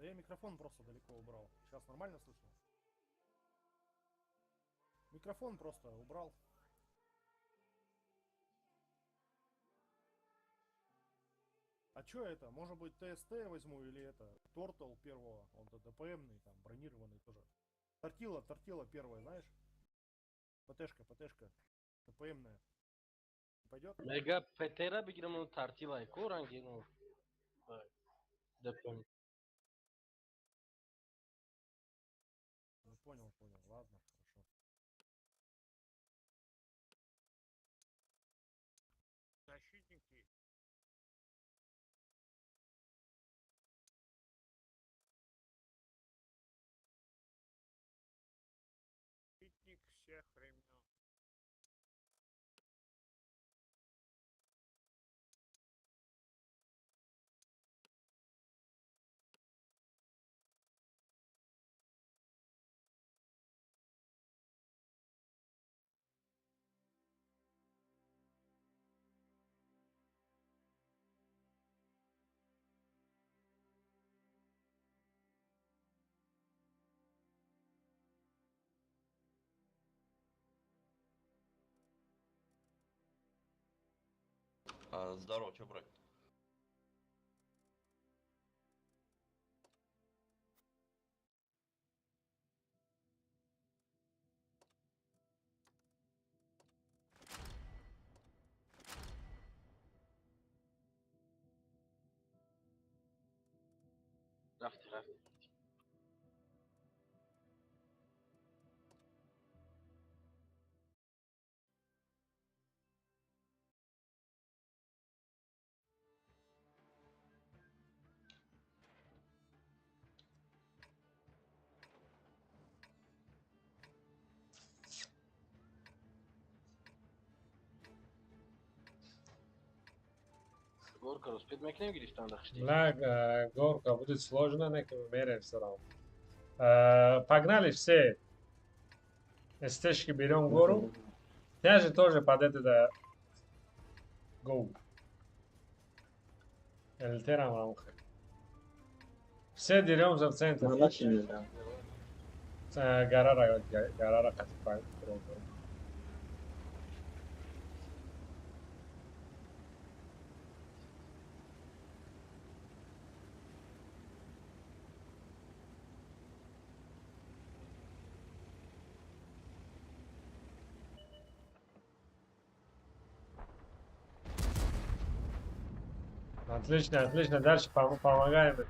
Да я микрофон просто далеко убрал. Сейчас нормально слышно? Микрофон просто убрал. А чё это? Может быть, ТСТ возьму или это? Тортл первого, он ДПМный, там, бронированный тоже. Тортила, тортила первая, знаешь? ПТшка, ПТшка. ДПМная. Пойдет? Мега ПТ-ра бигирам, ну тартила ку ранги, ну. ДПМ. Ну понял, понял. Ладно, хорошо. Защитники. Защитник всех времен. А, здорово, что брать? Рафти, рафти. Горка успеть мекнем гирифтан дахшти. Бля, горка будет сложно, на меряем все равно. Погнали все. СТшки берем гору. Я же тоже под это да. Go. Эльтерам рамха. Все деремся в центр. Гарара, гарара катипай. Отлично, отлично. Дальше помогаем этим.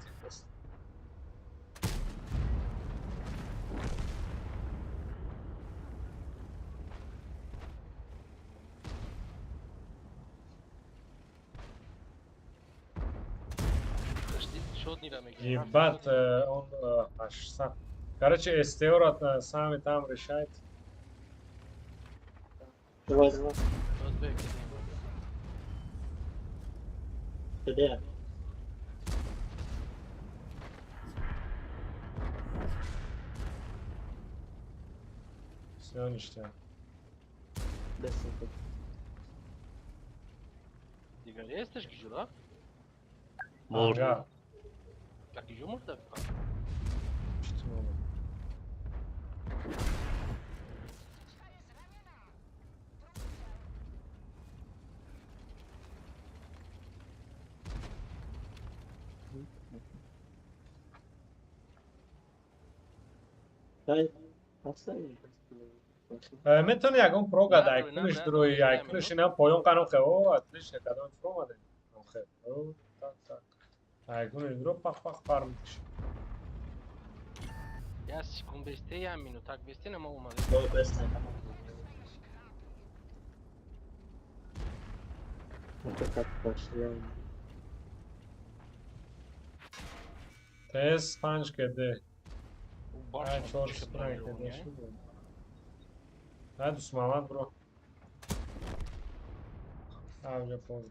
Ебать, он аж сам. Короче, СТО сами там решает. Давай, давай. Где? Все ништяк. Дигар естеш гижура? Можно. Как гижу можно? Что надо? Метони ягон прога да айкуниш друи, айкуниш ина поён канохе, о, отлично, кадом фромаде. Охе, о, так, так. Айкуниш дро пах пах фарм киш. Я секунд бесте, я минут, так бесте, нама умале. О, бесте. Это как пошло. ТС 5 КД. 4 КД. На дусмамад бро. А, уже поздно.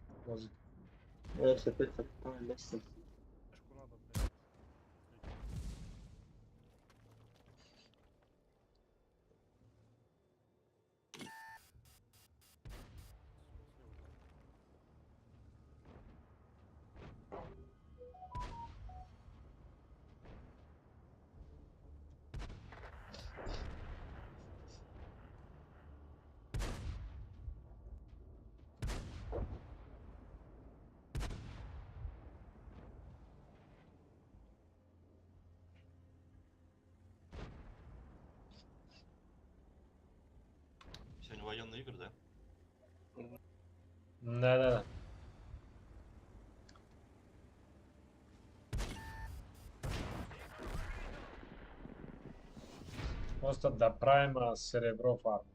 военные игры, да? Да-да-да. Просто да правима серебро фарм.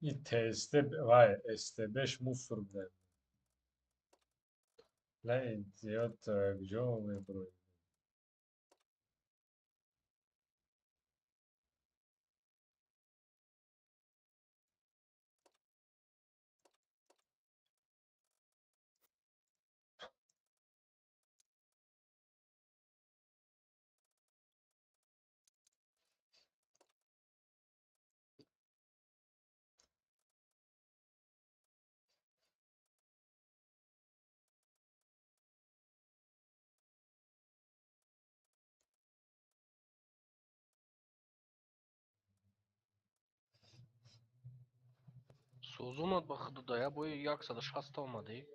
И ТСТ, вай, СТБ-ш мусор бе. Ла идиот, где он бро? Соз омад ба худу дая бои 160 омадӣ.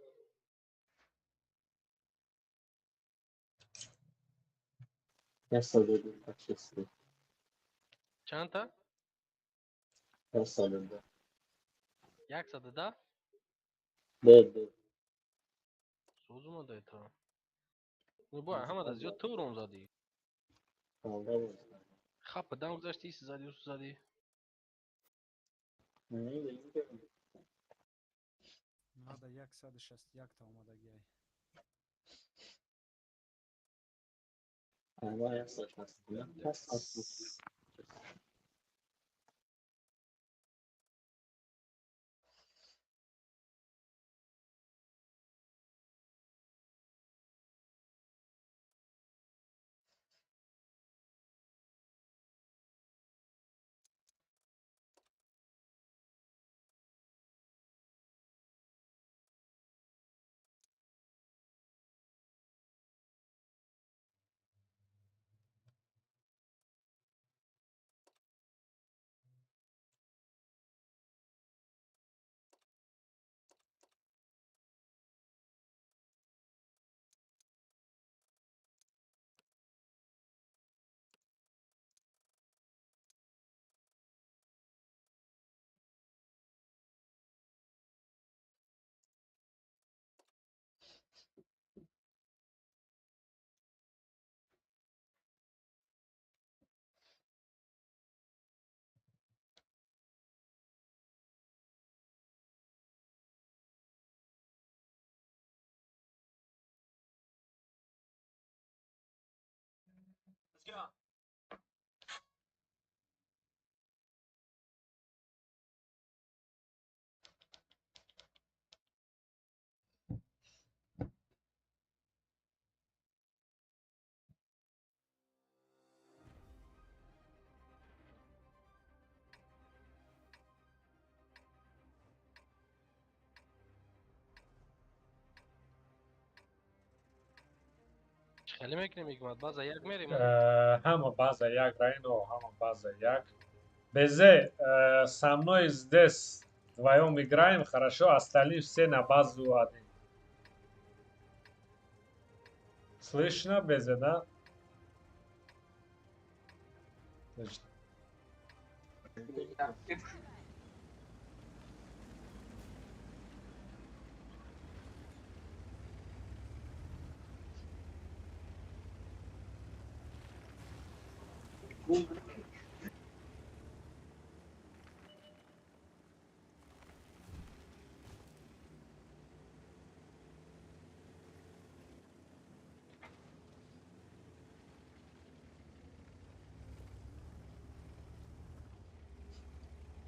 102. Чандта? 102. 110? Де. Соз омадай та. Ну бо ҳамада зиёд ту ром задӣ. Хапа дам гузашти, ис задӣ, ус задӣ. Мада 161 та омадагиай. Ама 161. Let's go. Хеле мекунем ҳикмат, база як мерем. Ҳама база як, Райно, ҳама база як. Безе, со мной здесь вдвоем играем, хорошо, остальные все на базу один. Слышно, Безе, да? Отлично.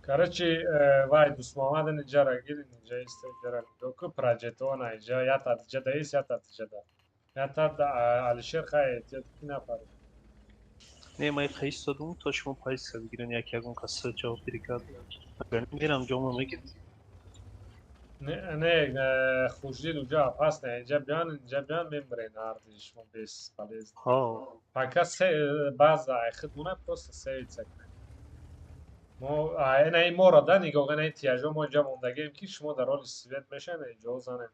Короче, вай дусмомада ниҷара гири ниҷа иста ҷара доку праҷетона иҷа ята ҷада ис ята ҷада. Ята Алишер хай эҳтиёт ки нафар. Не, ман хаис додум то шумо пайса бигирен як ягон кас ҷавоб бирикад. Агар мерам ҷома мегирам. Не, Хуршид уҷа опасно, инҷа биён, инҷа биён, мемирен ҳарди шумо бесполезно. Ҳо. Пока база айхид мона просто сейвиться кунед. Мо ина ин моро да нигоҳ, ина ин тияжо мо инҷа мондагием, ки шумо дар ҳоли свет мешавед, инҷо занем.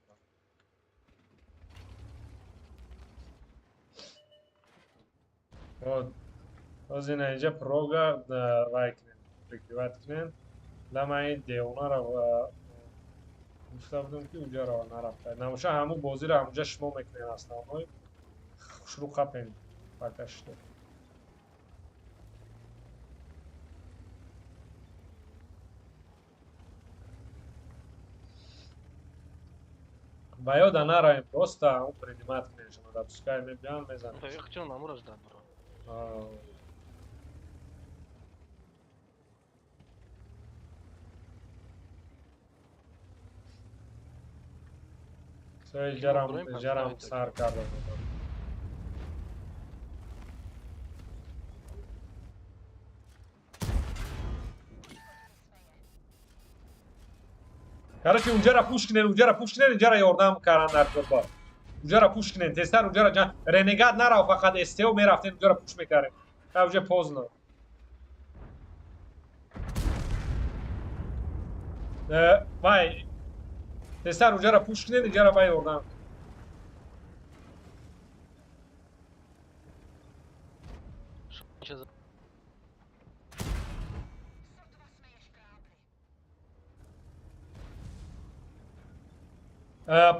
Вот. Боз ина инҷа прога вай кунем, прикрывать кунем. Лама ин девонаро гуфта будам, ки уҷаро нарафта. Набоша, ҳамун бозиро ҳамунҷа шумо мекунед основной. Хушрӯ қапем пока что. Ба ёда наравем, просто ҳамун принимать кунем шумо, да пускай мебиён, мезанем. Чон намура ждат бро. Всё, иҷарам сар карда будам. Короче, унҷара пуш кунед, унҷара пуш кунед, инҷара ёрдам кардан дар кор. Унҷара пуш кунед, тезтар унҷара ҷан. Ренегат нарав, фақат СТО мерафтем, унҷара пуш мекардем. Та уже поздно. Вай, тезтар унҷара пуш кунед, инҷара вай ёрдам.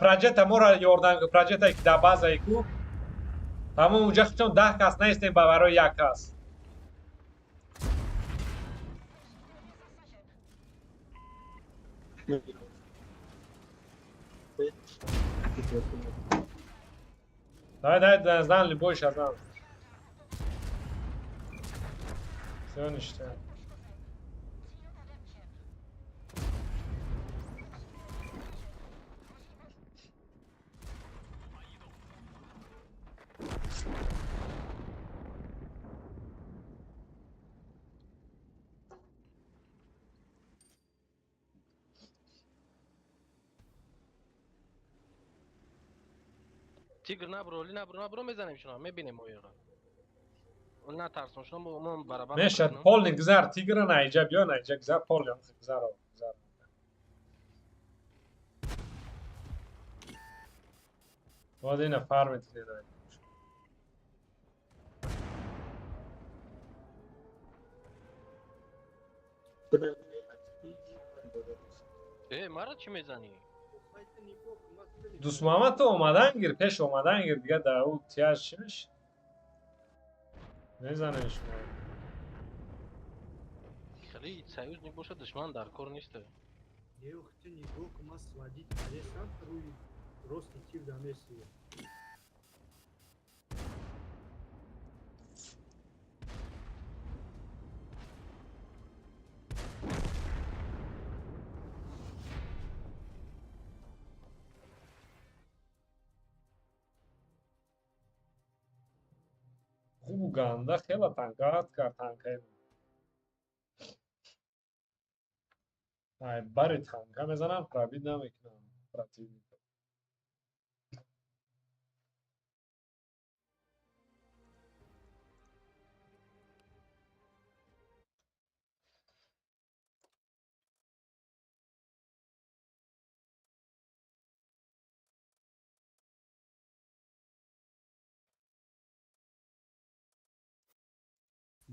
Проҷета моро ёрдам, проҷета ки дар базаи ку. Тамом, унҷа чон 10 кас наистем ба барои як кас. Давай, давай, зан, любой зан. Всё, ништяк. Тигр набро, ли набро, набро мезанем шуно, мебинем оёро. Ол натарсон шуно, мо барабар. Мешад, полный гузар, тигра на иҷа биё, на иҷа гузар, полный гузар, гузар. Вот ина фармит кунед. Э, мара чӣ мезанӣ? Дӯстмуҳаммад, ту омадан гир, пеш омадан гир, дига дар ӯ тияж чӣ меши? Мезанем шумо. Хеле союзник бошад, душман дар кор нест. Хубу ганда хела танкаат кард танкаи. Ай, бари танка мезанам, пробить намекунам противника.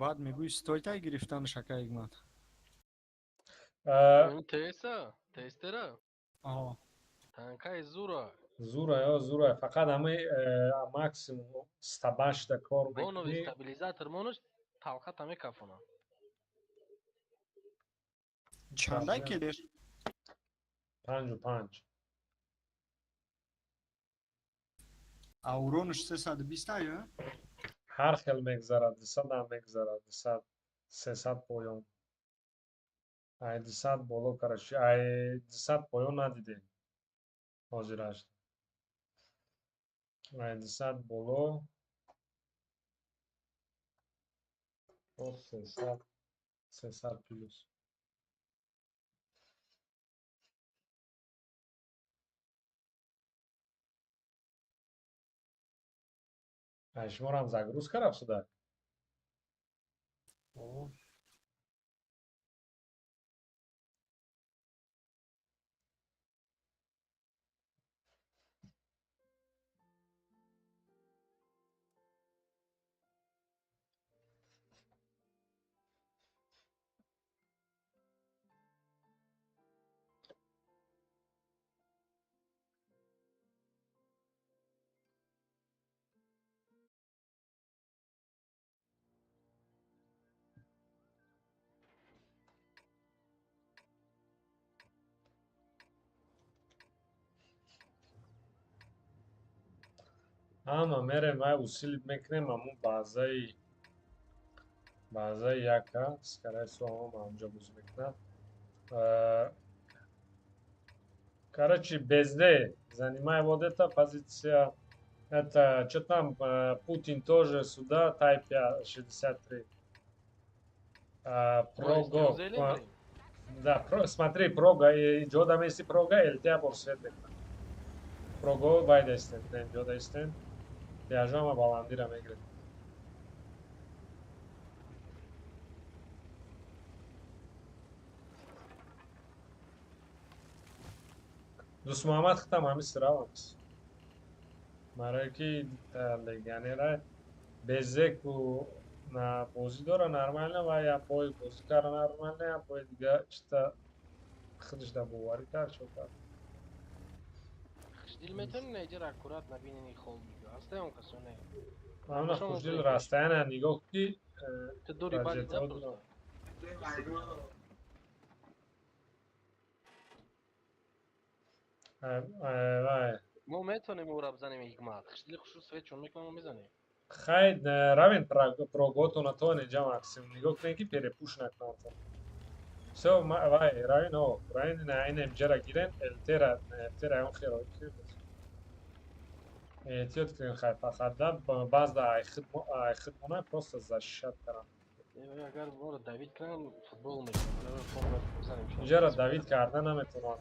Баъд мегӯи стойтай гирифтан шака ҳикмат. Теса, тестера. Аҳо. Танкаи зура. Зура, ё зура. Фақат ҳамаи максимум стабашда кор мекунӣ. Бонови стабилизатор монаш талхата мекафона. Чандай келеш? 5,5. А уронаш 320 ё? Ҳар хел мегзарад, 200 ҳам мегзарад, 200, 300 поён. Ай 200 боло, короче, ай 200 поён надидем. Ҳозираш. Ай 200 боло. То 300, 300 плюс. Шуморам загрузка рафт сюда. Ама мерем, ай усилит мекунем аму базаи яка, скорее всего, ама анҷо боз мекунам. Короче, без Д занимай вот эта позиция. Это что там, Путин тоже сюда, Type 63. Прого. Да, смотри, прога, ҷода меси прога, ЛТ бор свет мекунам. Прого вайда истен, ҷода истен. Тяжама баландира мегирем. Дӯстмуҳаммад хитам ҳамис равамс. Барое ки легионера безеку на бозӣ дора нормально ва я бой бозӣ кара нормально, я бой дига чита худаш да боварӣ кард, чо кард. Хушдил метавонӣ наиҷара аккурат набинени хол биго. Ҳастаи он касо не. Ана хушдил расстояние нигоҳ ки. Ту дури баъди да просто. Вай. Мо метавонем ӯра бизанем ҳикмат. Хушдили хушрӯ свет чон мекунам, мо мезанем. Хай равен проготона то неҷа максимум нигоҳ кунем ки перепуш накунам. Всё, вай, равен, о, равен на НМЖ-ра гирен, ЛТ-ра, ЛТ-ра он херо кунем. Эҳтиёт кунем, хай фақат да баъзда ай хидмона просто защищать карам. Агар моро давид кунам, футбол мекунам. Бизанем. Инҷаро давид карда наметавонам.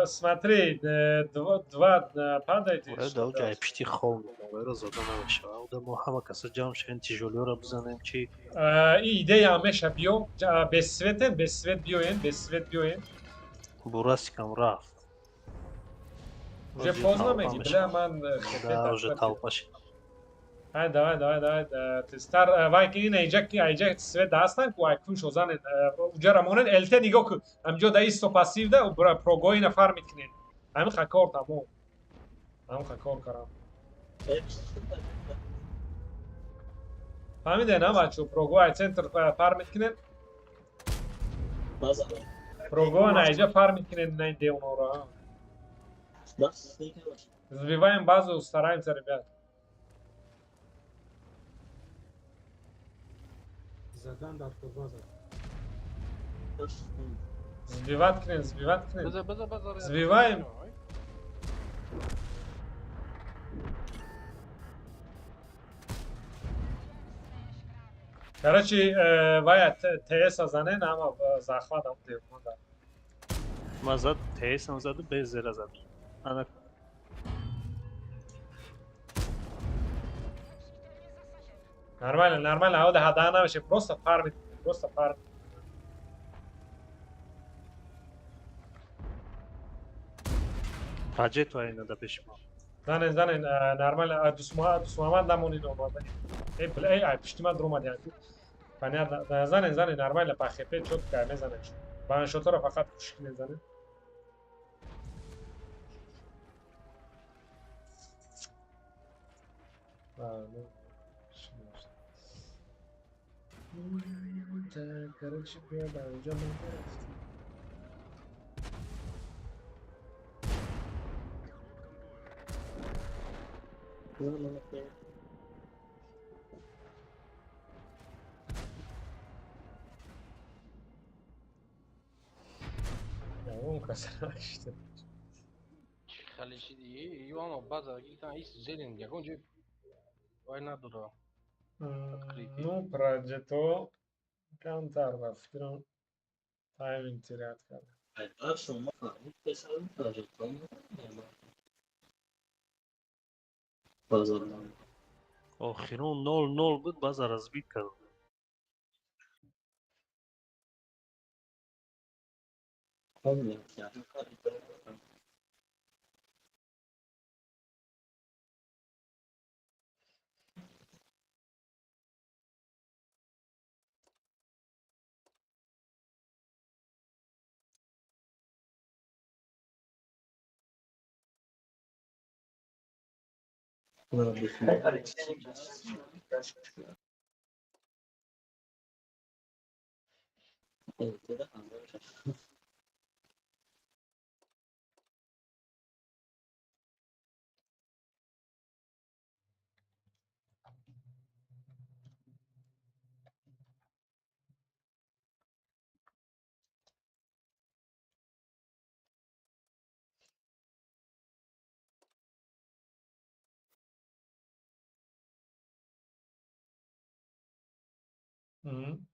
Смотри, два падайте. Да, ҷай пишти хол мекунам, зада намешава. Уда мо ҳама каса ҷамъ шавем, тижолиёро бизанем, чи? И идея ҳамеша биё, без светен, без свет биёен, без свет биёен. Бурасикам рафт. Уже поздно меги, бля, ман. Да, уже толпа шид. Ай, давай, давай, давай. Тестар, вай ки ина иҷа ки иҷа свет ҳастан ку ай кун шозанед. Уҷара монед, ЛТ нигоҳ ку. Ҳамҷо да исто пассив да прогои на фармит кунед. Ҳамин ха кор тамом. Ҳамин ха кор карам. Фаҳмиде на бачо, прогои ай центр фармит кунед. Прогои на иҷа фармит кунед на ин девонора. Сбиваем базу, стараемся, ребят. Задан дар база. Сбивать кунед, сбивать кунед. Сбиваем. Короче, вая ТС занен, ама захват ам девонда. Ма зад ТС ам заду, без зера зад. Ана Нормально, нормально, ада хада намеше, просто фармит, просто фармит. Праҷето ай нада пеши мо. Занен, занен, нормально, дусмуҳаммад намонид омада. Эй, бля, эй, ай, пишти ман дуромад яку. Понятно. Занен, занен, нормально, по хп чётко мезанем. Ваншотора фақат кушик мезанем. Так, короче, я да, уже могу. Я вон касараште. Хеле шиди, ю ама база гирифтан ис зелен, ягон ҷой вай надора. Ну, праҷето камтар ба фикрам тайминг терять кард. База задан. Охирон 0-0 буд, база разбит кард. Помню. Мгм.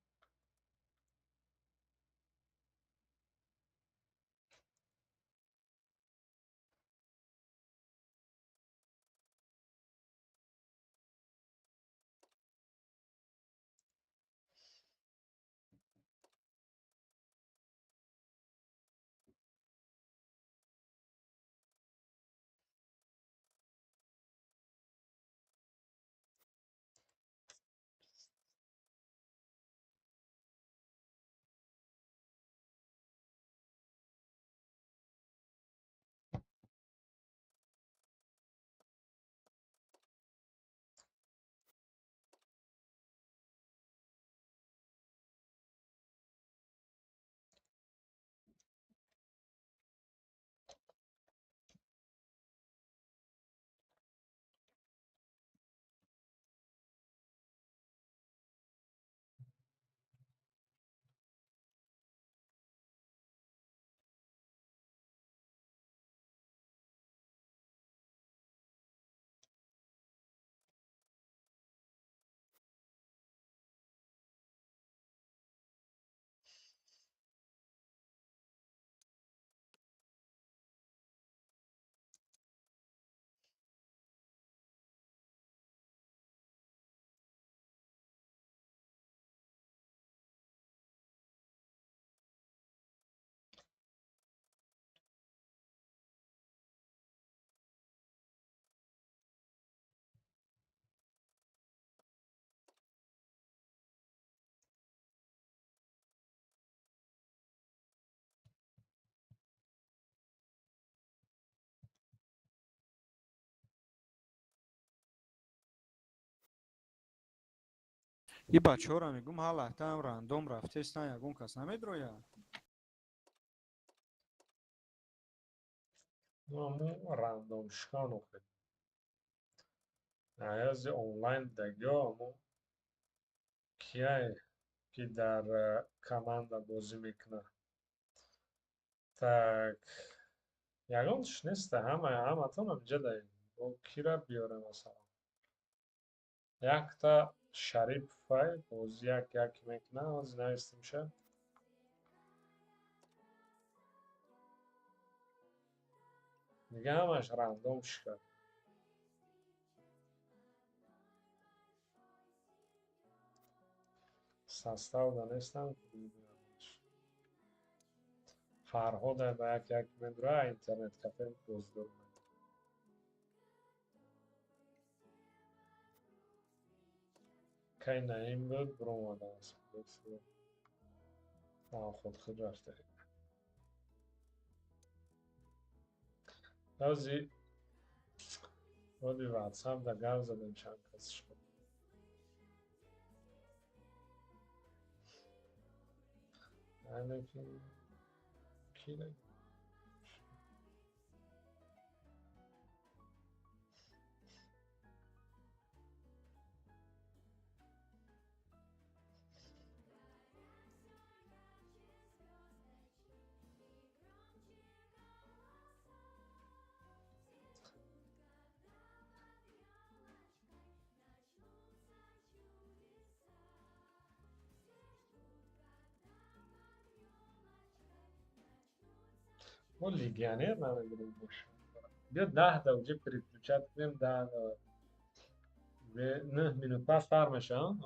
И бачаҳоро мегӯм, ҳар лаҳзаам рандом рафтестан, ягон кас намедрояд. Ну, аму рандом шикан охир. Аязи онлайн дагё аму кияй ки дар команда бозӣ мекунад. Так, ягонташ неста, ҳама ҳаматон ҳаминҷа даем. Бо кира биёрем масалан? Якта Шарипов боз як як мекунад, ҳозир навистимша. Дига ҳамаш рандом шикад. Состав да нестам. Фарҳода ба як як медура, интернет кафе боздор мекунад. Кай Наим буд, биромадааст. Худ рафта. Ҳози оди WhatsApp да гап задем чанд кас шуд. Лекин ки мо легионер намегирем бошем. Биё 10 да уже переключать кунем 10 да. 9 минут пас сар мешаванд.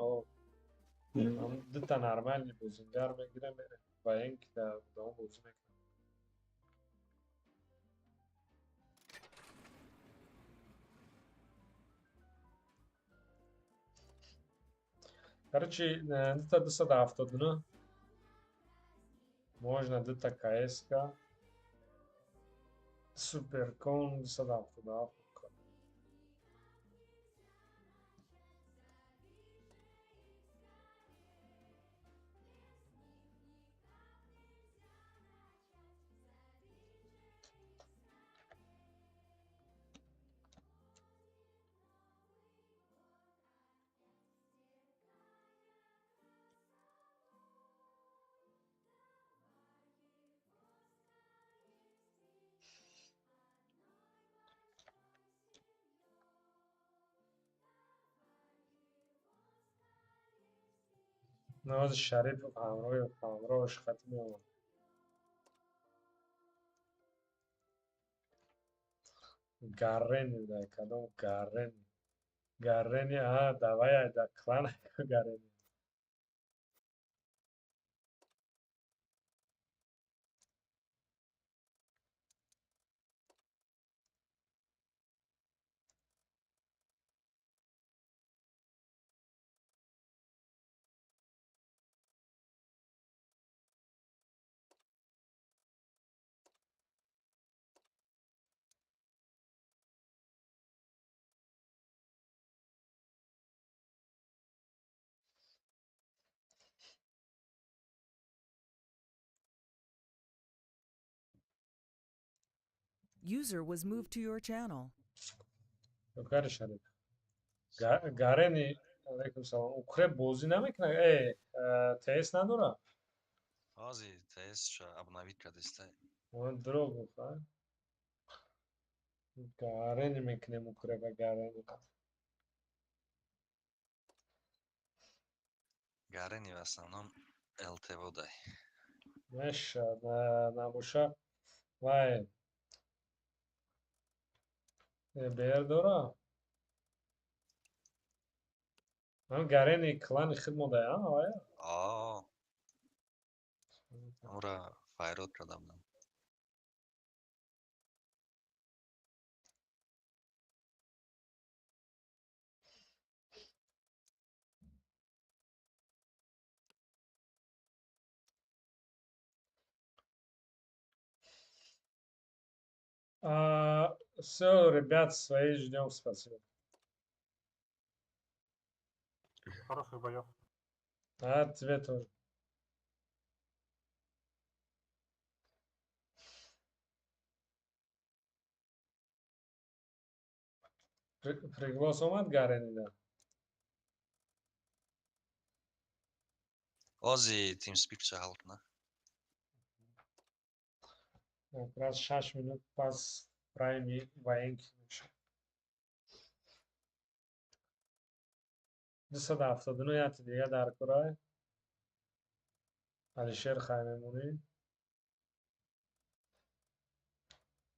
Дута нормальный бозингар мегирем, ва ин ки дар давом бозӣ мекунад. Короче, дута 279, можно дута КСК, Суперкон 277. Навози Шарипов ҳамроҳаш хати меомад. Гаррени дай, кадом Гаррени? Гаррени, а, давай, айда клан Гаррени. User was moved to your channel. Ёкари Шариф. Гарени, алейкум салом. Укреп бозӣ намекунад? Э, ТС надорад? Ҳози ТС-ша обновить кардиста. Он дурӯғ гуфт, а? Гарени мекунем укрепа Гарени. Гарени в основном ЛТВ дай. Мешад, набоша. Вай. БР дора? Ман Гарени клани худ мода, а? Вай? А. Ура файрод карда будам. А, все, ребят, свои ждем, спасибо. Хороших боев. А, тебе тоже. Приглас омад Гарени, да. Ҳози TeamSpeak-ша ҳал куна. Как раз 6 минут пас прайми военки мешавад. 279 яти дига дар курай. Алишер хай мемонӣ.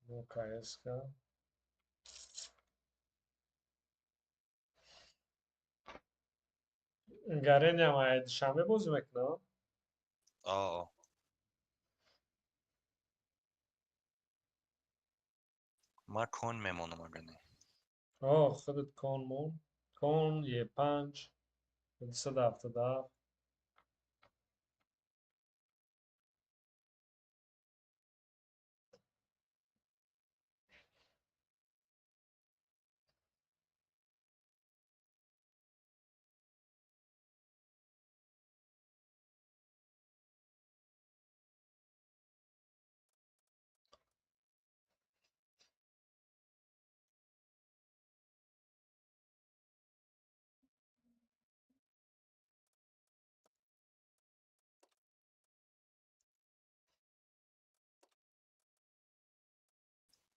Ну, КСК. Гарени ам ай Душанбе бозӣ мекунад? А. Ма кон мемонам ага не. О, худат кон мон. Кон Е5 277.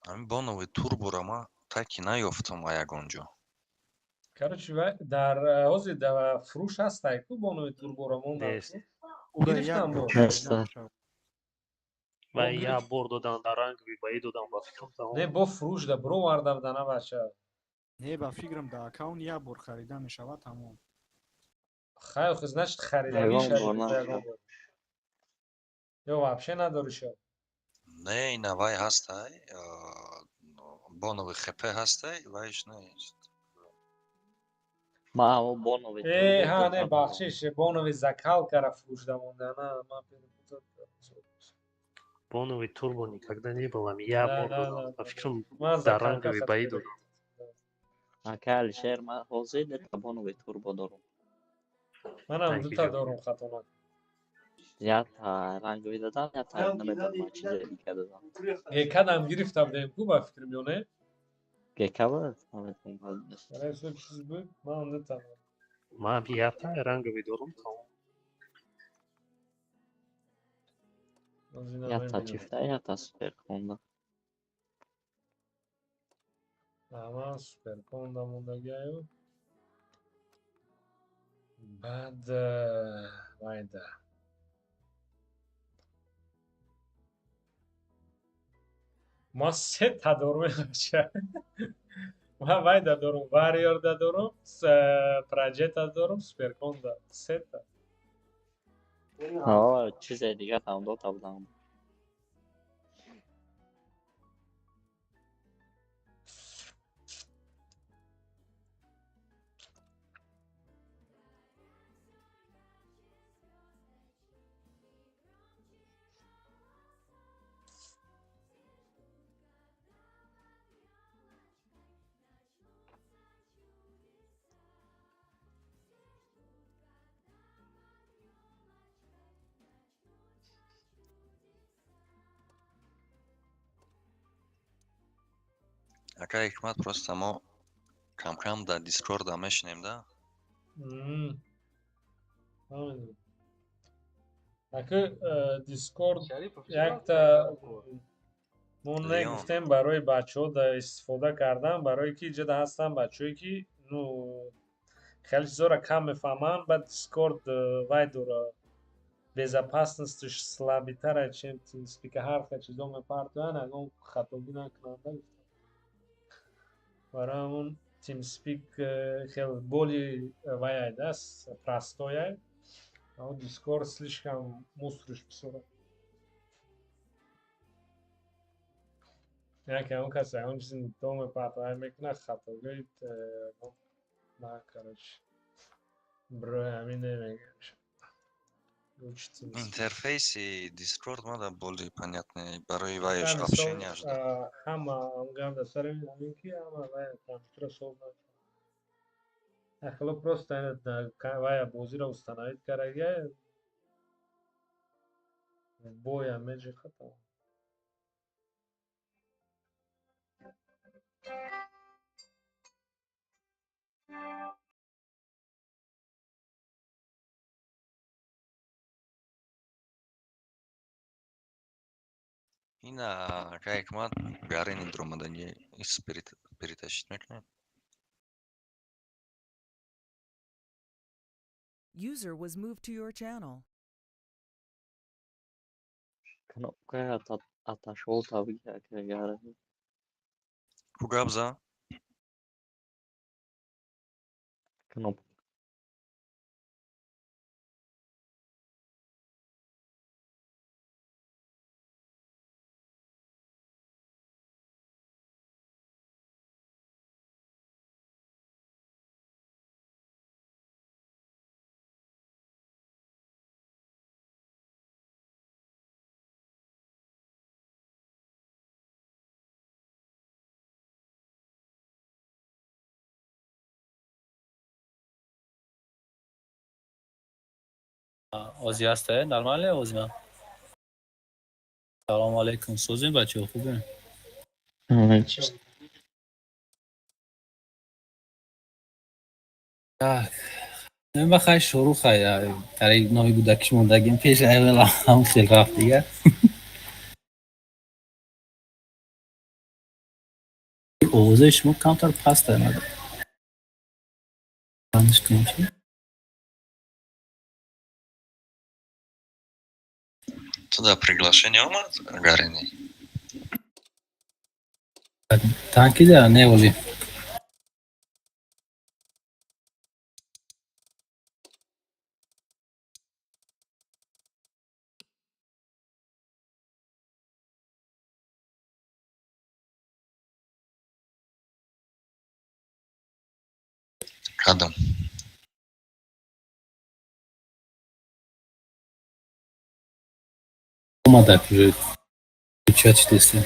Ҳамин боновый турбора ма таки наёфтам а ягон ҷо. Короче, дар ҳозир дар фурӯш ҳастай ку боновый турбора мондам. Нест. Ура як Гирифтам бор бо. Ҳаста. Ва Бо як гирифт. бор додан, дар ранговый баи додан, ба фикрам, Не, тамом. бо фурӯш да бироварда будана бача. Не, ба фикрам, дар аккаунт як бор харида мешавад, тамом. Хай, охи, значит, харидагӣ Ягон бор шади намешавад. ягон бор. Ё вообще надоришо? Не, ина вай ҳастай, боновый ХП ҳастай, вайш нест. Ман ҳамо бонови Э, турбо ҳа, не, дорам. бахшиш, бонови закалкара фурӯшда монда, на, ман перепутал. Боновый турбо никогда не было. Я Да, бор да, додам. да, Ба да. фикрам, Ман дар закалка ранговый бои харида. додам. Ака Алишер, ман ҳозир дета бонови турбо дорам. Манам Танки дута ҷо. дорум, хато накунам. Якта рангови дадам, якта намедонам, чизе дига дадам. Гекадам гирифта будем ку, ба фикрам, ё не? Гека буд? Намедонам, бад нест. Барои суд чиз буд, ман дута дорам. Ман якта ранговый дорум, тамом. Аз ина Якта мебинам. чифта, якта суперконда. Ман суперконда мондагиаю. Баъд вайда. Ман сета дорум, бача. Ман вайда дорум, Варриорда дорум, Проҷета дорум, суперконда. Сета. О, чизе дига там дота будам. Ака Ҳикмат, просто мо камкам дар Дискорда мешинем, да? Фаҳмидам. Ака, Дискорд Шарипов, чӣ якта мо Леон. негуфтем барои бачаҳо да истифода кардан, барое ки иҷода ҳастанд бачаҳое ки, ну, хеле чизҳоро кам мефаҳманд, баъд Дискорд вай дора, безопасностиш слабитара, чем TeamSpeak, ҳар хел чизо мепартоянд, ягон хатобӣ накунанда гуфтам. Барои ҳамон TeamSpeak хел боли вай да, простояй, а Дискорд слишком мусориш бисёр. Яке он кас ягон чизи то мепартояй мекунад, хатобӣ на, короче, брои ҳамин намегӯям. Лучше TeamSpeak. Интерфейси Дискорд мада более понятный барои вайш Мисол, общенияш да. Ҳама гап дар сари ҳамин ки ҳама вай компютера соз накунад. Ахло просто вая бозиро установить карагия, боя меҷиха, тамом. Ина, ака Ҳикмат, Гарини дуромадаги ис перетащить мекунед? User was moved to your channel. Кнопкаи отошёл табиги, ака гара. Ку гап за? Кнопка. Ози ҳаста, нормале ози ман. Салому алейкум, созем бачаҳо, хубем? Так. Ба хай шурӯъ хай, тари номи гудакиш мондагим пеш ҳам хел рафт дига. Овозаи шумо камтар паст омад. Бандиш кунем чи? Туда приглашение омад, Гарини? Танкида не ози. Кадам. Омадак уже чат шидестем.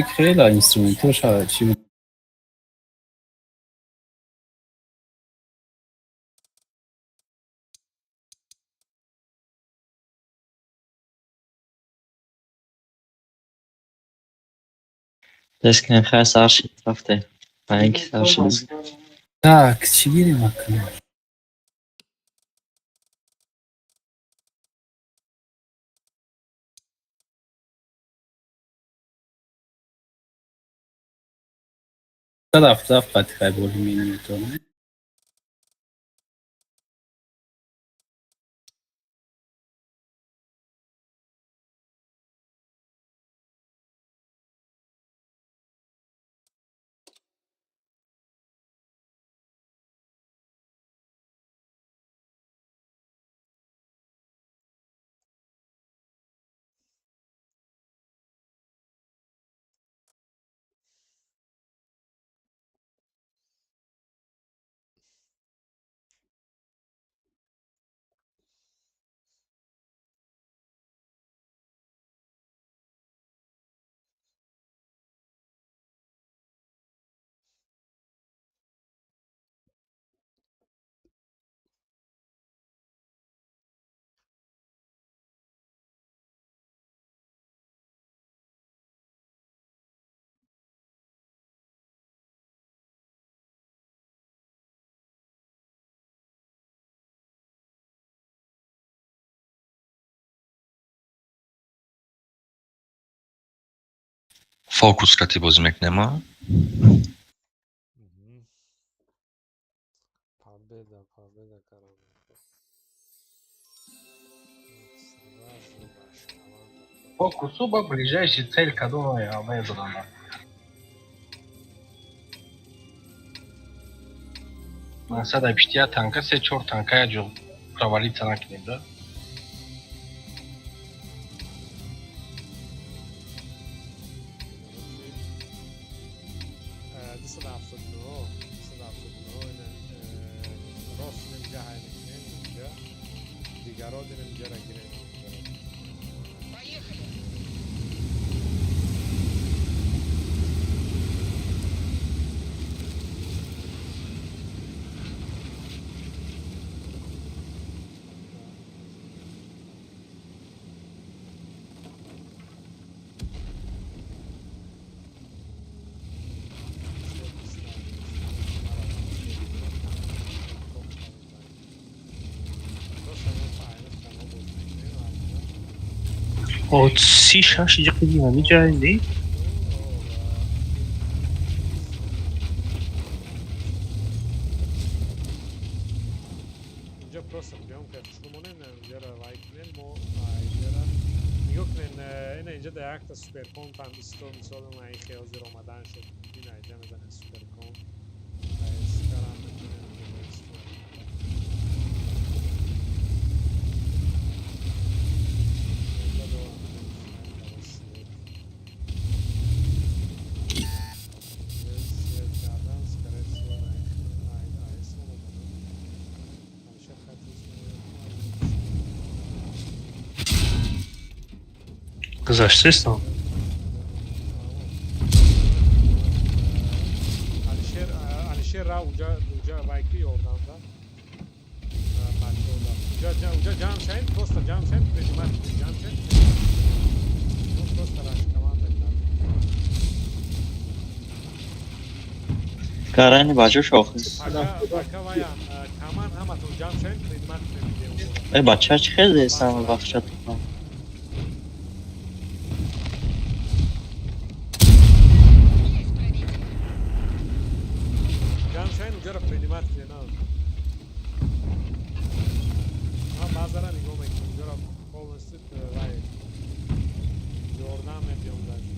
Хеле инструментош чӣ буд. Тест кунем, хайр, сар шид, рафтем. Ба ин ки сар шид. Так, чӣ гирем акнун? 177 қати хай боли минаметавонем. Фокус кати бозӣ мекунем, а? Победа, победа кардам. Сразу наш команда. Фокусу ба ближайший цель кадом медонам. Мақсад пишти як танка, се чор танка як ҷо провалиться накунем, да? 279, 279, ина рост инҷа ҳай мекунем, инҷа дигаро динем, инҷара гирем. Поехали! 36 дақиқа ҳамиҷа не? Инҷа просто приём кард, шумо монем, инҷара лайк кунем, мо инҷара нигоҳ кунем, ина инҷа да якта суперкон там исто, мисол ин хелзир омадан шуд, ина инҷа мезанем суперкон, скарам метонем. Скорее всего, Гузаштестам. Алишер, Алишер ра уҷа, уҷа вайки ёрдамда бачаода. Уҷа, уҷа ҷамъ шавем, просто ҷамъ шавем, принимать ҷамъ шавем. Ну, просто раш команда кард. Карани бачо шохи. Пока, пока ваян, каман ҳаматон ҷамъ шавем, принимать кунем. Э, бача чӣ хеле сам вақча тупам. Есть пробитие! Ҷамъ шавем, уҷаро принимать кунем. Ман баъзара нигоҳ мекунам. Ҷора полностью вай ёрдам мебиём даже.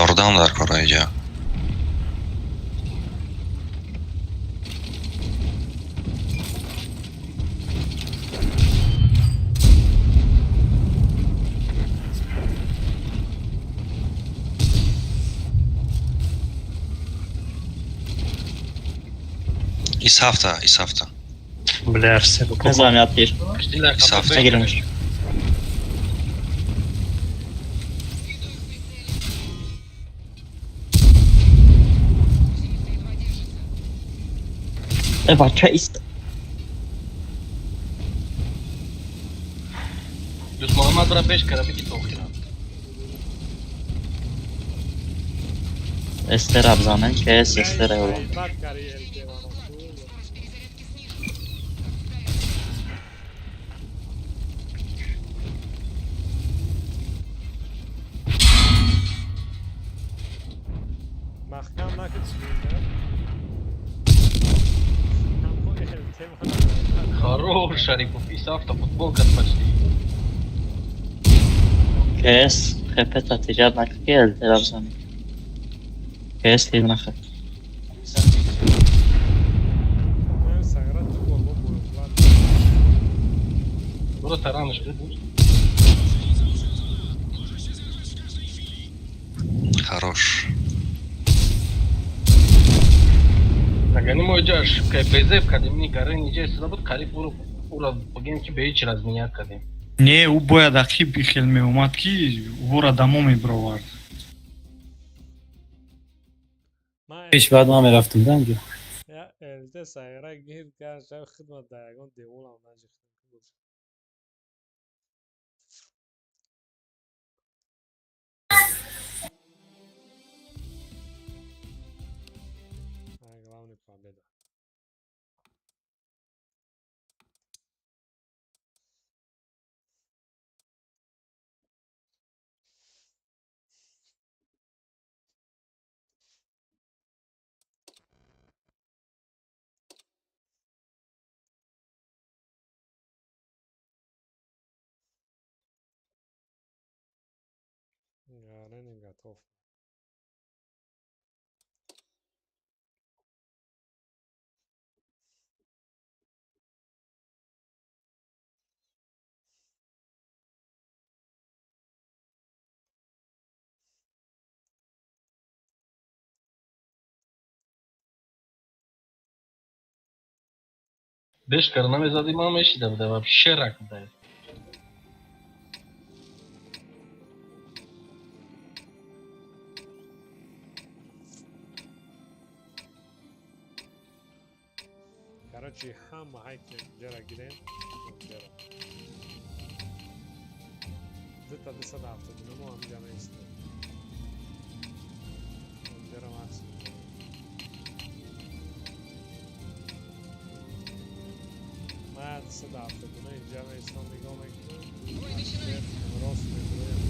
Ёрдам дар кора иҷа. Ис ҳафта, ис ҳафта. Бля, все. Мезанам як тир. Ис ҳафта. Мегиримш. Э, бача ист. Дӯст Муҳаммад бара пеш кара биги то охира. Эстера бзанен, КС эстера ёлам. Бад кари ЛТ мано. Маҳкам накун чиза. Ҳамо ЛТ мано. Хорош, Шарипов, ис ҳафта футбол кард почти. КС ХП татиҷат накун ки ЛТ-ра бзанӣ. КС тир нахӯр. Ман сагра ду бор бо боёблат. Буро таранаш буд. Хорош. Агар мо иҷа ошибкаи безеб кардем, ни гарен иҷа истода буд, қариб уро бигем ки бе ҳеҷ разменят кардем. Не, ӯ бояд ақиб хел меомад, ки ӯро дамо мебировард. Ман Пеш баъд ман мерафтам да анҷо. Я ЛТ сагра гирд кард, шаб хидмат дар ягон деволам наҷихтам. Главный победа. Гарен готов. Беш кара намезади, ман мешида буда, вообще рак буда. Короче, ҳама ҳайкем ҷара гирем, ҷара. Дута 279 ҳамҷа меистем. Ҷара максимум. Ман 279 инҷа меистам, нигоҳ мекунам. Рост мебироям.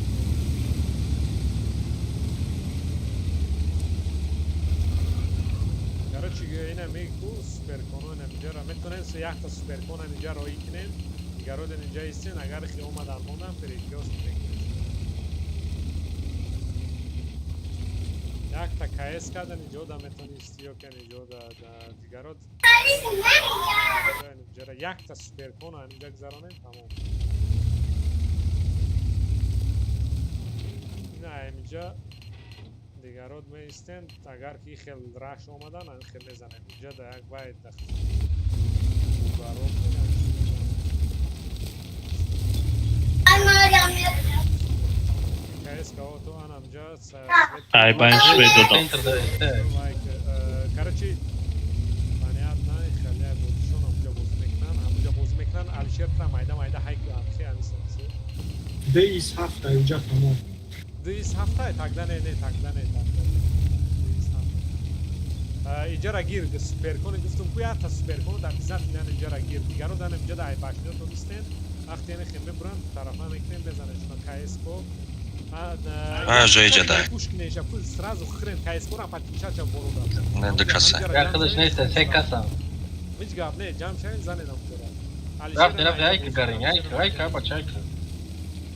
Короче, ина мегу суперконо ина инҷара метонем якта суперкон инҷа роӣ кунем. Дигароден инҷа истен, агар хи омадан мондан перекрёст мекунем. Якта КС кардан инҷо да метонисти ё кен инҷо да дигарод. Инҷара якта суперкон инҷа гузаронем, тамом. Ина инҷа дигарод меистем, агар ки хел раш омадан, хел мезанем. Инҷа да як байд да бугарод КС каото анамҷа. Ай, байн швед додам. Короче, понятно, хеле бозишон ҳамҷа бозӣ мекунанд, ҳамҷа бозӣ мекунанд. Алишер тра майда майда ҳайк амхи амисанси. Деис ҳафта инҷа тамом. Деис ҳафта, тогда не, не, тогда не, тогда не. Деис ҳафта. Иҷара гир суперкони гуфтум ку якта суперкону дар обязательно иҷара гир. Дигаро дан инҷа да айбашниё тонистен. Вақте яне хем мебуранд, тарафа мекунем, мезанем шуна КС ко. А, же иҷа дай. Пуш кинеша, пуш сразу хрен КС ко ра подключача борода. Не, ду каса. Як худаш нест, се каса. Ҳеҷ гап не, ҷамъ шавед, занед ҳамҷора. Рафт, рафт, айки гарин, айки, айки, бача, айки.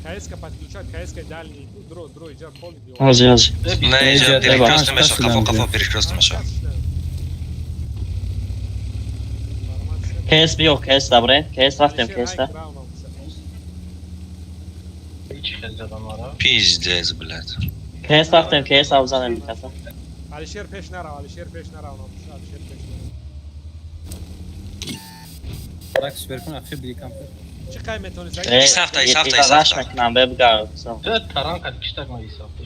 КСК подключать, КСК дальний, дро, дро, иҷа поли. Ҳозир, ҳозир. Не, иҷа перекрёст меша, қафо, қафо перекрёст меша. КС биё, КС дабре, КС рафтем, КС да. Пиздец, блядь. КС рафтем, КС абзанем бикаса. Алишер пеш нарав, Алишер пеш нарав, Алишер пеш нарав. Рак супер кун, ахи биги кампер. Чӣ қай метавонӣ? Исафта, исафта, исафта. Раш мекунам, бе бигар. Таран кад киштак ма исафта.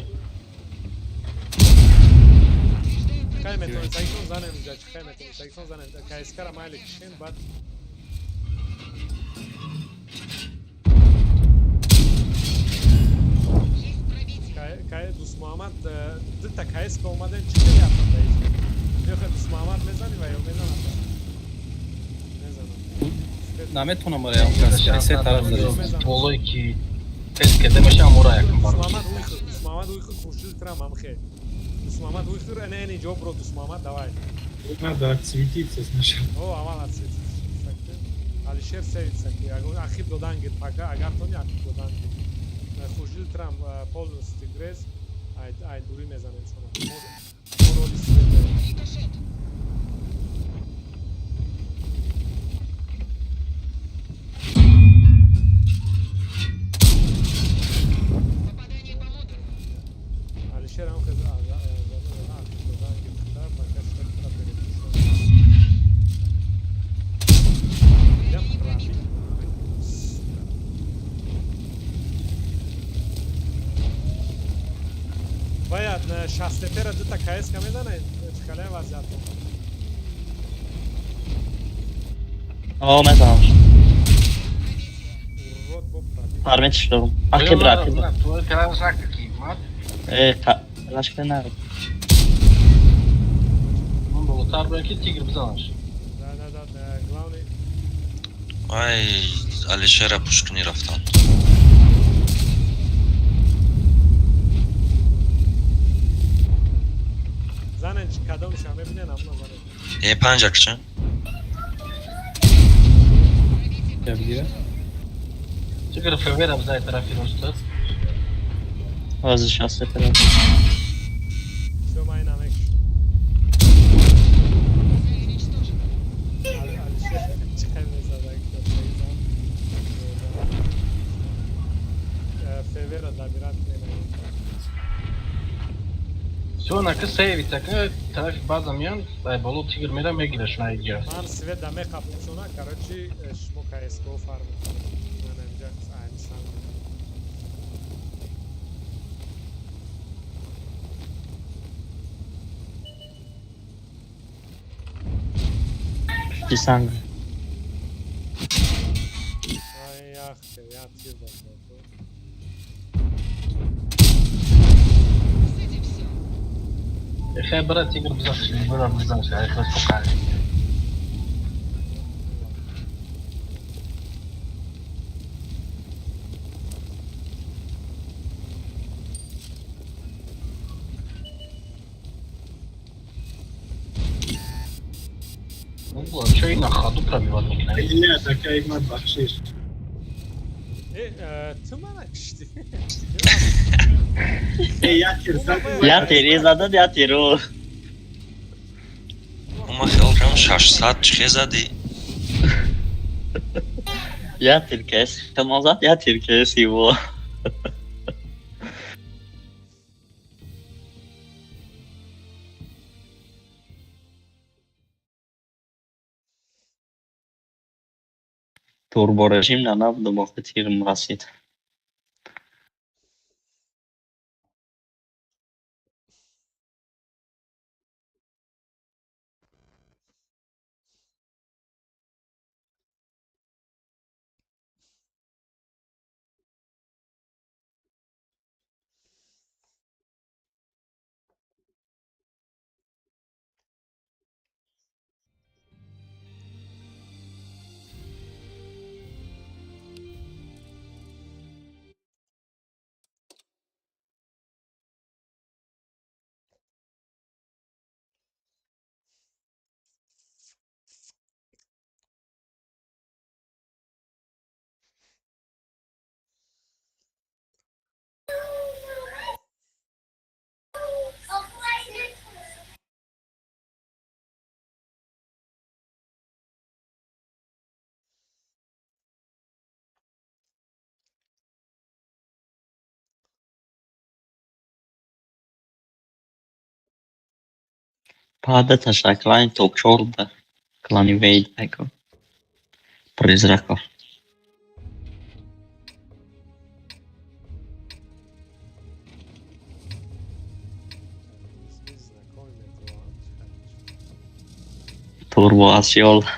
Қай метавонӣ? Сагитон занем иҷа, чӣ қай метавонӣ? Сагитон занем. КСК-ра майли кишем, баъд Дӯстмуҳаммад дута КСК омадем, чӣ хел яфтам ба иҷа? Мехоҳ Дӯстмуҳаммад мезанӣ ва ё мезанам? Мезанам. Наметонам барои он кас, се тараф зада. Болое ки тест кеде меша, амура якм бар. Дӯстмуҳаммад уйхур, Дӯстмуҳаммад уйхур, хуршид трам амхе. Дӯстмуҳаммад уйхур, ана эни ҷо бро, Дӯстмуҳаммад, давай. Надо отсветиться сначала. О, аввал отсветиться. Алишер севится, ахиб додан гир, пока агар тони ахиб додан гир. Хуршид трам полностью грез, ай дури мезанем шумо. Мо роли свет дорем. Алишер ҳам хез ахиб додан гир, пока шумо перепишем. Бояд шастепера дута КСК мезанед, чӣ вазъият? О, мезанам. Фармет дорум. Ахи бра, ахи бра. Э, лашка на. Ман болотар буям ки тигр бизанаш. Да, да, да, да, главный. Ай, Алишера пушкни рафтан. Занен кадомша мебинен, амна занен. Е, панҷак ча? Я бигира. Тигр февера бизай тарафи рост. Ҳозир шастепера. Всё, ман инам мекушам. Алишер чӣ қай мезад? Февера добирать менам. Всё, нака сейвица, ка тарафи база миён, ай боло тигр мера мегираш на иҷа. Ман свет да меқапам шуна, короче, шумо КСК фарм мекунед. Ман инҷа айн сан. Чӣ санг? Ай, ях, я тир дод. Хай бра тигр бизаш, бра бизаш, ай хос покажи. Бла, чё и на ходу пробивать мекунад? Илья, такая игмат бахшиш. Э, ту мана кишти. Э, я тир зад. Я тир задад, я тиру. Ума хел кам 600 чихе зади? Я тир кес. Хелмон зад, я тир кес его. Турборежим на набудам, охи тирм расид. Пада таша клани топ-чор да. Клани Вейд айко. Призраков. Знакомый метавонам. Турбо Асиол. Так,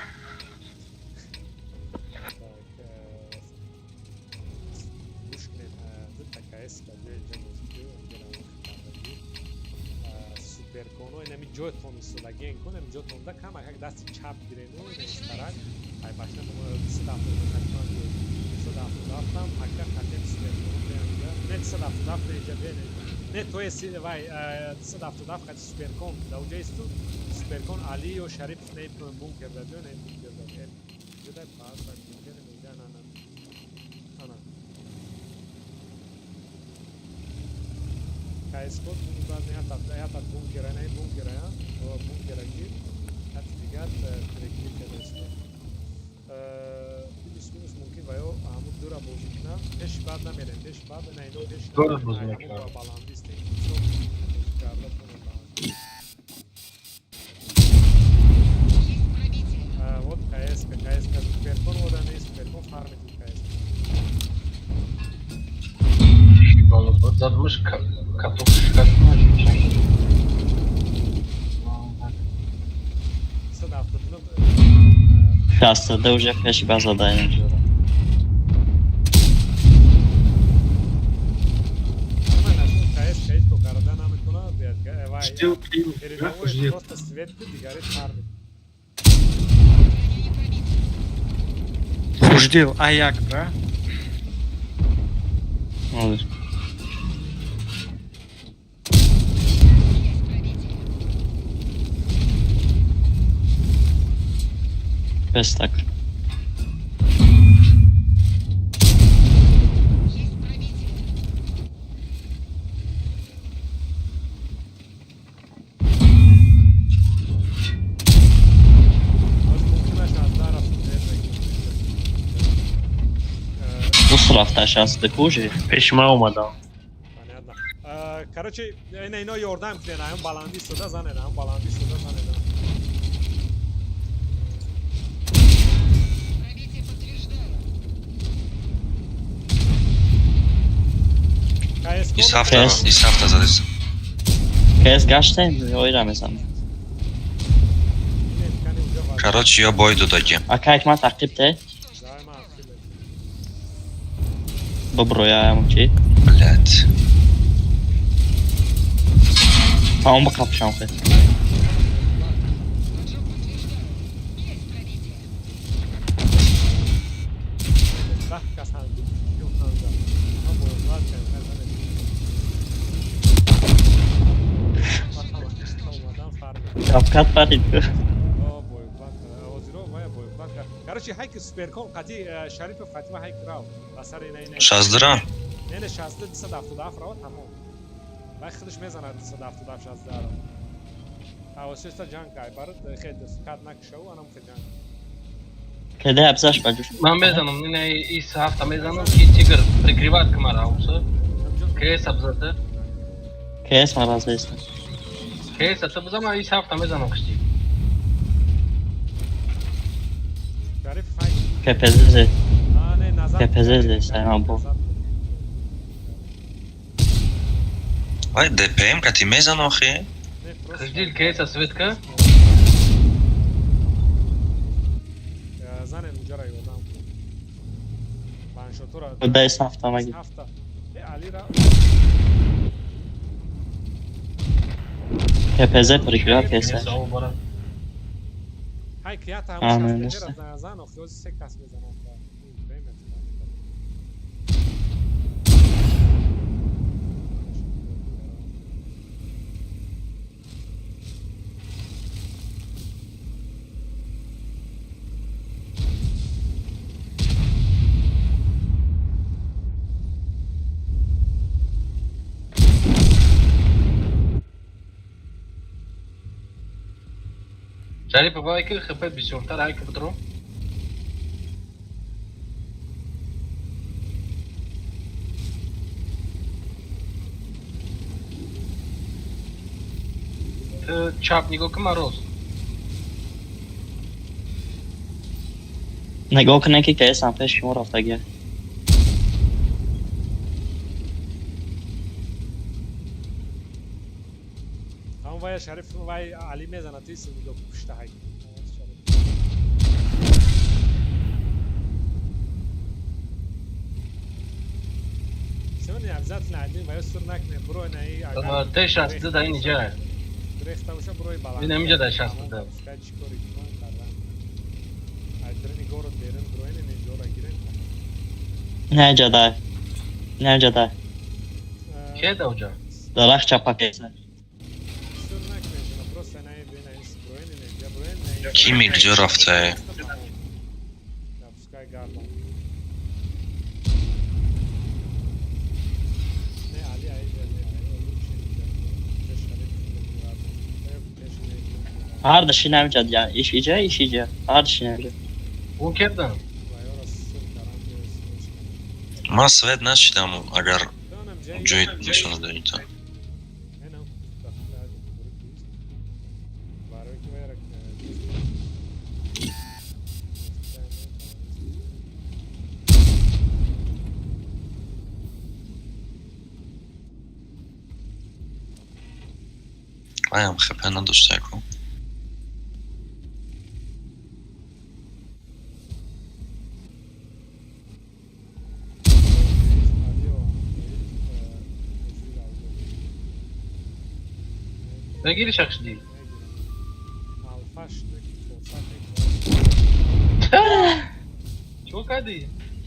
гӯш кунед, дута КС ба ҷои ҷо бозӣ кардагӣ. Суперконо инами ҷойтон истодагиен кун, ами ҷойтонда кама як дасти чап гирену старак ай башна 277-ам ака хатем суперконо беанга. Не 277 не иҷа бе не то есть вай 277 хати суперкон да уҷа исту суперкон Али ё Шарипов не бункер да ҷо не бункер да ҷудай пас бункер меҷа на на ана КС-код ята бункера не бункера я бункера гир хати дигар прикрив карда исто плюс минус мумкин ва ё ҳамун дура бозӣ кунам, пеши баъд намерем, пеши баъд на ино пеш Дура бозӣ мекунам. Баландистем карда тонем. Вот КС, КС, суперкон одами, суперкон фармит КС. Задмыш каток шикастмаш. 179. 62 уже пеши ба задаем. Нормально, КС, КС то карда наметона, вай. Ждел клин, да, Передовой ждел. просто светку дигари фармит. Хушдил, а як, бра? Olur. Есть пробитие. Бес так. Есть пробитие. Аз мумкинаш аз дарафт свет. Ус рафта 62 кужи. Пеши ман омадам. Понятно. Короче, ина ино ёрдам кунен, ам баландӣ истода занен, ам баландӣ истода занен. Пробитие подтверждаю. КС. Ис ҳафта КС. ис ҳафта задест. КС гаштем, оира мезанем. Короче, ё бой додагим. Ака ҳикмат тақиб те? Давай ма ахиле. Боброяам чи? Блять. Тамом бақапшам хе. Поджог подтверждаю. Есть пробитие. 10 кас ҳанду ё ханда. Ма бояд кардам, занен. Омадам фармит. Шавкат парид. О, боюбак. Озиро вая боюбак. Короче, ҳайки суперкон қати Шарипов Фатима ҳайк рав. Ба сари ина ина. Шаздира? Не, 62 277 рава тамом. Вай худаш мезанад 277 62 ро. Авосиста ҷанг кай барад хед кат накшав анам хед ҷанг. Кеде абзаш баҷуш. Ман мезанам, ина ис ҳафта мезанам ки тигр прикрывает камара уса. КС абзата. КС мараза ист. КС ата бизам ис ҳафта мезанам кишти. Шариф ҳайк. КПЗ зе. А, не, назад. КПЗ зе сайма бо. Вай ДПМ кати мезан охи? Не, просто. Ждил КС светка. Занен уҷара ёрдам кун. Баншотура. Да ис ҳафта маги. Ҳафта. Э, Али ра. КПЗ прикрывает КС. Ҳайк ята А, ҳамун не, 63 нест. ра зан охи ози се кас мезананд. Время. Шарипов вай ки ХП бисёртар ҳайк бидро. Ту чап нигоҳ кун, ман рост. Нигоҳ кунед, ки КС ҳам пеши шумо рафтагия. Ҳамон вая Шариф, вай Али мезанад, ту иси нигоҳ кун, пушта ҳай. Сегодня обязательно один вая сур накне, брой на и агар Т-62 дар ин иҷа. Рехта боша, брой баланд. Ин ҳаминҷа дар 62. Пускай чӣ кори кунан кардан. Ай дрини город берин, броин ин ҷора гирен. Не ҷадай. Не ҷадай. Ке да уҷа? Дарахт чапак. Сур накне, жена, просто на и бина ис броин ин ҷа броин на и. Ки милҷо рафтае? Да, пускай гардан. Не, Али, ай, не, ай, лучше инҷа. Инҷа Шариф гардан. Пеш не. Ҳар даши намиҷа дия. Иш иҷа, иш иҷа. Ҳар даши намиҷа. Ӯ кердан? Вайора сур каран. Ман свет нашидам, агар ҷои нишона додита. Енам барои ки вайра. Ваям хп надоштаку. Нагири шахшди. Алфаш. Чӣ кардӣ?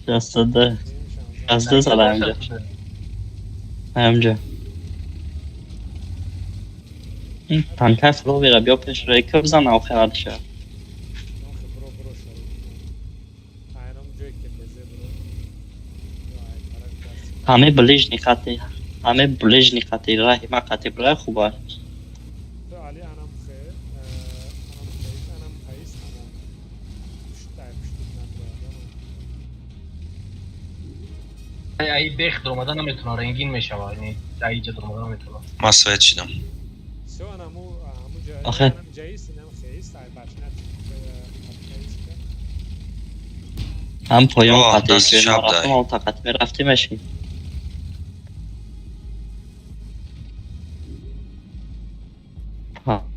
62. 62 зада ҳамҷа. Ҳамҷа. Ин танка фловера биё пеш река бизан, охир ша. Бро, бро, Шариф. Айнам ҷое ки безе бро. Ай тараф даст. Ҳаме ближний хати. Ҳаме ближний хати раҳи ма хати бира хуба. Ту Али анам хе, анам хеис, анам хаис, анам. Пуштай пуштут надроядам. Ай бех дуромада наметавона, рангин мешава. Ай иҷа дуромада наметавона. Ман свет шидам. Всё, анаму ҳаму ҷа Охе. анам ҷаис, инам хеис, ай башнат хеис. Ҳам поён О, хати дасти ҷои ма чап дай. рафтам, ҳам тақат мерафтӣ меши.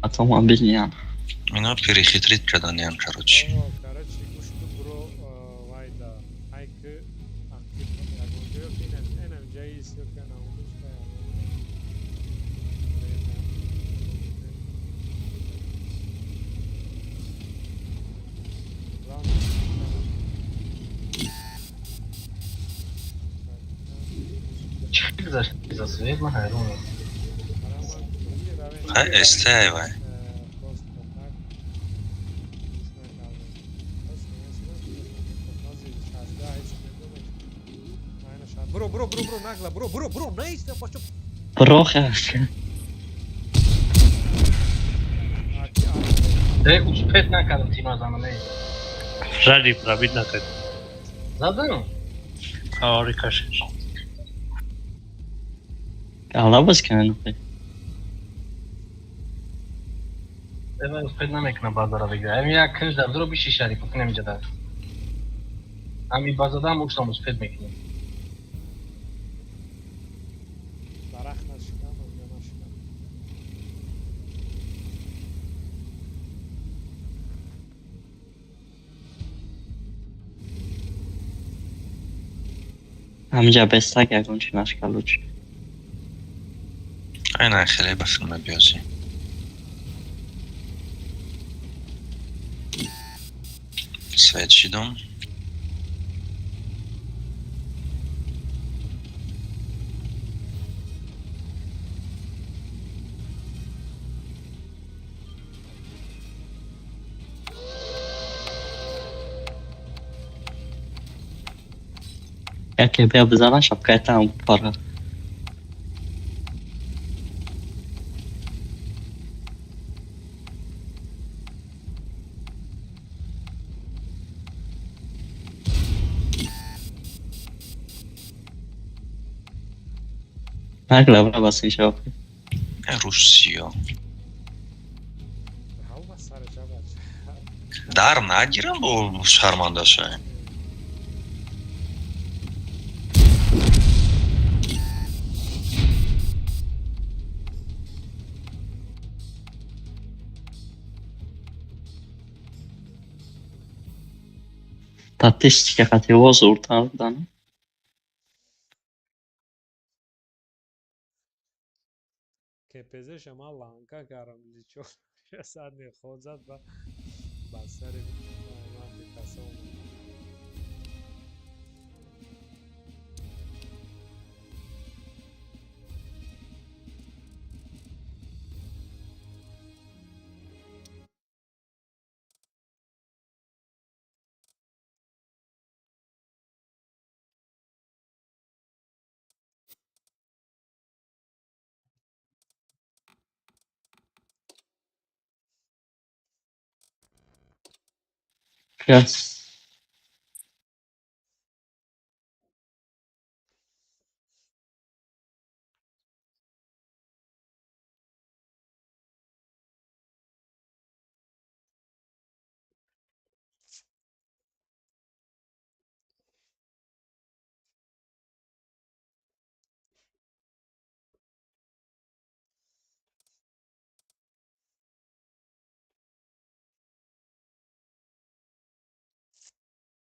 Ҳатто ман билиям. Ино перехитрить карданиян, короче. О, короче, гӯш ту бро, вайда. Ай ки ақиб ягон ҷо ки инам инам ҷаис ё ки анам унуш. Чӣ гузашт за свет, ман ҳайронам. Хай СТ ай вай. Просто так гӯш накардем. Бро, бро, бро, бро, нагла, бро, бро, бро, наиста, бачо. Броха. Э, успеть накардам тима зана, не. Ради пробить накард. Задам? Ори кашиш. Алла боз кунен. Эва успеть намекунам базара бигира. Ами як кунж дар дуро биши, Шариф, кунем иҷа дар. Ами базадам уштам успеть мекунем. Дарахт нашикам, онҷо нашикам. Ҳамҷа бестак ягон чи нашка луч. Айна хеле ба филме биёзӣ. Свет шидам. Яке бия бизана, шапкаятам пара. Нагла бра басин шапка. Русиё. Дар нагирам бо шарманда шавем. Статистика қати воз уртар будан. КПЗ шама ланка карам личо садни ход зад ба сари ман бикаса омад. Yes.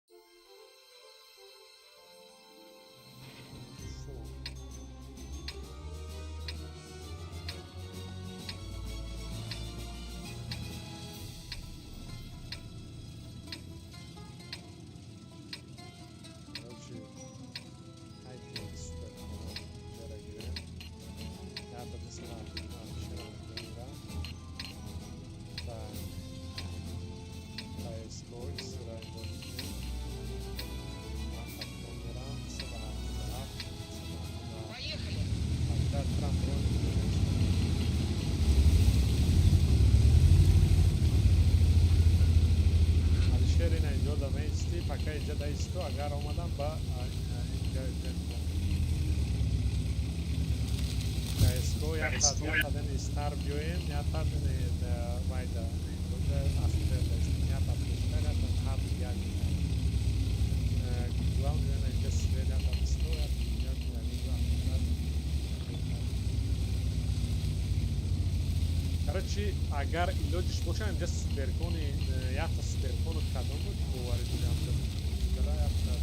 Фу. Короче, айти супер ҷара гирем. Ята мисла шера. Так. КСКО Исраил бозӣ. Ман хатто мерам 177, 177. Поехали. Тогда Трамп броню мебошад. Алишер, ина инҷо да меистӣ, пока инҷа да исту, агар омадам ба инҷа КСКО як қадами истар биёем, як қадами вайда астрел даистем, як қад пештар, як қад ҳарду як. Главное, ина инҷа свет як қад исто, як як як. Короче, агар илоҷиш боша, инҷа суперкони, якта суперкону кадом буд, боварӣ дорӣ, амҷа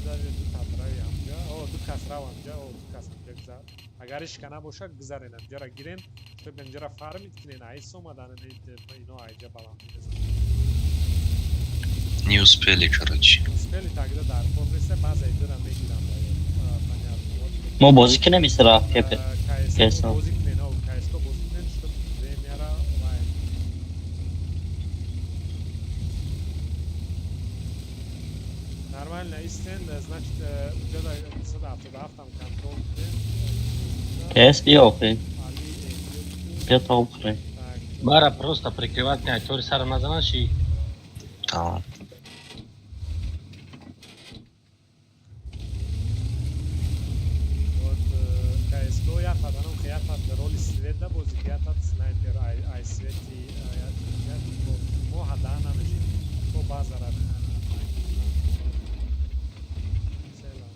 даже ду татрави амҷа, о, ду кас рав амҷа, о, ду кас амҷа гузар. Агар ишка набоша, гузарен амҷара гирен, чтоб инҷара фармид кунен, айс омадан ино айҷа баландӣ мезананд. Не успели, короче. Успели, тогда дар кор неста, баъза идора мегирам. Понятно. Вот. Мо бозӣ кунем исра КП. КСК КС. бозӣ кунен, о, КСК бозӣ кунен, чтоб времяра вай. Нормально истен, значит, уҷада 177 ам контрол кунем. КС биё охи. Али эҳтиёт. Биё то бихӯрем. Так. Бара просто прикрывать не, тори сара назанаш и Тамом. Вот КСК як қадарам ки як қад роли свет да бозӣ, як қад снайпер ай свети як мо ҳада намешем. То базара. Целом.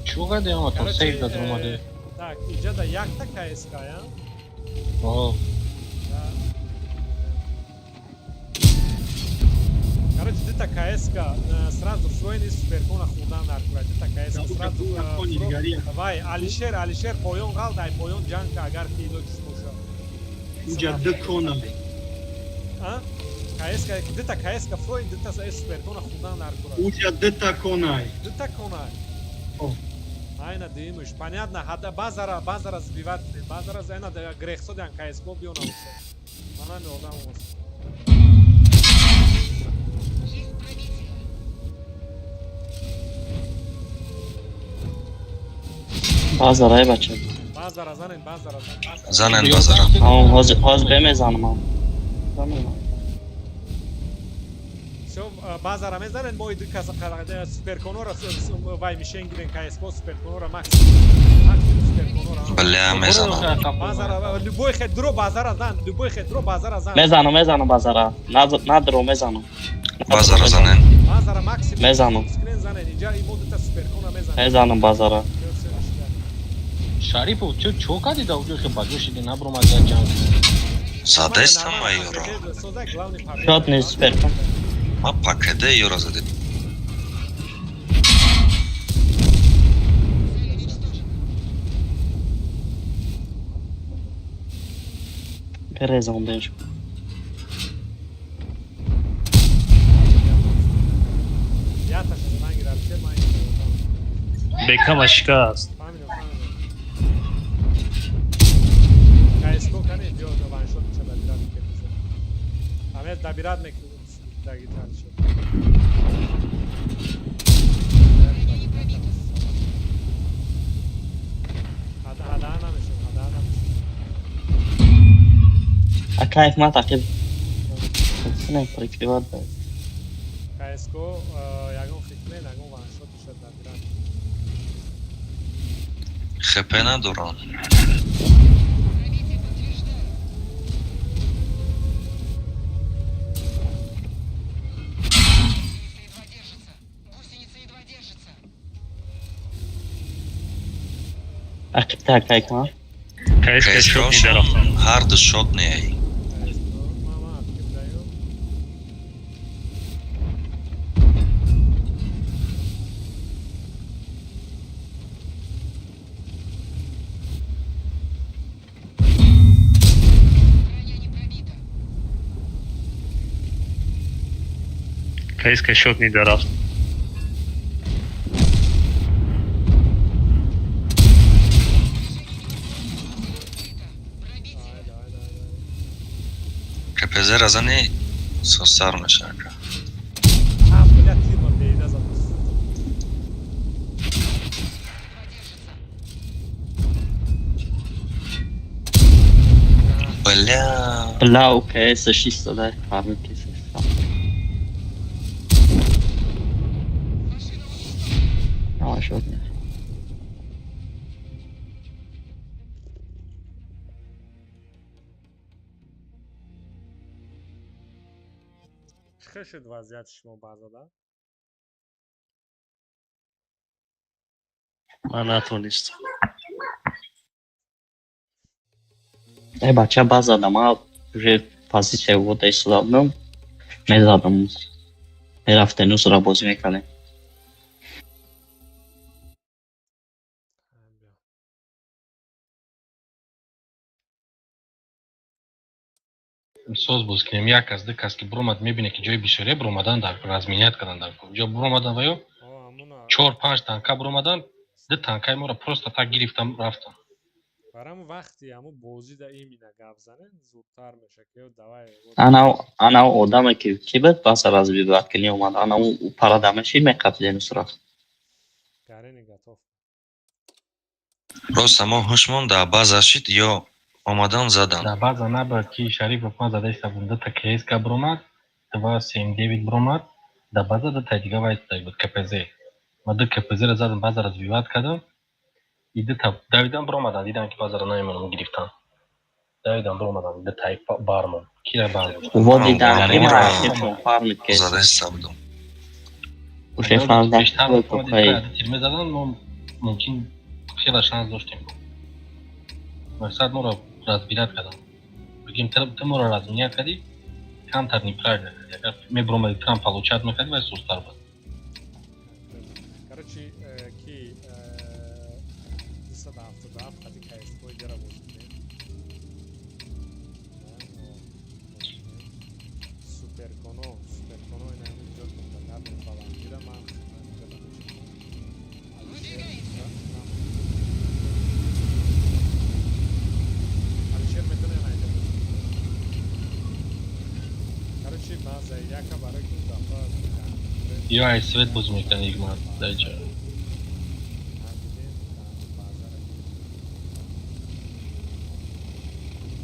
Чӯ гаде ама то Короче, сейф да омаде. Так, иҷа да якта КСК, я? О, Да. Короче, дита КСК сразу фроини суперкона хурдан дар кура. Дита КСК сразу Кони дигария. Вай, Алишер, Алишер поён ғалт, ай поён ҷанг, агар ки илоҷиш боша. Инҷа ду кона. А? КСК, дита КСК фроин, дита суперкона хурдан дар кура. Уҷа дута конай. Дита кона. О. Айна димыш. Понятно, хада базара, базара сбивать, базара айна да грехсодян КСК биёна боша. Манами одам ост. Есть пробитие. Базарай бача. Базара занен, базара занен. Занен базара. Ҳозир ҳозир бемезанам. Замезанам. Всё, базара мезанед, мо иди каса суперконора вай мишен гирен КСК суперконора максимум. Максимум суперконора. Бля, мезанам. Базара, любой хед дро базара зан, любой хед дро базара зан. Мезанам, мезанам базара. Надро мезанам. Базара занен. Базара максимум. Мезанам. Скрин занен, инҷа имо дута суперкона мезанем. Мезанам базара. Шарипов, чё чё кади да уҷо хе баҷо шиди набромад як ҷанг. Задестам ма ёро. Шот не суперкон. Ма пакеде ёро заде. Резондеш. Бекама шикаст. КСК кане биё ваншот меша дабират мекунад. Ҳамез дабират мекунад дагитар шуд. Ҳада намешад, ҳада намешад. А кайф ма тақиб. Не прикриват да. КСК ягон хикмен, ягон ваншот мешад дабират. ХП надорам. Ақибтар кайф ма? КСК шот недарафтам. Ҳар ду шот неай. КСК шот недарафт. КПЗ разани сосар мешака. А, бля, тирма бейда зад. Бля. Бля, у КС 600 да, фарми КС. Ама шот не. Чӣ шуд вазъияти шумо баъзода? Ман натонистам. Э, бача базада, ма уже позиция вода истода будам. Мезадам. Мерафтем нусра бозӣ мекардем. Соз боз кунем, як кас, ду кас ки буромад, мебине ки ҷои бисёре буромадан дар разменять кардан дар ҷо буромадан ва ё чор панҷ танка буромадан, ду танкаи моро просто так гирифтам рафтам. Барам вақти ҳаму бозида имина гап занен зудтар меша ки давай. Ана одаме ки ки буд баса разбивать кини омад, ана у парада мешид меқапиде нусра. Гарени готов. Просто мо ҳушмон дар база шид ё омадан задан. Дар база набуд ки Шарипов ман зада истабудам, дута КСК буромад, 279 буромад, дар база дута дига вай буд КПЗ. Ман ду КПЗ-ро задам, база разбивать кардам. И дута давидан буромадан, дидам ки базаро намемонам гирифтан. Давидан буромадан, дута бармон. Кира бармон. Во дидан ки ма ахиршон фармид ки. Зада истабудам. Уже фармид. Тир мезадан, мо мумкин хеле шанс доштем. Мақсад моро разбирать кардам. Бигем ту моро разменять кардӣ, камтар неправильно кардӣ. Агар мебуромадӣ трам получать мекардӣ, вай сустар буд. Короче, ки 277 қади КСК гера бозӣ кунем. Суперконо, суперконо ина ҳамин ҷо мунтахаб баландира ман инҷо намешинам. Алишер метавонад найҷа бозӣ кунад. Короче, база яка барои ки дафъа Ё ай свет бозӣ мекунад игмат дар ҷо.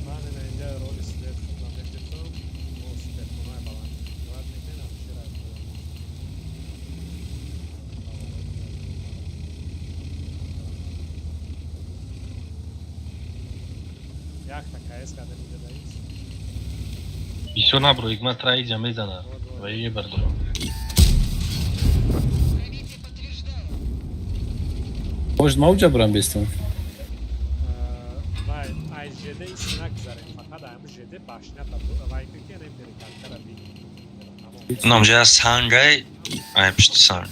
Ман ина инҷа роли свет худам мегирифтам. Мо суперконои баланд мекунем, Алишер. Якта КС кардем инҷа даис. Бисёр набро, ҳикмат тра иҷа мезана. Ва е бардорам. Может, ма уҷа бурам бестам? Вай, ай ЖД ис нагзарем, фақат ам ЖД башнята вай ки нем перекаткара би. Нам ҷа сангай, ай пишти санг.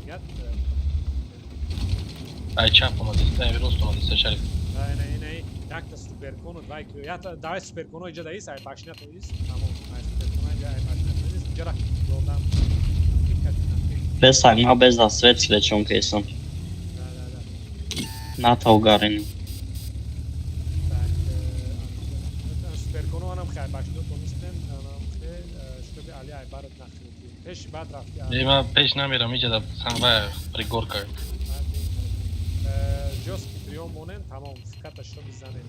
Дигар Ай чап омадиста, ай рост омадиста, Шариф. Не, не, не, якта суперкону, вай ки ята давай суперкону иҷа даис, ай башнята ис, тамом, ай суперкону иҷа ай башнята ис, иҷара ёрдам. Без огня, без свет свечом кесам. На тавгарини. Так, суперкону анам хай башнята тонистем, анам хе штоби али ай барат нахрити. Пеш баъд рафти. Не, ма пеш намерам, иҷа да санг вай пригорка. Жёсткий приём монем, тамом, фиката штоби занем.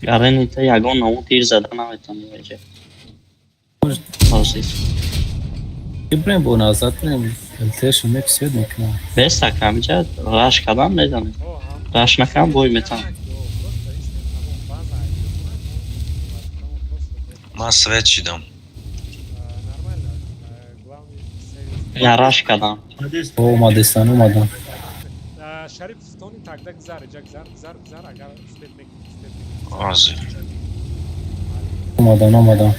Гарени та ягон намуд тир зада наметонӣ веҷа. Ҳозир. Ибрем бо назад брем, ЛТ-шо мек свет мекунам. Бес такам иҷа раш кардам мезанем. Раш накардам бой метам. Ман свет шидам. Я раш кардам. Омадестан, омадам. Шариф тони тогда гзар, иҷа гзар, гзар, гзар, агар успеть мекунӣ, успеть мекунӣ. Ҳозир. Омадам, омадам.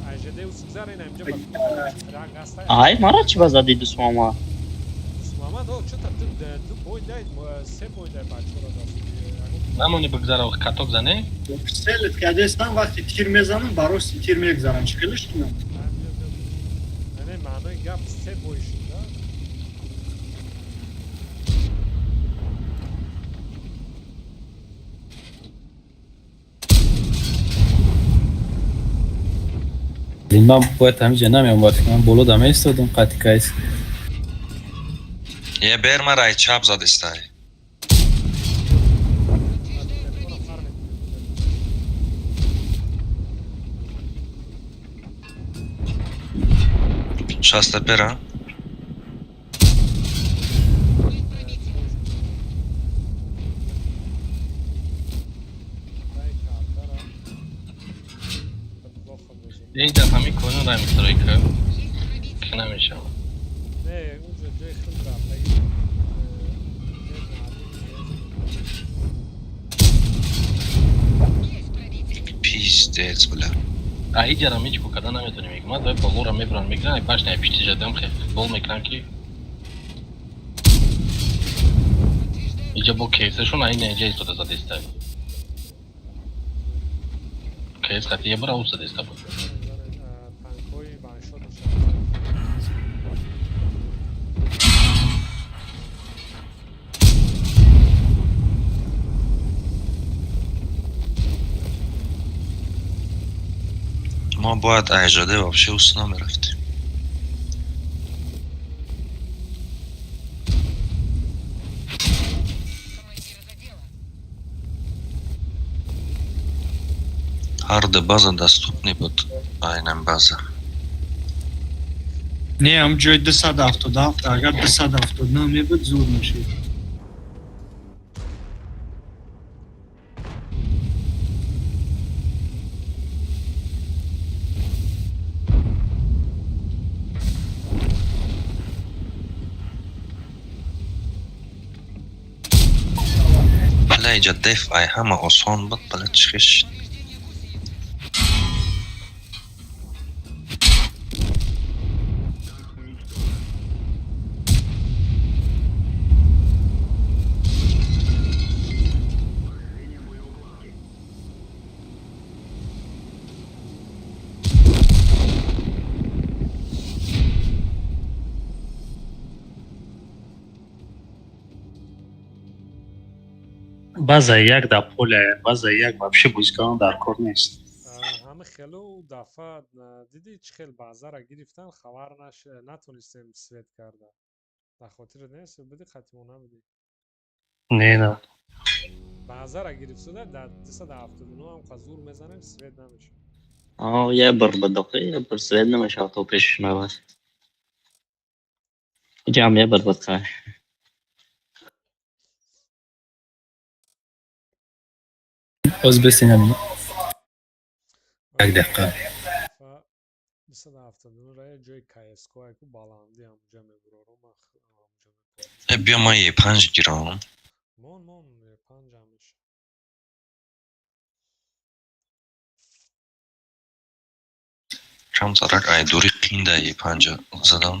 Ай ЖД ус гзар, ина инҷа ба ранг аст. Ай, мара чӣ ба зади Дусмама? Дусмама, до, чё-то ду бой дай, се бой дай бачаро даст. Намони бигзара, каток зане? Селет кардестам, вақти тир мезанам, ба рости тир мегзарам. Чӣ хелеш кунам? Не, маънои гап се бой шуд, да? Ман бояд ҳамиҷа намеомад, ман боло да меистодам қати кайс. Е бер мара ай чап задистай. Шаста пера. Эй дафъа миконун рай мистройка. Ки намешавад. Не, унҷа ҷои худ рафта. Пиздец, бля. А иҷарам ҳеҷ ко карда наметонем. Ҳикмат вай болора мебуранд, мегиранд, ай башня ай пишти жадам хе футбол мекунанд ки иҷа бо КС-шон ай не иҷа истода задеста. КС хати ебра у задеста буд. Танкҳои ваншот. Мо бояд ай ЖД вообще ус намерафтем. Ҳар ду база доступный буд, айнан база. Не, ам ҷои 277, агар 279 мебуд, зур мешид. Бля, иҷа деф ай ҳама осон буд, бля чихиш. База як дар поле, база як вообще бозикунон дар кор нест. Ҳама хелу дафъа дидӣ чӣ хел баъзара гирифтан, хабар натонистем свет карда. Дар хотират нест, бидӣ хатимо набудӣ. Не, на. Баъзара гирифтуда дар 279 ҳам қа зур мезанем, свет намешавад. А, я бар бадохи, я бар свет намешавад то пеш навад. Иҷа ҳам я бар бад хай. Боз бесинам. Як дақиқа. 279 ра ҷои КСК ку баландӣ ҳамҷа мебурорам, ҳамҷа. Э, биё ман Е5 гирам. Мон, мон, Е5 ҳамеша. Камтарак айдури қинда Е5 задан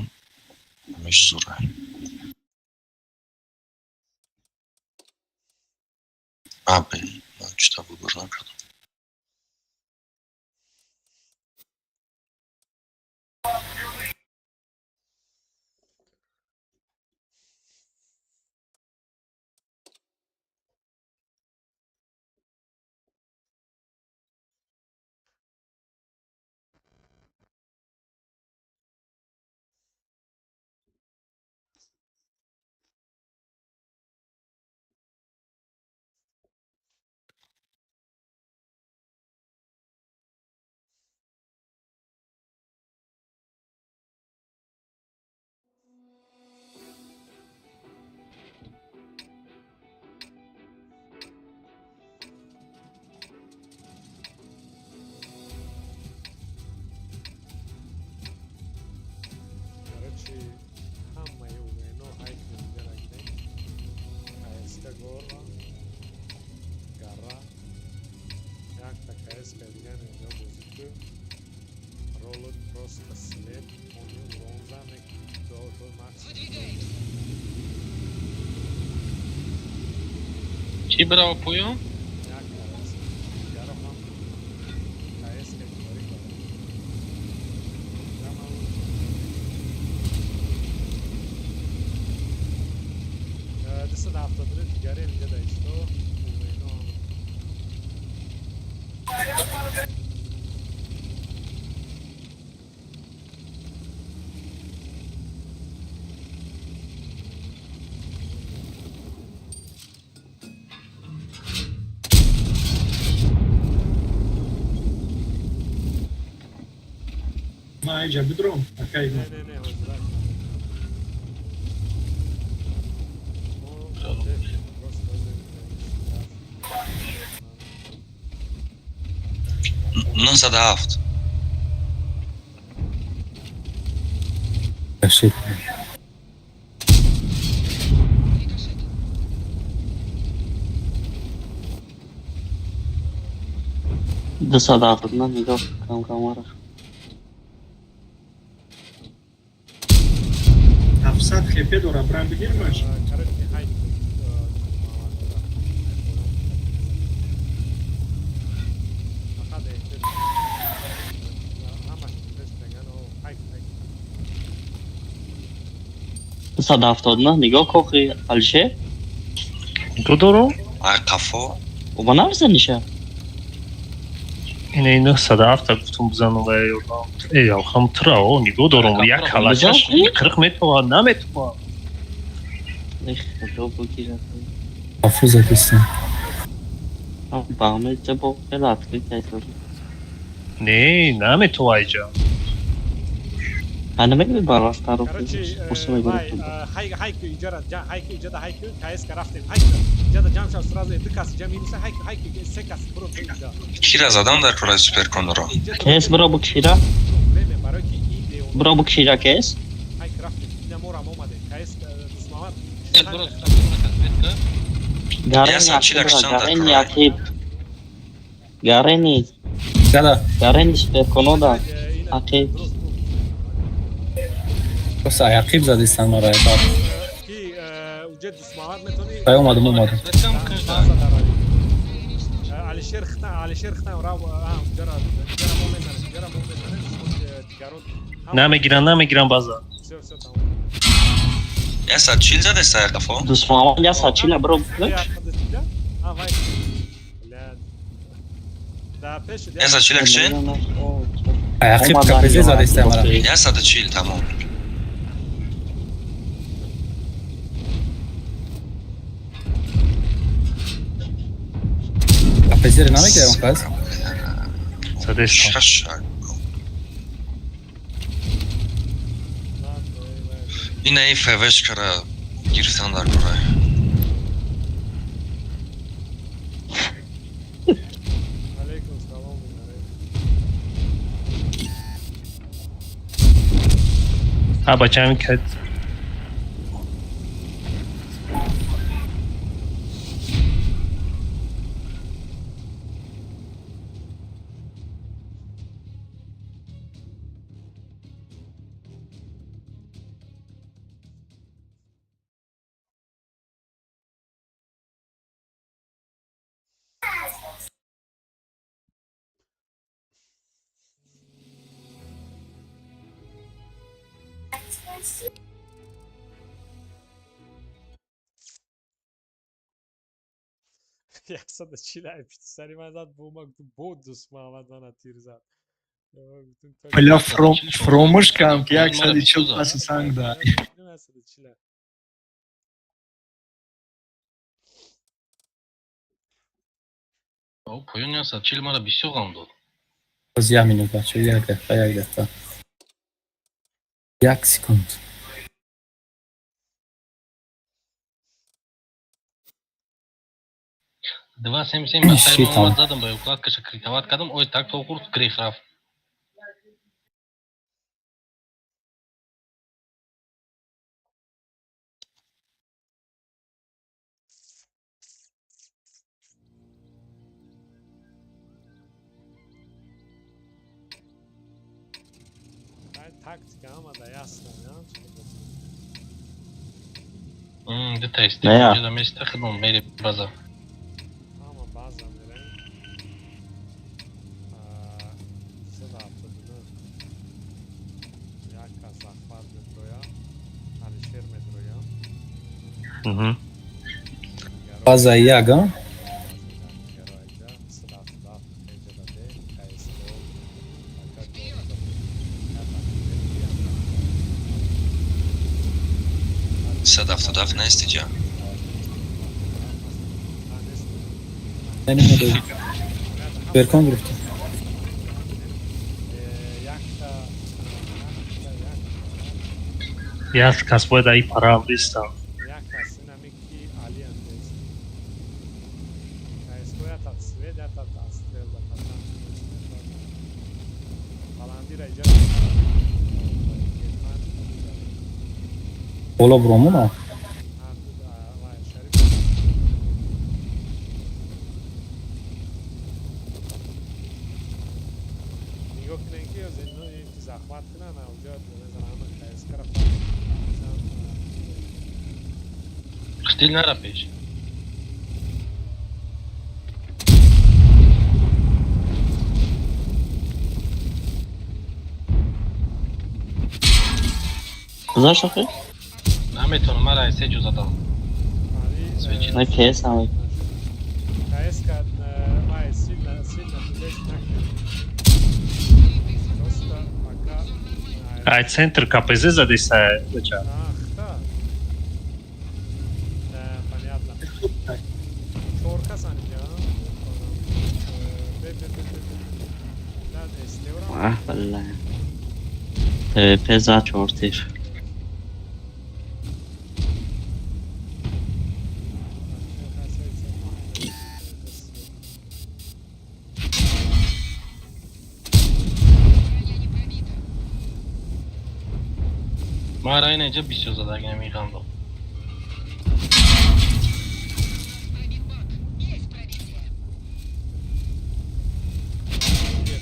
ҳамеш зура. Абе, ман чита выбор накардам. Короче, ҳамаи умено ҳайкни дигара гирем. КСК горра, гара, якта КСК дига инҷо бозӣ ку. Ролик просто слеп, они уронза до максимум. Чӣ бираво поён? Як КСК. Дигаро ҳам КСК дигари гара. Ҷамъ 272 дигаре инҷа да исто умено ҳама. Ман айҷа бидром, акай. Не, не, не, ҳозирак. Мо просто ҳозир 907. Рашид. Рикошет. 279 нигоҳ кам камара. 700 хп дора, брам бигирмаш. Короче, ҳайк фақат эҳтиёт, ҳамаш пеш меган, ҳайк, ҳайк. 279 нигоҳ кохи Алишер. Ду дорум? Ай қафо. Оба намезаниша? Ина 907 гуфтум бизанам ва ёдам. Э, ялхам тура, о, нигоҳ дорум. Як ҳалакаш қирқ метова, наметова. Эх, худо бигирад. Ҳафуза дистам. Ба ҳамаҷа бо хеле открыт айдорӣ. Не, наметова айҷа. А намегӯи барвақттаро Короче, курси вай, мегирифт. ҳайк, ҳайк, иҷара, ҳайк, иҷада, ҳайк, КСК рафтем, ҳайк, иҷада ҷамъ шав, сразу ду кас ҷа минуса, ҳайк, ҳайк, се кас, буро ту иҷа. Кира задан дар кораи суперконро. Кес биро бикшира? Время, барои ки и деона. Биро бикшира кес? Ҳайк рафтем, ина морам омадем, КС Дусмамад. Гарени Ясан, чӣ ақиб ра, дакшан дар гарени кораи? ақиб. Гарени, Дада, гарени суперконода. Ақиб. просто аяқиб задистан маро айбар. Ки уҷа Дусмамад метони. Ай омадам, омадам. Алишер хитан, Алишер хитан, рав, а, уҷара, уҷара мо мезанем, уҷара мо мезанем, дигарон. Намегирам, намегирам база. Всё, всё, тамом. 140 задеста ай қафо? Дусмамад 140 биро бикш. А, вай. Бля. Да, пеш. 140 кшен? Аяқиб КПЗ задистан маро. 140 тамом. КПЗ ро намегирам пас. Задестам. Шаш. Ина и ФВшкара гирифтан дар кораи. А бачаами ка. 140 пишти сари ман зад, бо ма гуфтум, бо дӯст Муҳаммад мана тир зад. Бля, фромӯш кардам, ки 140 паси санг да. 140. Поёни 140 мара бисёр ғам дод. Боз як минут, бачаҳо, як дақиқа, як дақиқа. Як секунд. 2 7 7 ба сари Щитам. ман омад, задам ба укладкаша, критовать кардам, ой, так то хурд грех рафт. Тактика ҳамада ясно. Дута Не, я. истеҷода места хидмон мери база. Ҳама база мерем. 179 як кас захват медроя, Алишер медроя. База як, а? Дигароаҷа 177 эҷададе кско. 177 нест иҷа. Намедонам. Беркон гирифта. Якта. Як кас бояд аи параам бистам. Як кас инами ки Алиам нест. Кско ята свет, ята отстрел да патан. Баландира иҷа. Боло буромуна? Шариф. Нигоҳ кунем, ки ки захмат кунан ауҷа мезанам ҳама кскара. Штил нара пеш. Гузашт охир? Наметавонам, мара се ҷо задам. На кес ҳама. КСК май сильно сильно лезть накунем. Просто пока. Ай центр КПЗ задиса, бача. Ах, да. Да, понятно. Чор касан иҷа. Бе, бе, бе, бе, бе. Да, СТО-ра. Аҳ, балла. ТВП зад чор тир. Броня не пробита. Мара ина иҷа бисёр задагинам и ғам дод. У нас пробит борт. Есть пробитие.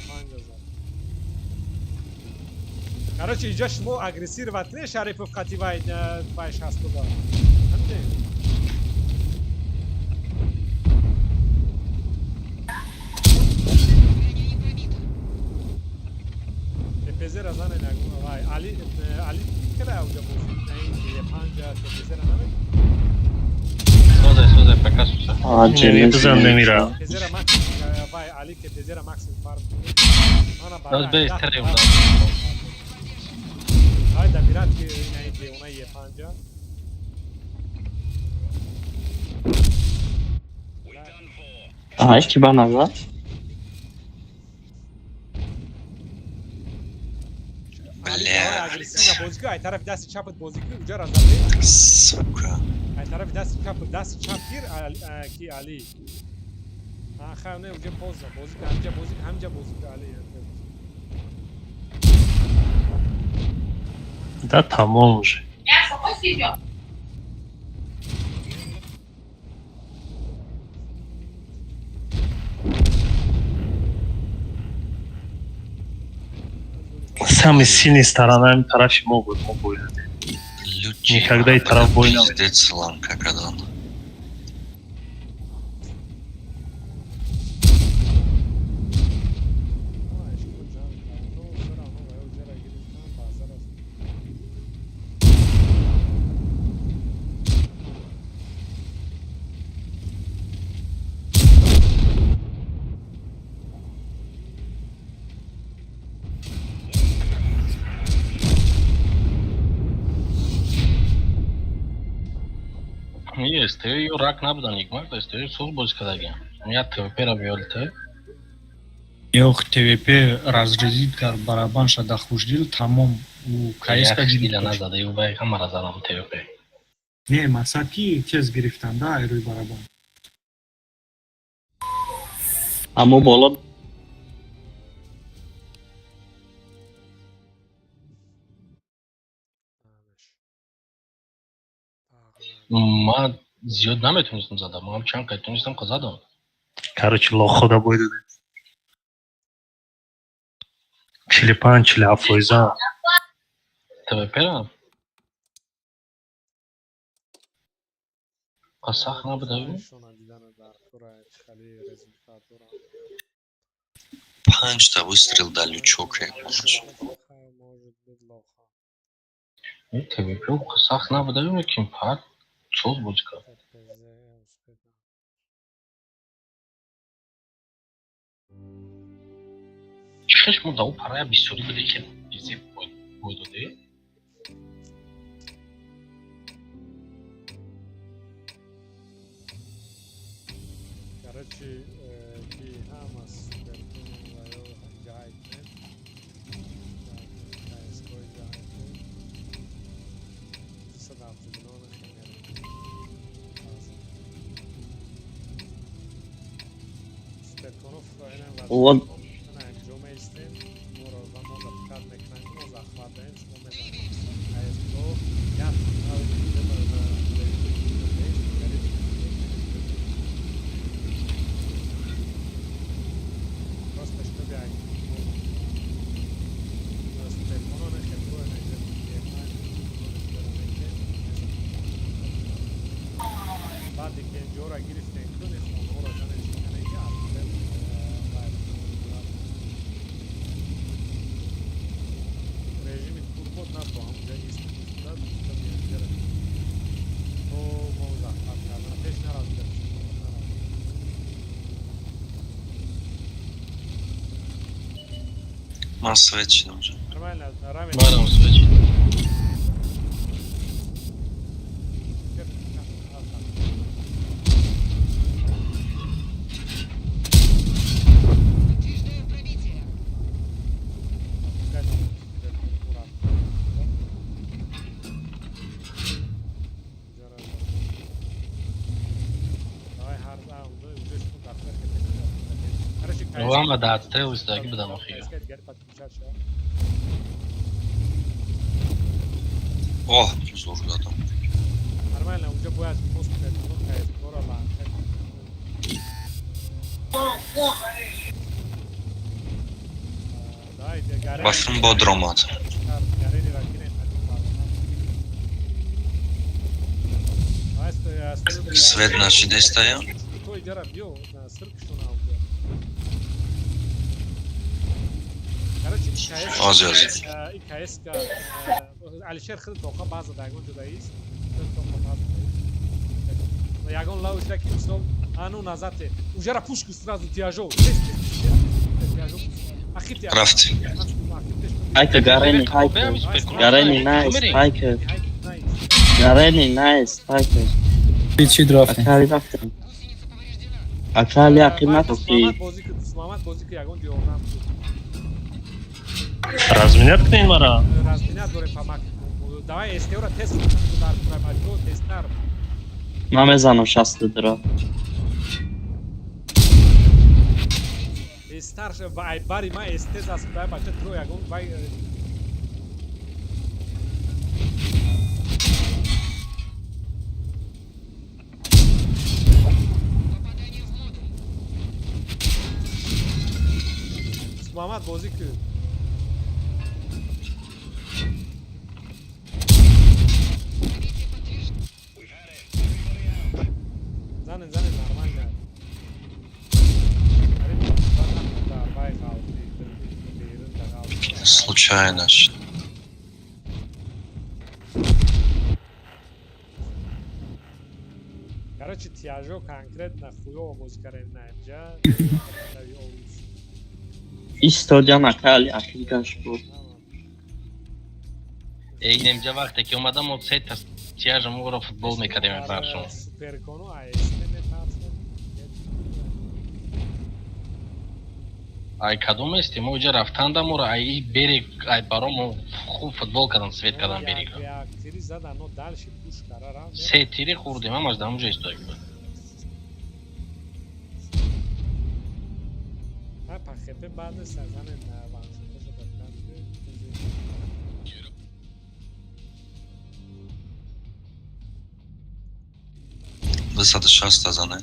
Панҷа зад. Короче, иҷа шумо агрессировать кунед, Шарипов қати вай 62. Ҳамиде? Броня не пробита. КПЗ-ра занен вай Али Али кара ауҷа бозӣ. На ин панҷа КПЗ-ра наме? Созай, созай, пока суса. Не, бизан немира. КПЗ-ра максимум вай Али КПЗ-ра максимум фарм кунед. Мана. Боз бе истаре удам. Ай да мират ки ина ин девона е панҷа. Аҳ, ки ба назар? Али Бля. давай агрессивно бозӣ кун, ай тарафи дасти чапат бозӣ кун, уҷа задӣ. Сука. Ай тарафи дасти чап, дасти чап гир ки Али. А хайр, не, уҷа поздно. Бозӣ кун, ҳамҷа бозӣ кун, ҳамҷа бозӣ кун, Али. Ҳамҷа бозӣ кун. Да тамом уже. Самый сильный сторона тарафи мо буд, мо бой додем. Никогда и тараф бой намедод. Пиздец ланка кадан. СТ рак набудан, икмак СТ соз боз кардагиам. Я ТВП-ра биёлте. Ёх, ТВП разрезид кард барабанша да хушдил, тамом у КС-ка гирифта назада, ю бай ҳамара задам ТВП. Не, мақсад ки тез гирифтан да айрӯи барабан. Аммо боло Ман зиёд наметонистам задам, ман чанд қай тонистам ка задам. Короче, лохода бой додем. 45, 47 фоиза. ТВП-ра? Па сахт набуда ю? Панҷта выстрел да лючок яконаш. ТВП сахт набуда ю, лекин пад соз бозӣ кард. Чӣ хеш мо да ӯ парая бисёрӣ буде ки бизе бой доде? Короче, ки ҳама суперкун ва ё ҷай кунед, КСК-и ҷай кунед, 279 хемер. Суперкунов Вот. ана инҷо меистем, моро ва мо фақат мекунанд ки мо захват даем, шумо мезанед. КСК як просто чтобы баъде ки ҷора гирифтем, куни хонҳоро занед, шикане ки аз режими турбо на то ҳамунҷа истифода то мо захват кардан пеш нарафта. Ман свет шидам уже. Нормально, равен. Манам свет шидам. Подтверждаю пробитие. Ама да, отстрел истаги будам охиё. О, зур задам. Нормально, уже бояд пост Бафрм бодр омад. Свет нашидестая. Ози, ози. КСК Алишер худ тоқа баъза да ягон ҷодаист, тоқа баъза даист. Ягон лаужда ки мисол ану назате. Ужара пушку сразу тяжо. Тез тез тез тяжо. Ахир Рафт. Хайка Гарени, хайка. Гарени найс, хайка. Гарени найс, хайка. Чӣ рафтем? Акали рафтем. Акали ақиб натофти. Бозӣ ки Дусмамад бозӣ ки ягон ҷо нам. Разменят кунед мара. Разменят дорем памак. Давай СТО-ра тез дар промаҷо тезтар. Ман мезанам 62-ро. Тезтар ва ай бари ма тез аст, дай бача тро ягон вай. Муҳаммад, бозӣ кун. Занен, занен, нормально. Дарбаи ғалти, берун да ғалти. Случайно. Короче, тяжо конкретно хуёво бозӣ кардем на инҷа. Истодиан акали ақил гашт буд. Инемҷа вақте ки омадам, мо сета тяжа моро футбол мекардем баршон. Суперкону АСТ метарсем. Ай кадом ести мо иҷа рафтанда моро ай берег ай баро мо хуб футбол кардан, свет кардан берега. Як тири зада, но дальше пуш кара рафт. Се тири хӯрдем, ҳамаш дар ҳамҷо истода буд. Ҳа, пахепе баъд сазане ваншоташо даддан. 260 зане.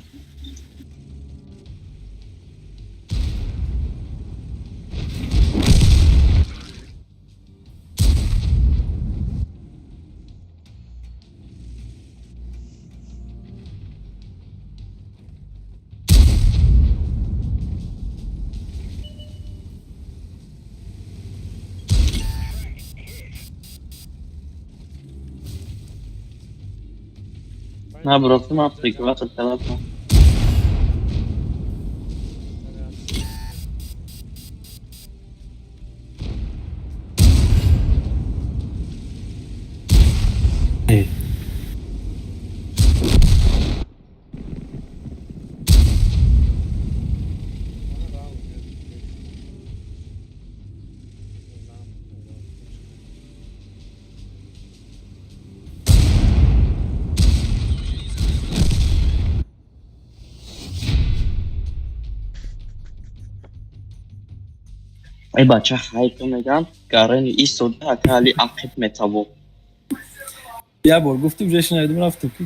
На, бро, ман прикрываться телефон. Ай бача, хайто мегам, гарени истода акали ақиб метавоб. Як бор гуфтим, ҷа шунавидим, рафтем ки.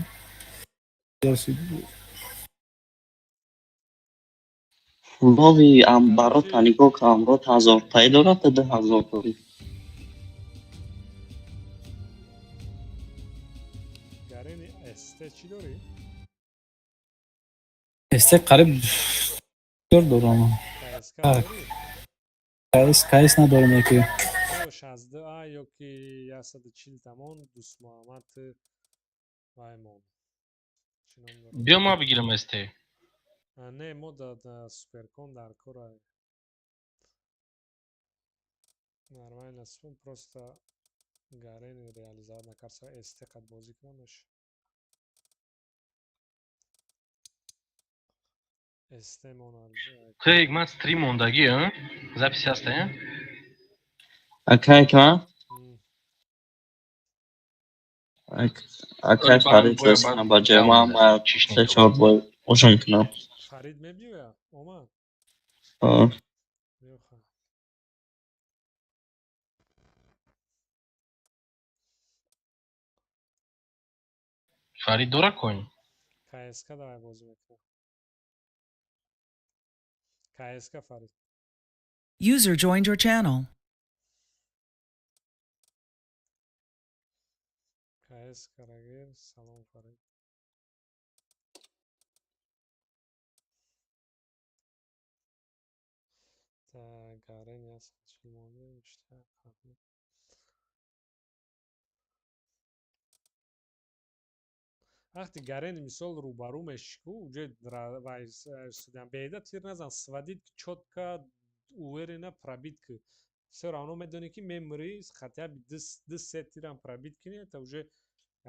Фулови амбарота нигоҳ кун, амрот ҳазортаи дорад, та 2000 дорӣ. Гарени СТ чӣ дорӣ? СТ қариб чор дорам. КСК дорӣ? КС, КС надорам яке. 62 А ё ки 140 тамон Дӯстмуҳаммад ваймон. Чӣ ном дорад? Биё, ма бигирам СТ. Не, мо да суперкон дар кора. Нормально, просто гарени реализовать накард, СТ қад бозӣ кунамаш. СТ мон. Ту ҳикмат стрим мондагӣ, а? Запись ҳаста, а? Акай ка? Акай Фарид ресна ба ҷои ман бояд се чор бой ошон кунам. Фарид мебиёя? Омад? А. Меоха. Фарид дора конь? КСК давай бозӣ мекунам. КСК Фарид. User joined your channel. КСК рагир, салом Фарид. Так, гарен 140 монда, ништяк. Вақти гарени мисол рӯбарӯ мешӣ ку, уҷо вай судям беда тир назан, сводить чётко, уверенно пробить ки. Всё равно медонӣ ки мемирӣ, хотя бы ду се тирам пробить кунӣ, это уже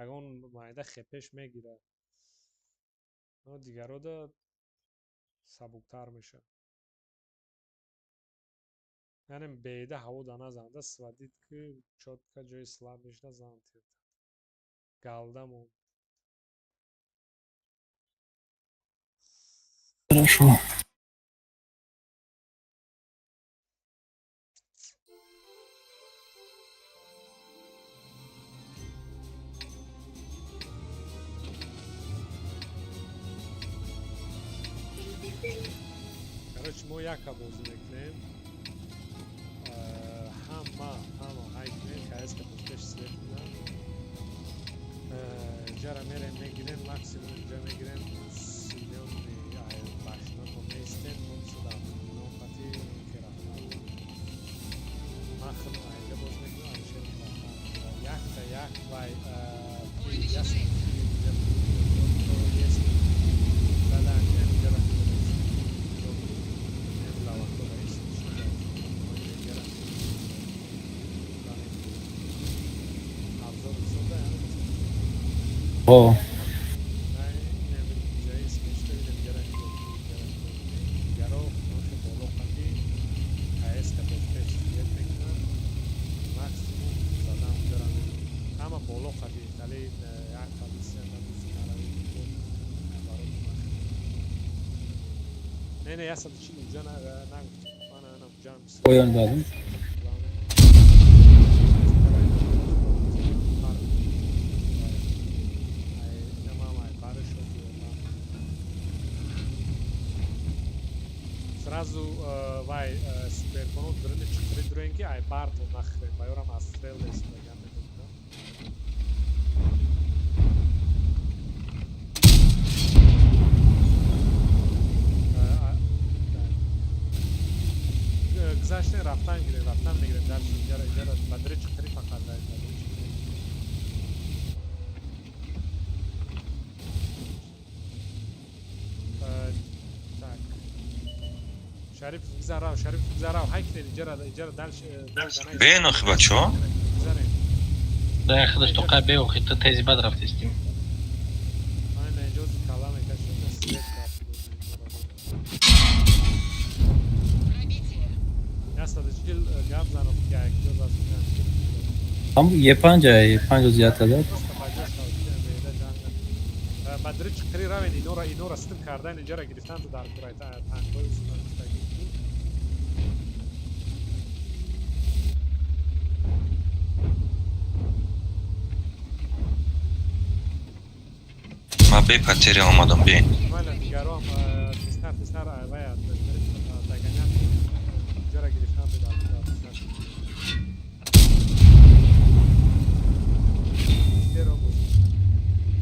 ягон майда хепеш мегирад. Но дигарода сабуктар мешавад. Яъне беда ҳаво да назанда, сводить ки чётко ҷои слабиш да зан тирда. Галда мон. Хорошо. Короче, мо яка бозӣ мекунем. Ма ҳама ҳай кунем, КС-ка пеш свет кунам. Ҷара мерем, мегирем, максимум инҷа мегирем. Силёни башното меистем, 579 қати ки рафтан. Ман худам инҷа боз мекунам, Алишер рафтан. Якта як вай есть. Да-да, инҷа лавакора есть. Обзор сюда. О. Ҳама боло қади хали як позиция наравӣ. Не, не, 140 инҷа нагуфтам. Ана, ана, ҷамъ. Поён дадам. Сразу вай суперконо дрини чиқири дуроен, ки ай бартон нахӯрем, ва ёрам аз стрел истодаган мекунам. Гузаштен, рафтан гирем, рафтан мегирем. Дальше иҷара, иҷара ба дри чиқири, фақат ба дри чиқири. Так, Шариф, гузарав, Шариф, гузарав, ҳай кунед иҷара, иҷара, дальше. Бен, охи, бачаҳо. Гузарем. Да, худаш тоқай беохи, ту тези бад рафтистим. Ана иҷози кала мекашем, свет рафт. Пробитие. 140 гап занов, ки якҷоз аст. Ҳам Е5, Е5 зиёдта дад. Просто ба ҷош меда ҷанг. Ба дри чиқири равен, инора, инора стим кардан, иҷара гирифтан ту дар курай танкҳои гуфтагӣ. Ман бе потеря омадам, бен. Майла, дигаром тезтар, тезтар, вая догонять, иҷара гирифтан ту дар курай. Шеро буд.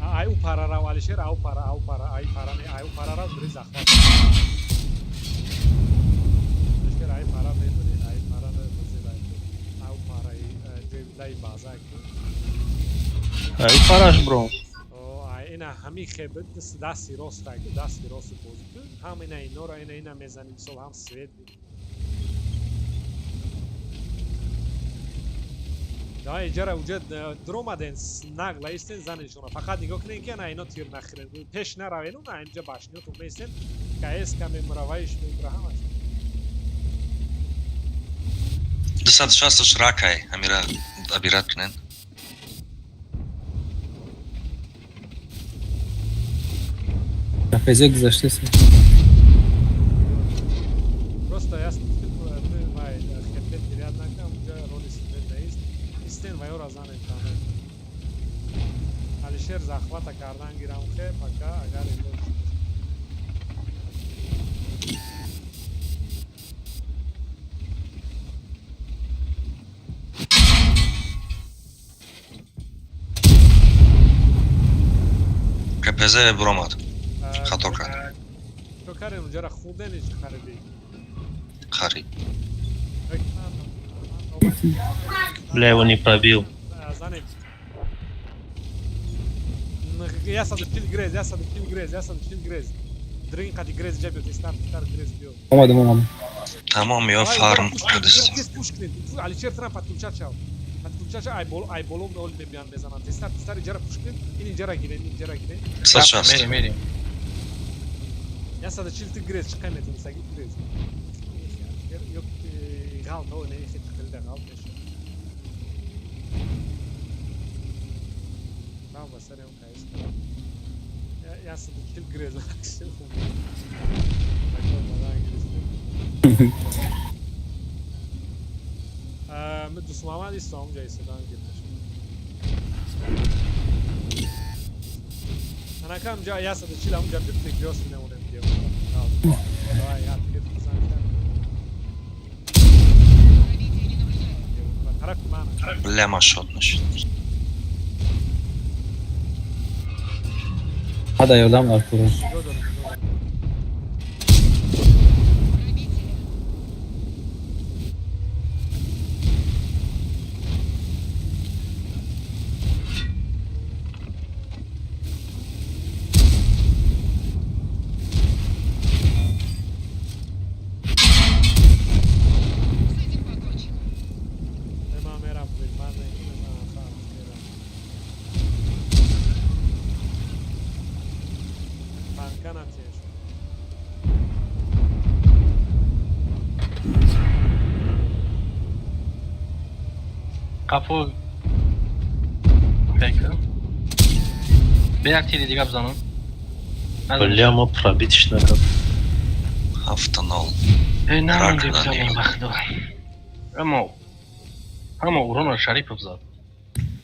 Ай у пара рав, Алишер, ау пара, ау пара, ай пара не, ай у пара рав, дри захват. Алишер, ай пара мебури, ай пара бозир, ай ау пара ҷои лаи база ки. Ай параш бро. О, ай ина ҳами хеб дасти рост, дасти рост бозӣ кун. Ҳам ина инора, ина ина мезани, мисол, ҳам свет. Давай, иҷара уҷа дуромаден, нагла истен, занешона. Фақат нигоҳ кунен, ки ана ино тир нахӯрен. Пеш наравену, на инҷа башниётон меистен. КС-ка мемура, вайш мемура, ҳамаш. 260 ракай, ҳамира обират кунен. КПЗ гузаштест. Просто ясно, вай хепет гиряд накам, уҷа роли свет наист. Истен ва ёра занем тамом. Алишер захвата кардан гирам хе, пока агар илоҷ. КПЗ биромад. Хато кард. Чо кардем, уҷара хурден ич харидӣ? Харид. Бля, его не пробил. Занем. 140 грез, 140 грез, 140 грез. Дрин қади грез ҷа биё, тезтар, тезтар грез биё. Омадам, омадам. Тамом, ё фарм кардист. Тез пуш кунед. Алишер, трам подключать шав. Подключать шав, ай боло, ай боло ол мебиён мезананд. Тезтар, тезтар иҷара пуш кунед. Ин иҷара гирен, ин иҷара гирен. 160. Мерем, мерем. 140 ти грез чиқай метавонистаги грез. Ё ғалт, о, не, хе чиқирида ғалт мешавад. Рав ба сари он кайс. 140 грез максимум. Такой бадан гирифтем. Дӯст Муҳаммад исто ҳамунҷа истодан гирифта. Анака ҳамҷа 140 ҳамунҷа бипли грёс мемонем девона. Давай, як тир бизан. Пробитие не наблюдаю. Девона. Ляма шод нашуд. Ада ёрдам дар куро. Нигоҳ дорам, нигоҳ дорам. Пробитие. С этим покончено. Нема мерам придман мекунем, аха, мерам. Танка натиеш. Қафо фекр. Бе як тири дига бизанам. Бля, ма пробитиш накард. 7-0. Э, намонде Рак бизанам нанигоҳ. ба худо. Аммо ҳама уронро Шарипов зад.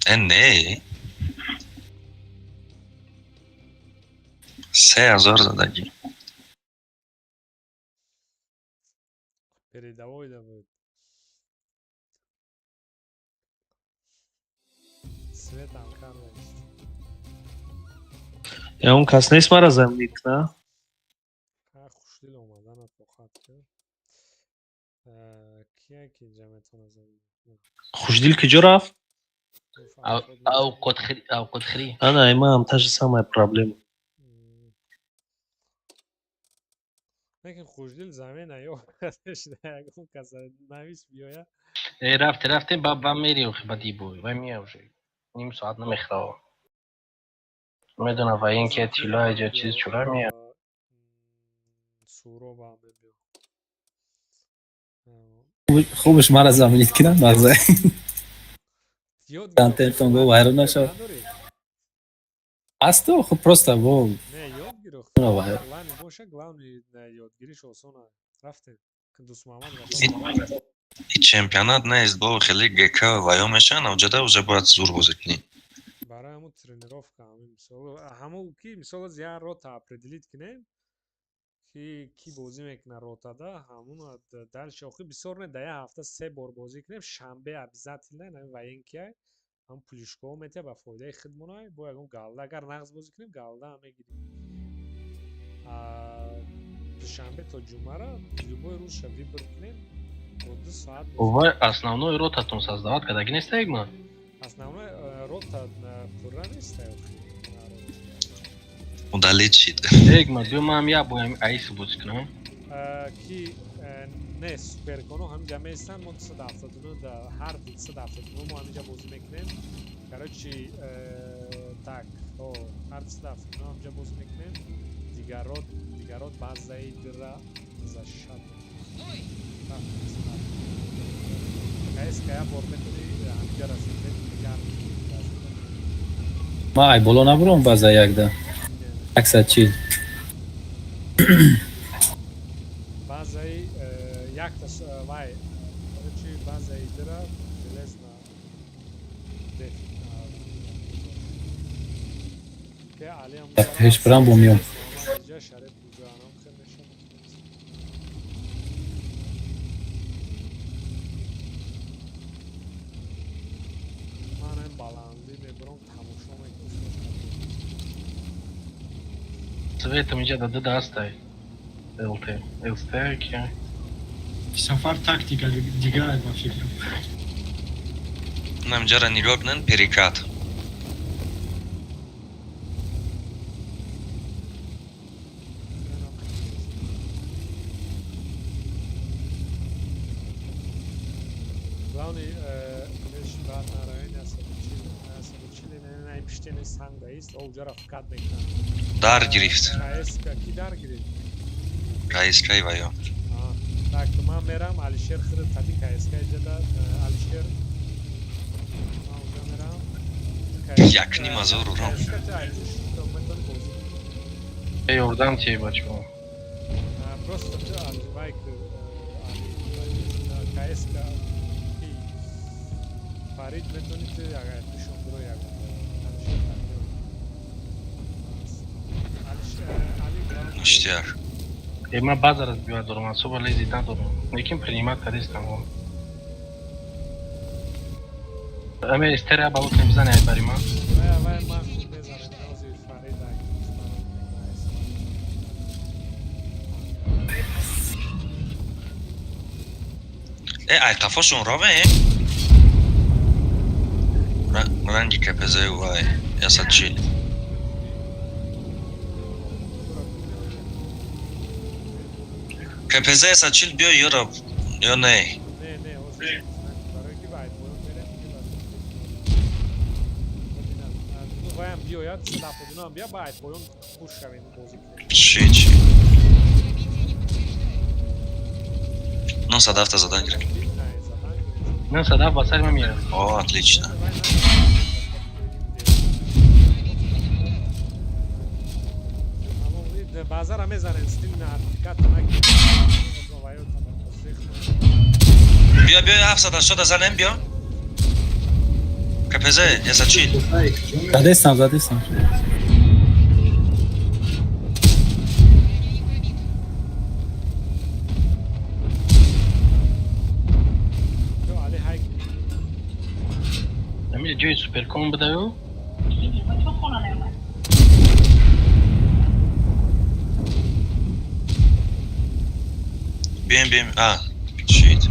Э, не. 3000 задагӣ. Передовой да буд. Светам кам нест. Я он кас нест мара замник, на? Ха, хушдил омаданат бо хат ки. Кия ки инҷа метавона замин? Хушдил куҷо рафт? Авқотхӯрӣ, авқотхӯрӣ. Ана, имам та же самая проблема. Лекин хушдил замин наё ягон кас навис биёя. Э, рафте, рафте, ба мери охи ба дибой. Вай мия уже. Ним соат намехӯрав. Медонам ва ин ки тилло ҷо чиз чура мия. Суроба мебиё. Хубаш мара заменить кунам мағза. Ёд Контентон го вайрон нашав. Асту хуб просто бо Не, ёд гирифт. Ура, вайрон. Главный боша, главный ёдгириш осона. Рафтем. Дусмамад И чемпионат нест, бо хеле ГК ваё мешаванд, авҷада уже бояд зур бозӣ кунӣ. Барои ҳамун тренировка, ҳамин мисол, ҳамун ки мисол аз як рота определить кунем, ки бозӣ мекунад ротада, ҳамун дальше охи бисёр не, дар як ҳафта се бор бозӣ кунем, шанбе обязательно ҳамин военкия, ҳамун плюшкаҳо метиҳад ба фоидаи худмона, бо ягон галда, агар нағз бозӣ кунем, галда ҳам мегирем. Душанбе то ҷумъара любой рӯзша выбор кунем, бо 2 соат бозӣ. Вай основной ротатон создавать кардагӣ неста ягма? Основной рота пурра неста охи. Удалить шид. Эгма, биё ман ҳам як боям аис бозӣ кунам. Ки не, суперконо ҳаминҷа меистанд, мо 279 да ҳар 279 мо ҳаминҷа бозӣ мекунем. Короче, так, о, ҳар 279 ҳаминҷа бозӣ мекунем. Дигарот баъзаи дира зашад. КСК як бор метавонӣ ҳаминҷа размет гарм. Ма ай боло набурам база якда. 140. Базаи якта вай, короче, базаи дира железна деф. Ке алиам Пеш бурам бо миём. Инҷа шариф куҷо анам хел мешавад. Ман ҳам баландӣ мебурам, тамошо мекунам. Светом инҷа да ду ҳастай. ЛТ. ЛСТ ки. Сафар тактика дигар ба фикрам. Намҷара нигоҳ кунен, перекат. Главный пеш баъд на райони 140 не, пиштени санг даист, оуҷара вкат мекунанд. Дар гирифт. КСК ки дар гирифт? КСК ваё. Так, ман мерам, Алишер хирд қати КСК иҷада, Алишер ман унҷа мерам. 1,5 ҳазор урон. КСК ти айтиш метавонӣ бозӣ кунӣ. Э, ёрдам тие бачаҳо. Просто ту вай КСК ки Фарид метавонӣ ту агар пишон биро ягон Алишер Али. Ништяк. Э, ман база разбивать дорам, особо лезить надорам. Лекин принимать кардистам. Ами истерия балок не бизани ай бари ман. Вай, вай, ман мезанем, ҳозир Фарид ай. Э, ай қафошон рове? Ранги КПЗ вай, 140. КПЗ 140 биё ёра ё не? Не, не, ҳозир барои ки баъд поён мерем, ки баъд ваям биёяд, садафодиноам бия, баъд поён хуш шавем, бозӣ кунем. Чӣ, чӣ? Ну, садафта задан гирифт. Ну, садаф ба сари ман меояд. О, отлично. Базара мезанем, стил на артикат накунем. Биё, биё, 780 занем, биё. КПЗ 140. Задестам, задестам. Ами ҷои суперком будаю. Бием, бием. А, shit.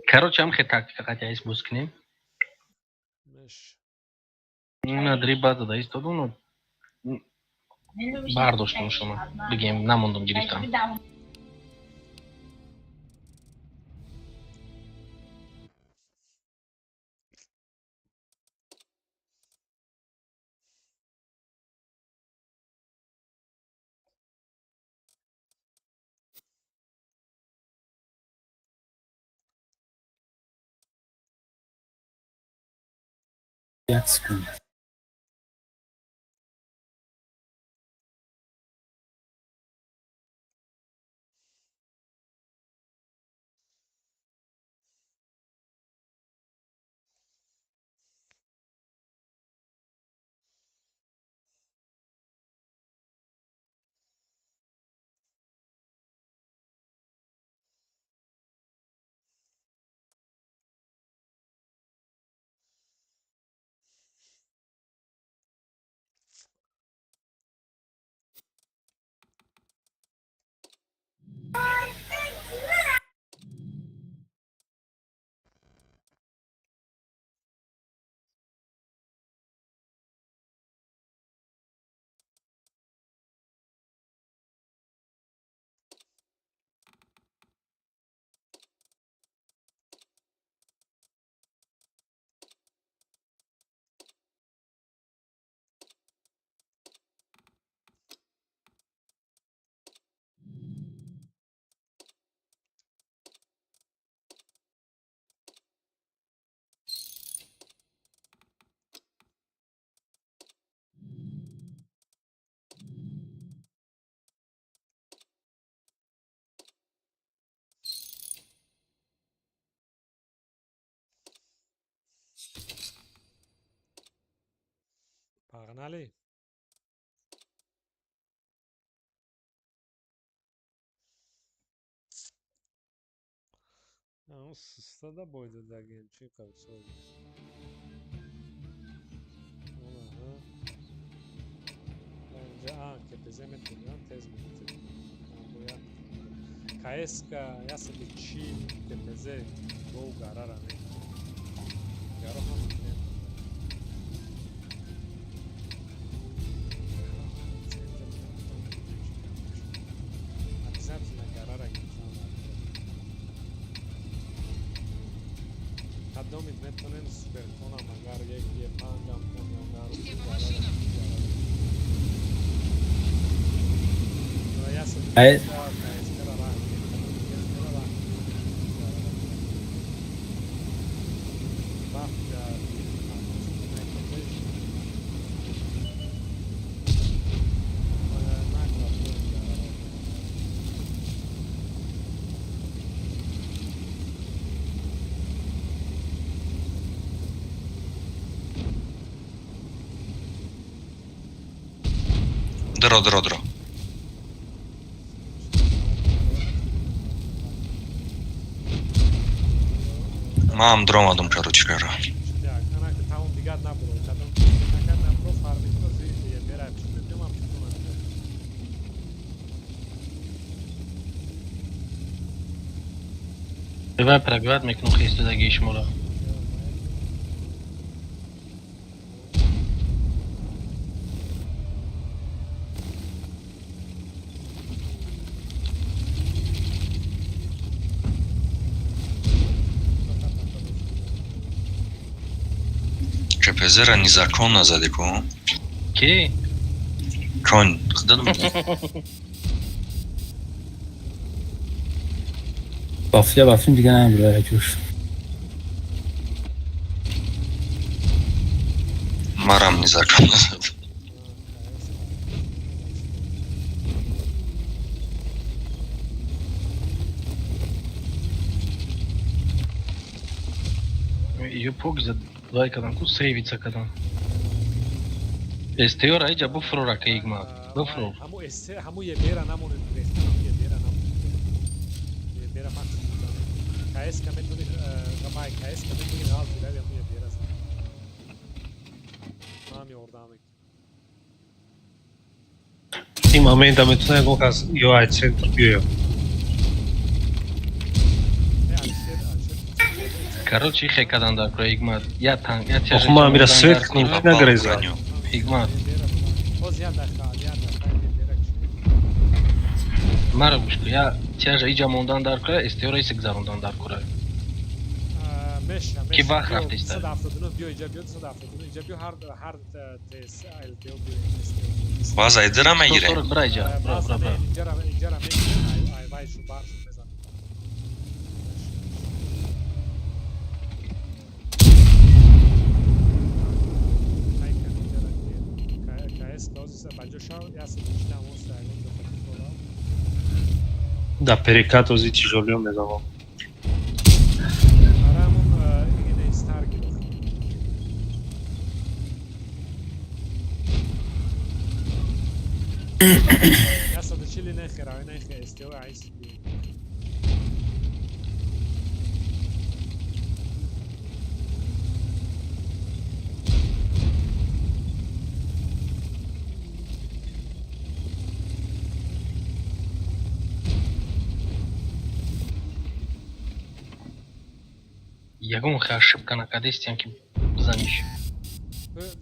Короче, ам хе тактика хотя есть бус кунем. На дри база да истоду, но бардоштум шумо. Бигем, намондум гирифтам. Як секунд. Погнали. А, сустада бой дадагем, чи кавсой. Ага. А, КПЗ метавонам тез бигирем. Бояд КСК 140 КПЗ гол гарара не. Гаро ҳама центр. Обязательно гарара гирифтан. Додомит метонем суперконам, агар як е панҷам кон, агар Все по машинам. Ай. Дро, дро, дро. Мам дромадум, короче, кара. Тамом, дигар набуро, накар набуро, фармитко берай чудемам чудонам. Давай пробивать мекунам хистодагии шуморо. КПЗ-ра незаконно зади ку. Ки? Конь. Худо Бафля бафлим дига намебуро ҷӯш. Марам незаконно зад. Ё пок зад вай кадан ку сейвица кадан. СТО-ра иҷа буфурора ка игма. Буфурор. Ҳаму СТ, ҳаму ЕБ-ра намонед, ҳаму ЕБ-ра намонед. ЕБ-ра махсус КС-ка метони, вай КС-ка метони ғалти рави ҳаму ЕБ-ра зад. Ман ёрдам мекунам. Ин момента метавона ягон кас ё ай центр биёяд. Короче, хе кадан дар кура игма. Я танк, я Ох, ман мира свет кунам, ки нагреза. Игма. Боз як дақиқа, як дақиқа ЕБ-ра кушед. Маро гӯш кун, я тяжа иҷа мондан дар кура, СТО-ра исик зарондан дар кура. Меша, Ки вақт рафтиста? 179 биё иҷа биё, 179 иҷа биё, ҳар ТС ЛТО биё, СТО. Баз айдира мегире. 140 бира иҷа, бира, бира, бира. Иҷара, иҷара мегирем, ай вай шу баршу мезанем. Ай кан иҷара КС дозиса баҷо шав, 118 оста ягон ҷо фатифола. Да перекат ози тяжёлиё мезанам. Арамон ине стар гирифт. 140 нехера, нехе СТО айс. Ягон хе ошибка накардистем ки бизаниш.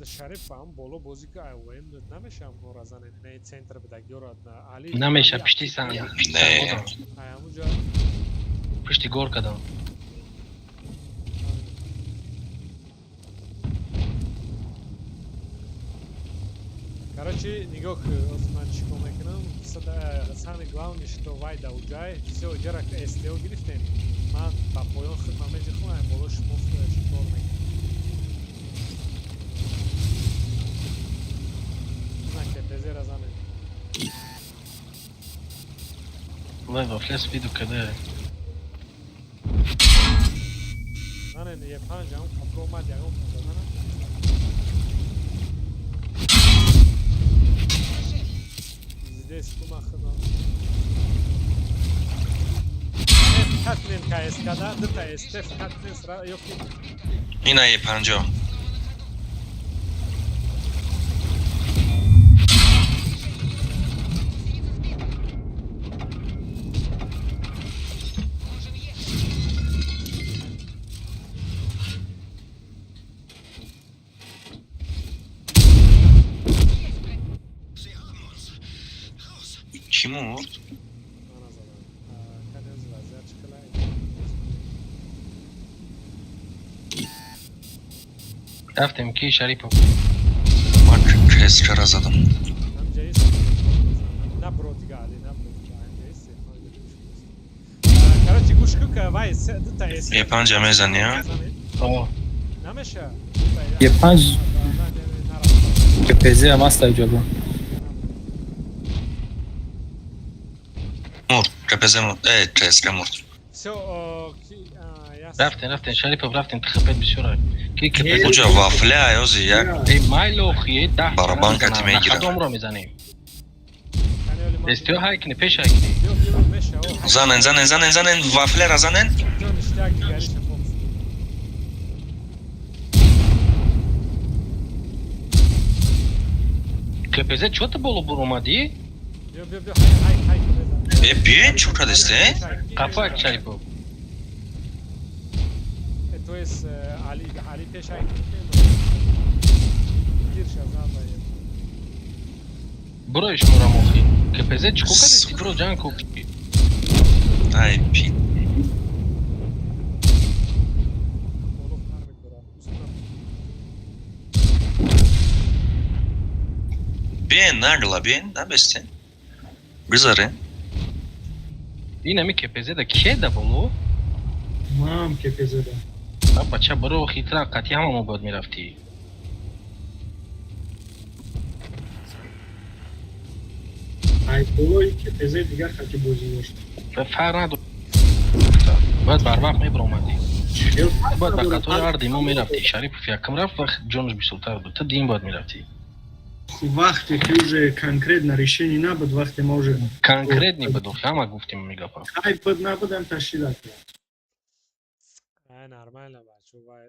Шариф ҳам боло бозӣ ки АОМ намешам гора занед, не центр бидагиёра Али. Намеша пишти сан. Не. Ай ҳамуҷа Пишти гор кадам. Короче, нигоҳ кун, ҳозир ман чӣ кор мекунам. Самое главное, что вай да уҷай, всё, иҷара СТО гирифтем. Ман ба поён хидмат меҷихам, ай боло шумо чӣ кор мекунед. На КПЗ-ра занед. Вай вафля спиду каде. Занед, е панҷ ҳам капро омад, ягон панҷа занад. Здесь кума хидмат. Катнен КС када, дута СТ катнен сра ёки. Ина е 50. Можем ехать. Есть Чӣ мурд? Мана задам. Кани ози вазъият чӣ хела? Рафтем ки, Шарипов? Ман КСК-ра задам. Ҳамҷа ист. Набро дига, Али, набро дига. Ҳамҷа ист. Короче, гӯш кун, ка вай дута С. Е панҷа мезани, а? Намеша? Е панҷ КПЗ ам аст аҷоба. Мурд, КПЗ мурд. Э, КСК мурд. Всё, ки яс. Рафтем, рафтем, Шарипов, рафтем, тхпет бисёр. Ки КПЗ? Уҷа вафля, ёзи як. Э, майло хие 10. Барабан кати мегирад. Хадомро мезанем. Эстио ҳай кини, пеш ҳай кини. Занен, занен, занен, занен, вафляра занен. Ништяк дигариша фокус. КПЗ чё ты боло буромадӣ? Биё, биё, биё, ҳай, ҳай, ҳай, мезан. Э, биёен, чӯ кадесте? Қафак, Шарипов. То есть Али, Али пеш ҳай. Гирша зан ба. Бурои шуморо мохи. КПЗ чӣ кадести? Буро ҷанг ку. Ай, пи. Боло намекора. Биёен, нагла, биёен, набестен. Гузарен. Ин ами КПЗ да ке да боло? Мам КПЗ да. А бача, буро хитра, қатъи ҳама мо бояд мерафтӣ. Ай болои КПЗ дигар хати бозӣ дошт. Фарқ надорад. Бояд барвақт мебиромадӣ. Бояд ба қатори арди мо мерафтӣ. Шарипов якм рафт, вақт ҷонаш бисёртар буд. Ту дин бояд мерафтӣ. Вақте ки уже конкретно решение набуд, вақте ма уже Конкретный буд, охи, ҳама гуфтем мегапа. Ай буд, набудам, ташкила кард. Ай, нормально, бачо, вай.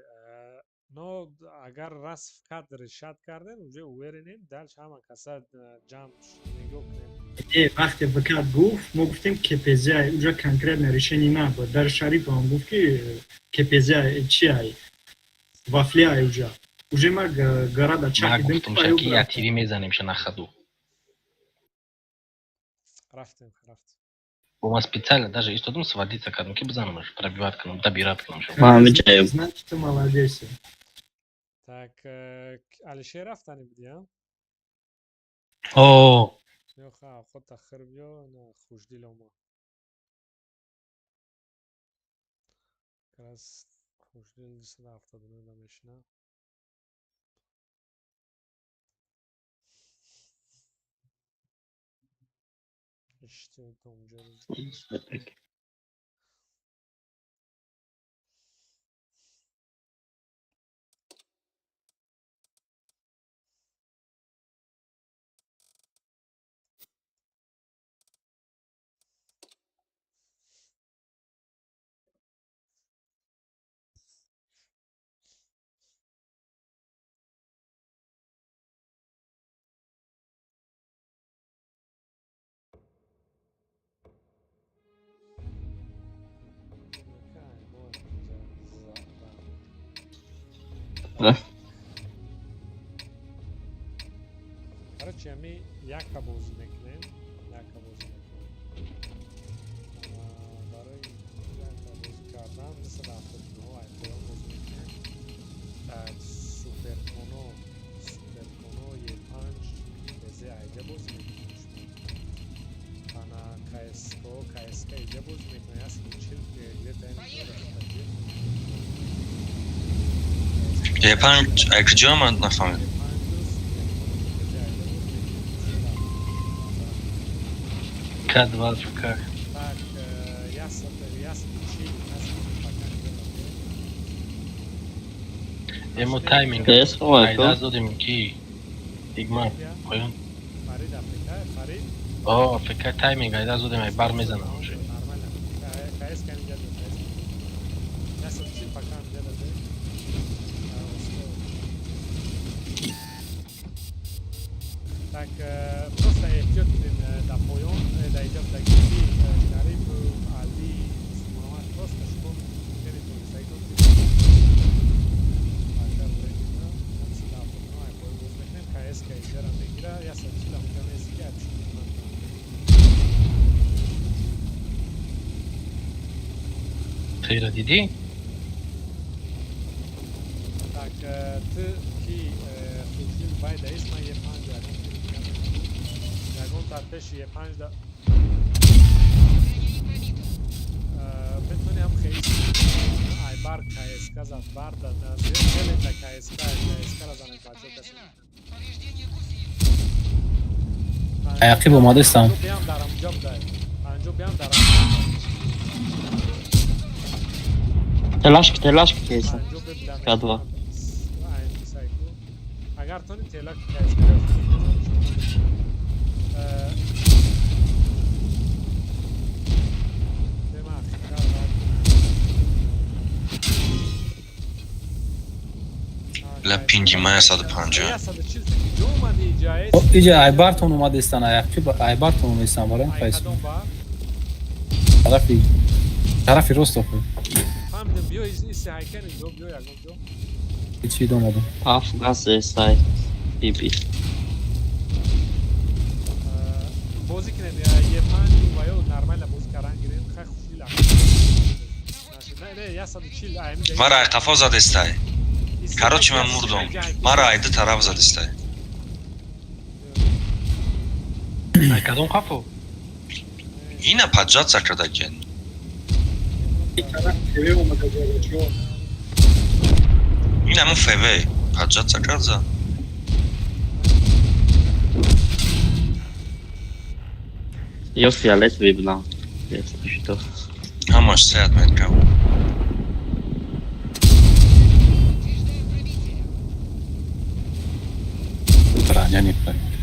Но агар раз в кадр решать кардем, уже уверенем, дальше ҳама каса ҷамъ нигоҳ кунем. Э, вақте ВК гуфт, мо гуфтем КПЗ, уже конкретно решение набуд. Дар Шарипов гуфт ки КПЗ чи ай? Вафли ай уже. Уже ма гарада Ма чахидем. гуфтум шаки ятиви мезанем ша на ходу. Рафтем, рафтем. Бо ма специально даже истодум сводиться кардам ки бизанамаш, пробивать кунам, добирать кунам шо. Ман ҳамиҷа. Значит, ты молодец. Так, Алишер рафтани буди, а? О, Ё ха, худ тахир биё, на хушдил омад. Как раз хушдил 279 мешина. Иштем то унҷо. Короче, ами яка бозӣ мекунем, яка бозӣ мекунем. Барои яка бозӣ кардан 279 айпоён бозӣ мекунем. Так, Суперконо, Суперконо Е5 КЗ айҷа бозӣ мекунем шумо. Ана КСК, КСК иҷа бозӣ мекунем. 140 где-то. Е панҷ, ай куҷо ман нафаҳмидам. К2 ФК. Так, 140, пока. Эмо тайминг. Yes, ой, Айда додем ки Игма поён. Фарид Африка, Фарид. О, ФК тайминг айда додем, ай бар мезанам уже. Нормально. КС кани ҷадо, КС. 140 пока ҷадо. Так, просто эҳтиёт кунед дар поён, дар иҷа будагӣ Шариф, Али, Муҳаммад, просто шумо наметонистагитон. Бача временно, 279 ай поён боз мекунем, КС иҷара мегира, 140 амҷа меси ки ай пушти. Тира дидӣ? Так, Ту ки хушдил байдаист, ман Е5 ягон тири дига мезанам. Ягон тар пеши Е5 да метавони ҳам хеис айбар КСК зад барда зелен да КСК КСК-ра занед бачаҳо касе. Аяқиб омадастам. Биям дар ҳамҷо будай. Анҷо биям дар ҳамҷо. Телашки, телашки кейса. Анҷо бибида К2. Агар тони тела КСК Ла пинги ма 150. Иҷа айбартон омадестан, аяқиб айбартон омадестан, барои файс. Тарафи тарафи рост охи. Фаҳмидам, биё иси ҳайкани ҷо, биё ягон ҷо. Чӣ омадам? Паф газ сай. Биби. Бозӣ кунем Е5 ва ё нормально бозӣ кардан гирем, хай хушдил. Не, 140 ай. Мара ай қафо задестай. Короче, ман мурдам. Мара ай ду тараф задестай. Ай кадом қафо? Ина поджаться кардакен. Ин ҳамун ФВ поджаться кард за. Ё фиолетовый будам. Если что. Ҳамаш сеят меткам. Броня не пробит.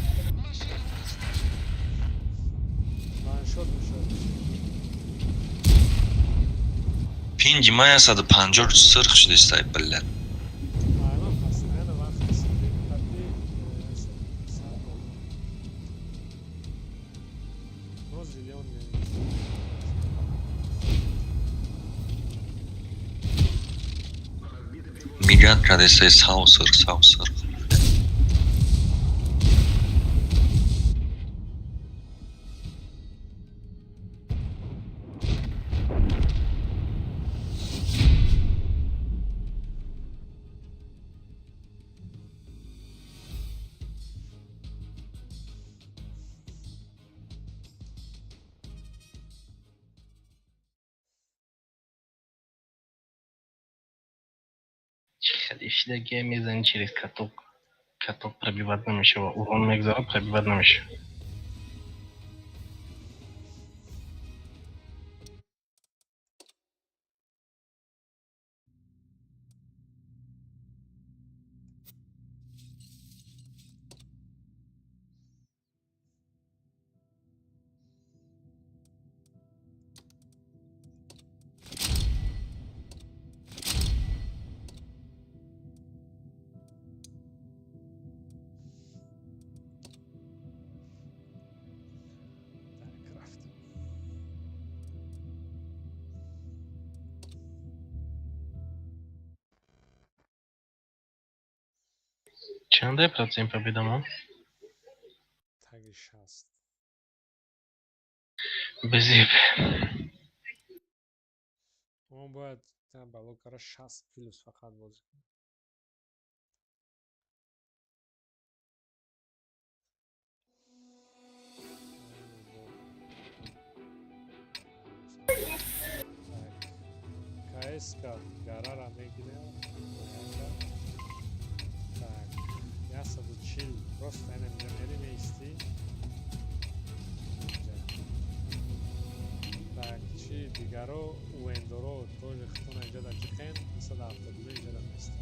Ваншот мешавад. Пинги ма 150 сирх шудистай, блядь. Айман постоянно вақти стрим кардӣ но зелёный. Мигат кардистай сав сирх, сав сирх. Хеле шидагия мезанӣ через каток. Каток пробивать намешава. Урон мегзара, пробивать намешава. Так, рафтем. Чандай процент победамон? Таги 60. Безеб. Он бояд бало кара 60 плюс фақат бозӣ кунад. КСК гарара мегирем. Так, 140 просто ина инҷа мери меистӣ. Так, чи дигаро уэндоро тоже хитона инҷа дар ҷиқен 272 инҷа дар меистанд.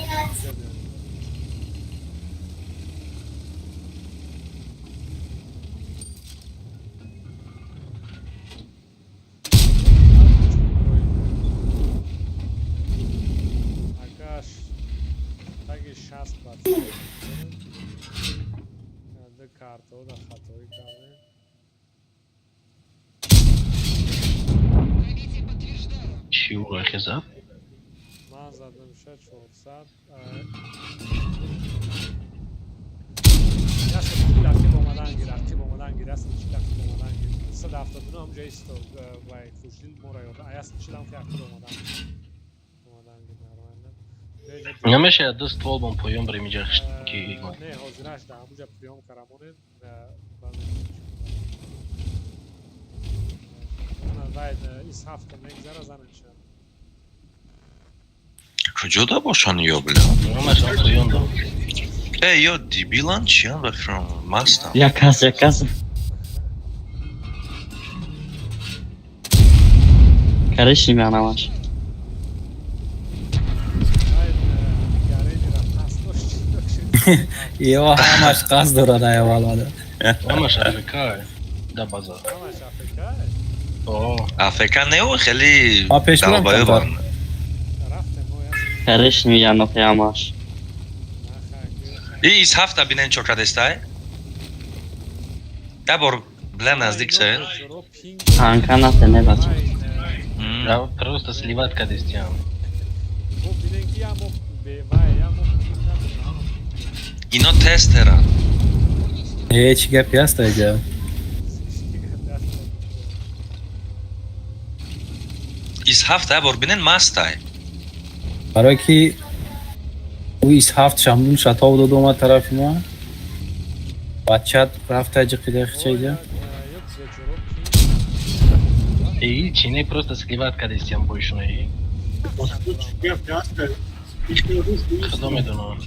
Инҷа биён. Акаш таги 60%. Ду картао дар хатоӣ кардем. Пробитие подтверждаю. Чӣ урахе зад? Ман Задамша 400. 140 рақиб омадан гир, рақиб омадан гир, 140 рақиб омадан гир. 179 ҳамҷа исто, вай хушдил мора ёд. 140 ҳам рақиб омадан. Омадан гир нормально. Намешавад ду ствол бом поён барем инҷа ки Не, ҳозираш да ҳамуҷа приём карамонед. Вай ис ҳафта мегзара заненша. Куҷо да бошанд ё, бля? Ҳамашон поён да. Э, ё дебилан чиян, ба фикрам мастам. Як кас, як кас. Карешни меанамаш. Ё ҳамаш қасд дорад аявалада. Ҳамаш АФК да база. Ҳамаш АФК? АФК не, хеле Ма пеш бурам долбоёбан. камтар. Карешни меанохи ҳамаш. И из ҳафта бинен чо кадестай? Я бор, бля, наздик се. Танка нате не бача. Да, просто сливать кадестиам. Бо бинен ки ямо бевай, ямо пинг надорам. Ино тестеран. Э, чӣ гапи ҳаст аҷа? Из ҳафта я бор бинен мастай. Барое ки ӯ ис ҳафт шамдун шатов дод омад тарафи ма. Бачат рафта ҷиқида хичаиҷа. И чи не просто сливать кадестиам боишуна и. Худо медонам.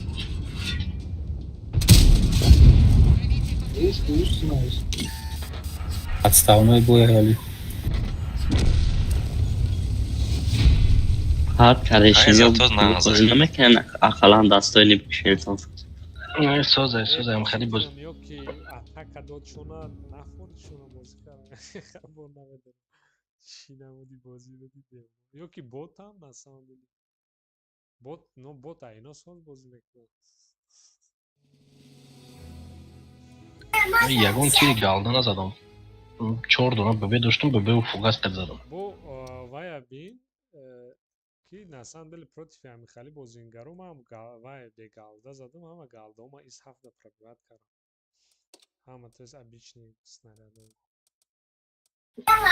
Отставной бой ҳоли. Ҳар карешни Ай, ё зато нағз. бозӣ намекунен ақаллан дастои бишелтон. Не, созай, созай, ам хали боз. Ё ки атака дод шуна, нахӯрд шуна бозӣ кард. Хабар намедонам. Чӣ намуди бозӣ дидем. Ё ки ботам на самом деле. Бот, но бот айно соз бозӣ мекунад. Ягон тири галда назадам. Чор дона ББ доштам, ББ фугас кад задам. Бо вая бин ки на самом деле против ҳами хали бозингару ман вай бегалда задам, ҳама галдаома из ҳафта пробивать кардам. Ҳама, то есть обычный снарядо.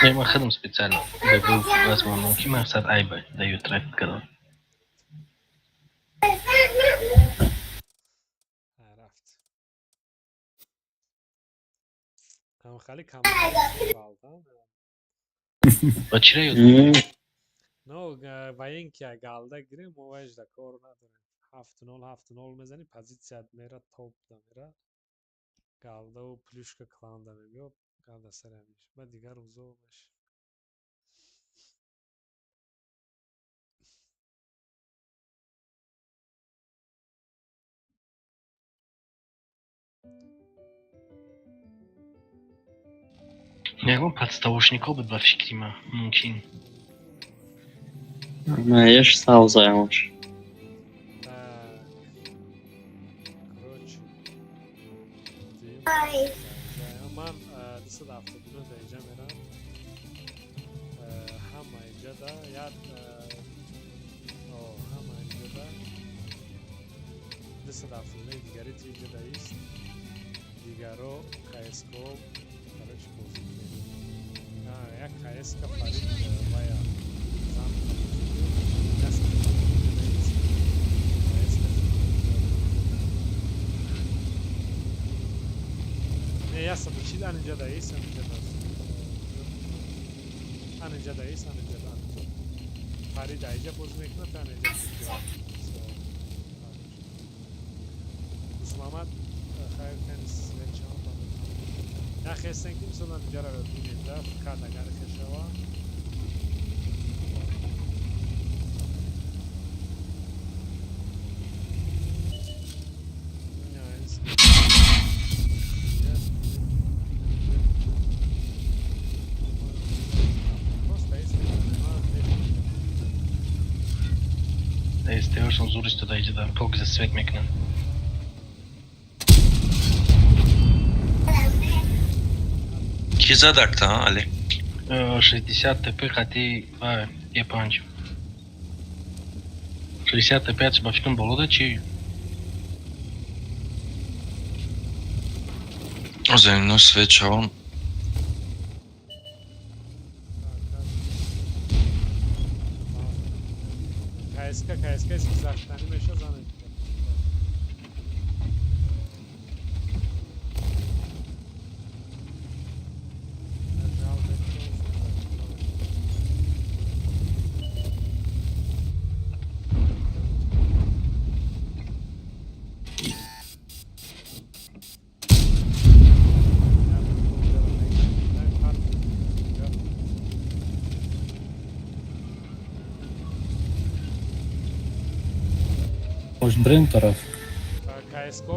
Не, ман худам специально ББ фугас мондам ки мақсад айба даю трафик кардам. Рафт. Ҳама хали кам галда. Ба чира ёд? Но военки галда гирем, мо вайш да кор надорем. 7-0, 7-0 мезанӣ, позитсият мера, топ да мера. Галдаву плюшка кланда мебиё, галда сари ҳамиш. Ба дигар рӯзо меш. Ягон подставошнико буд ба фикри ман, мумкин. Еш савзаямаш. Так. Короче. Ман 279 да инҷа мерам. Ҳама инҷа да як ҳама инҷа да 279 дигари ти инҷа да ист. Дигаро КСКО, короче, бозӣ кунем. Як КСК Фарид вая зан. Не, 140 ан инҷа да ист, ан инҷа да. Ан инҷа да ист, ан инҷа да. Фарид инҷа бозӣ мекунад, ан инҷа. Дусмамад хайр кани свет чам. Я хестен ки мисол инҷа ро бинед да фикат агар хешава. СТОшон зур истода иҷа да пок за свет мекунанд. Ки задакта, Али? 60 ТП қати ва Е5. 65 ба фикрам боло да чи? Озаимно свечавам. КСК, КСК гузаштанӣ меша занед. Может, брем тараф? КСК.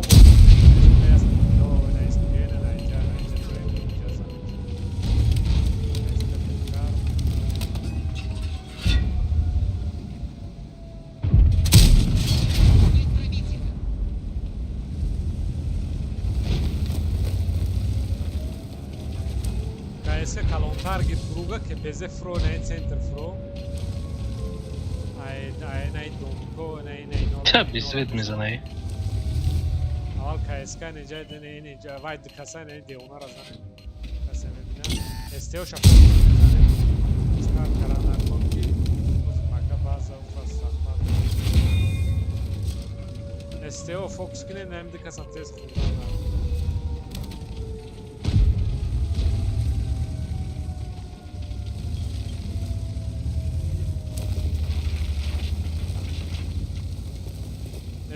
КСК калонтар гир фуруга КПЗ фро на центр фро. Ай ай най домко най най но. Та бесвет мезанай. Аввал КСК неҷа не неҷа вай каса не девона зане. Каса мебина. СТО ша мезане. Стар карана конки. Оз мака база уфа сахмат. СТО фокус кине намди каса тез хурдана.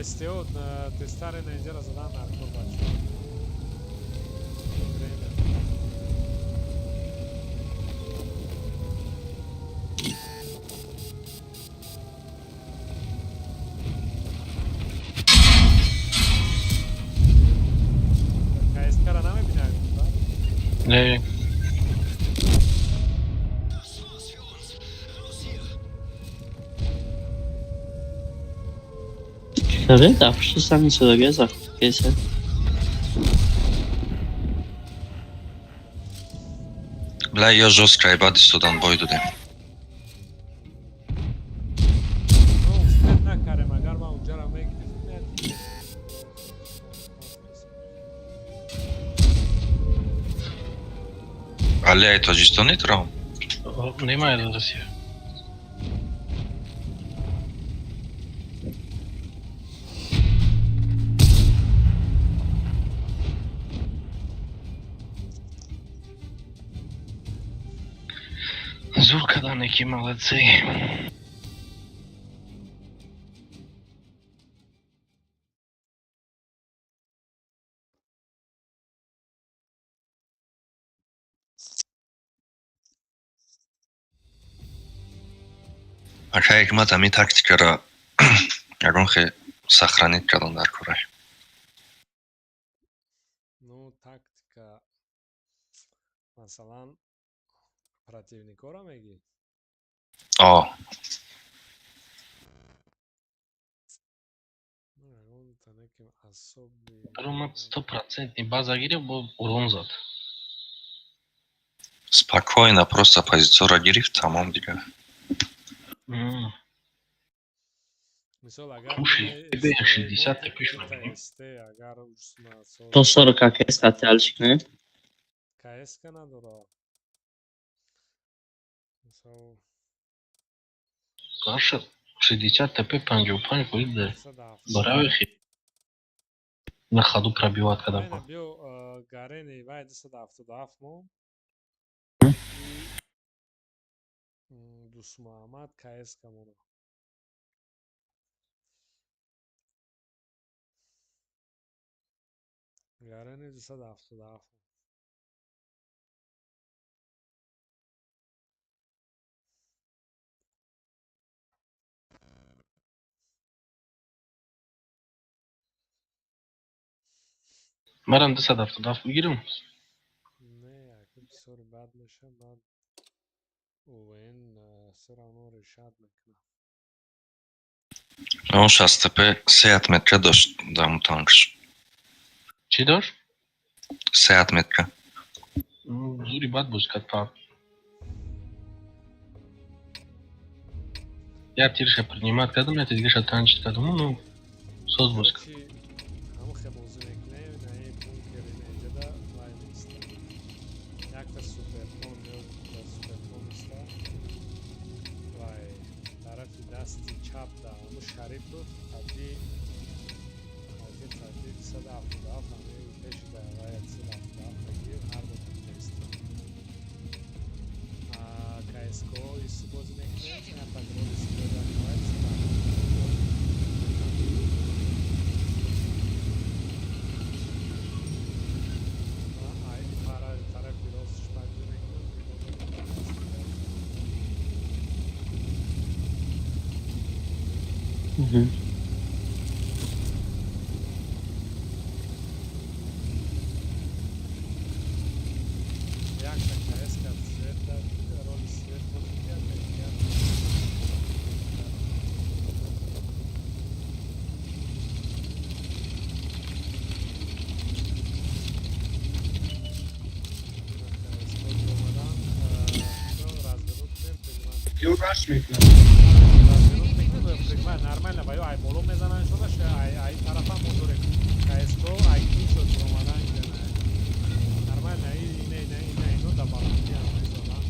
СТО на тестаре на инжера задан наркор бачо. Время. КСК-ра намебинам, да? Не. Да, пошли сами сюда, Геза. Геза. Бля, я жестко ебать судан бой додем. Ну, успет накарем, агар ман унҷаро мегирифтем. Али ай Тоҷикистони трам? Немає до Росії. Зур кадан, які молодці. Ака ҳикмат ҳамин тактикаро ягон хел сохранить кардан дар корай. Ну, тактика, масалан, противникора мегӣ? О. Ну, ягон танеки асоби. Ромад 100% база гирифт, бо урон зад. Спокойно, просто позицияро гирифт, тамом дигар. Мисол, агар Слушай, тебе 60 ты пишешь, СТ, агар усна 140 КС хатиалчик, не? КСК надора. Мисол, Саша, 60 ТП 55 выйде. 270. Барои на ходу пробивать когда Айна биё Гарени вай 277 мо. Дусмуҳаммад КСК моро. Гарени 277. Марам 277 бигирам. Не, ака бисёри бад меша, баъд ОВН всё равно решат мекунад. Он 60 ТП се отметка дошт дар танкш. Чӣ дошт? Се отметка. Зури бад боз кард па. Я тирша принимать кардам, я дигаша танчит кардам, ну соз боз. Ҳамухе бозӣ мекунем, наи бункери наиҷада вай меиста. Якта суперкон ё суперкон иста. Вай тарафи дасти чап да ҳаму Шарипов қадди қадди 177 ҳами пеши да вай 177 гир ҳар ду ҳамҷа иста. КСКО ису бозӣ мекунем, якта гроли сиёда вай тарафи ростш бозӣ мекунем. Якта КСК цвета роли свет бозӣ кард, Ё раш мекунад. Нормально, ва ё ай боло мезананд шуда, ай тарафа мо дорем. КСКО ай кишо омадан нормально, ине ине ине ино да баланди ам мезананд.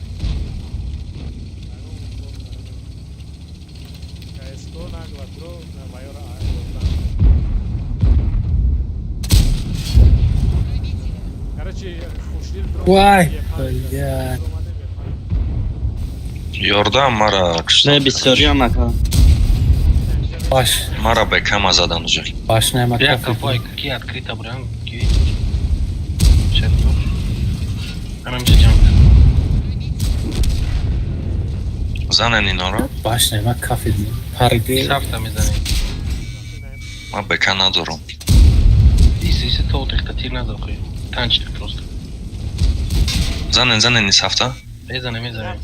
КСКО нагло дро ва ё ай Короче, хушдил дро. Вай, блядь. Ёрдам мара. Не бисёриам ака. Баш. Мара бекама задан уже. Баш не ма. Я капай, какие открыто брам, какие. Шарипов. Ҳаминҷа ҷанг. Занен иноро? Баш не ма кафе париде. Сафта мезанем. Ма бека надорам. Иси то отехта тир надохи. Танчик просто. Занен, занен ни сафта? Мезанем, мезанем.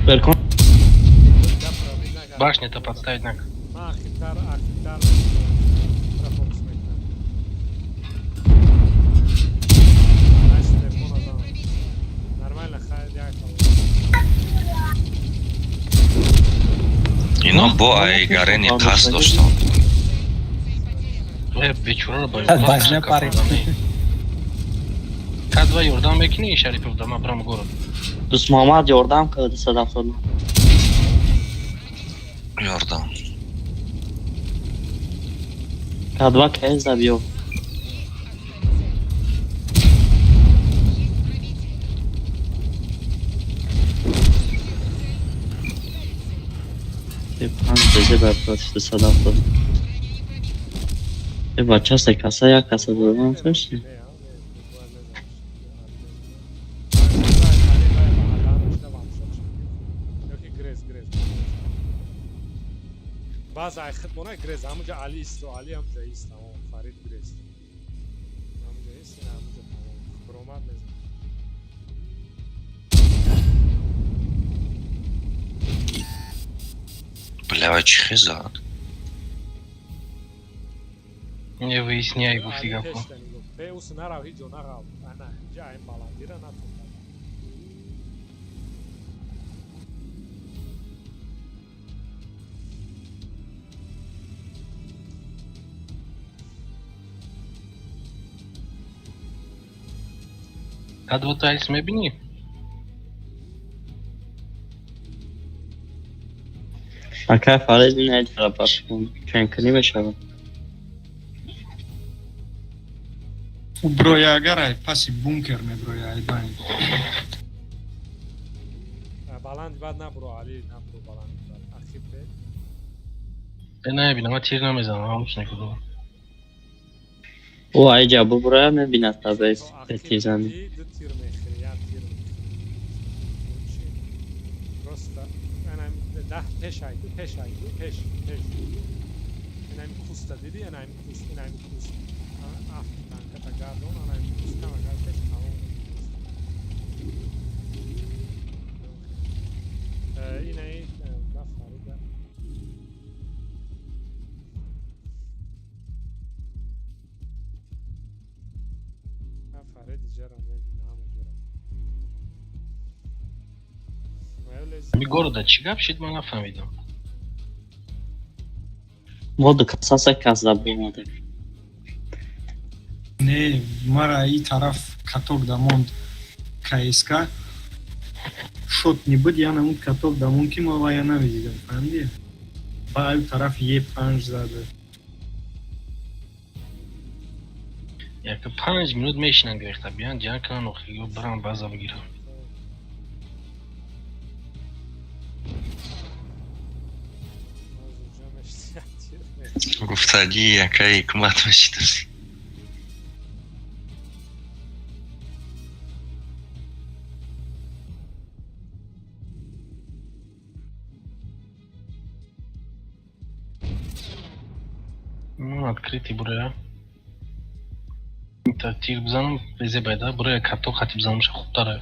Беркон. Башня-то подставить на. Ино бо ай гарени қасд доштам. Бечора Башня парид. Кадва ёрдам мекунӣ, Шарипов, да ман брам город. Дӯст Муҳаммад ёрдам кард 170. Ёрдам. Кадва кай забиё. Панҷ безе бар против 170. Э бача се каса як каса додам слыши? Баъз ай хидмона грез ҳамуҷа Али исто, Али ҳамуҷа ист, тамом, Фарид грез. Ҳамуҷа ист, ина ҳамуҷа тамом. Баромад мезанад. Бля, вай чӣ хез зад? Не выясняй, гуфти гапо. Бе ус нарав, ҳеҷ ҷо нарав. Ана, инҷа айн баландира натон. Кадва тайлс мебинӣ? Ака Фарид ин пашкун. Ченкунӣ мешавад. У броя агар ай паси бункер меброя ай байн. Баланд бад набро, Али набро баланд бад. Ахиб бе. Э набинам, ман тир намезанам, ҳамуш некудам. О ай ҷа буброя мебинад табе тизани. Ду тир мехӯри, як тир мехӯри. Просто анам даҳ пеш ай, пеш ай, пеш, пеш. Анам куста диди, анам куст, анам куст. Афт танка тагардон, анам куст кам агар пеш тамом. Инаи ба Фарида. Фарид ҷара мебинам, ҳама ҷара. Ами города чӣ гап шид, ман нафаҳмидам. Мо ду каса се кас да бимадем. Не, мара и тараф каток да монд КСК. Шот не буд, я намуд каток да монд, ки ма вая намедидам, фаҳмидӣ? Ба аю тараф Е5 зада. Яка 5 минут мешинан гирехта, биён ҷанг кунан, охиё биран база бигирам. Гуфтагӣ якай ҳикмат мешидаси. Ну, открытый буроя. Та тир бизанам, безебайда, буроя каток хати бизанамша хубтара.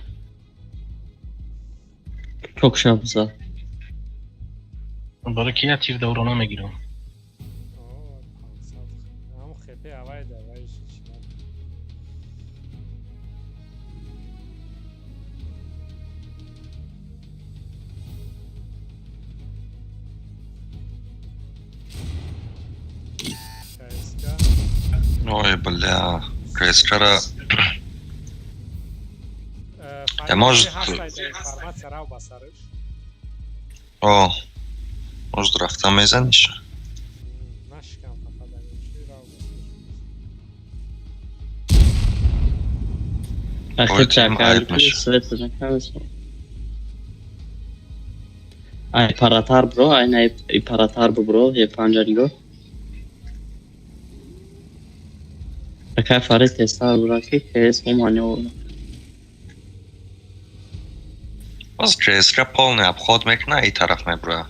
Чок ша биза. Барои ки я тир давро намегирам. Ҳамун хепе авай давай чӣ. КСК. Ой, бля, КСК-ра. Я может. Информация рав ба сараш. О, может, рафта мезаниш? Нашикам, фақат чи рав ба сараш. Ахир чакали свет накавис. Ай паратар бро, ай най паратар бро, е панҷа нигоҳ. Акай Фарид тестар бро ки КС омани. Боз КСК полный обход мекуна, и тараф мебура.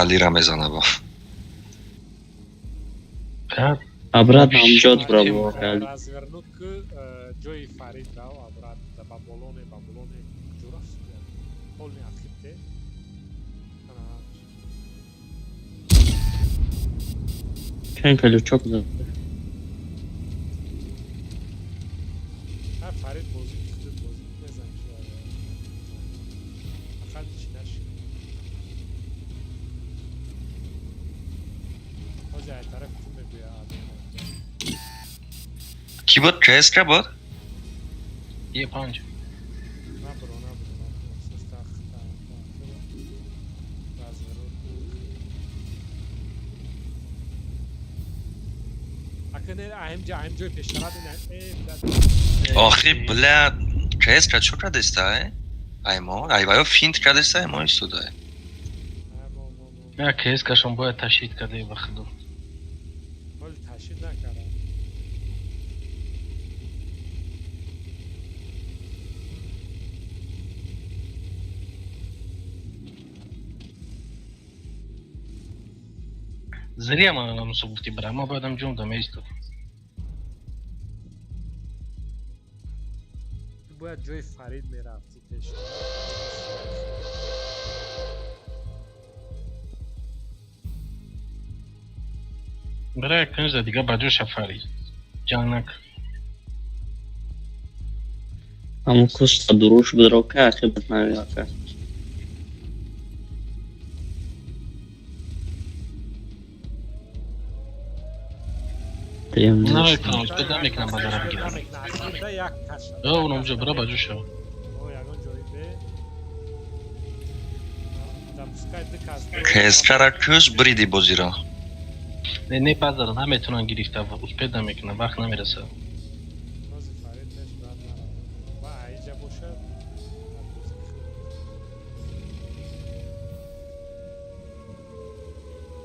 Алира мезана бо. Обратно ҳамҷод бро бо. Развернуть ки ҷои Фарид рав обратно ба болоне, ба болоне ҷурафт. Полный откид те. Чен лючок зад. Ҳа, Фарид бозӣ кихтид, бозӣ мезан чи. Фақат чи нашид. Ҳозир ай тарафи ту мегӯя. Кӣ буд? КСК буд? Е5. Набро, набро, набро. Сустах, развернуть. Ака не, аҳимҷа, аҳимҷои пештарад ин э бля. Охи, бля, КСК чо кардеста, э? Ай мо, ай ваё финт кардеста, ай мо истода. Я КСК-шон бояд ташид карда ба худу. Ҳоли ташид накардам. Зря ман намусо гуфти бира, ма бояд ҳамҷо да меистод. Ту бояд ҷои Фарид мерафтӣ пеш. Бира як панҷ дига ба ҷоша Фарид. Ҷанг накун. Ҳамун куста дуруш будро ка ахир намеака. Наметавонам, успед намекунам базара бигирам. Намекунам, як каша. О, унамҷо бира ба ҷоша. О, ягон ҷои бе. Запускай ду кас. КСК-ра кӯш бриди бозиро. Не, не, базара наметавонам гирифта, успед намекунам, вақт намерасад. Ҳозир Фарид пеш брат нарав. Ва аиҷа бошад. Бозӣ хуб.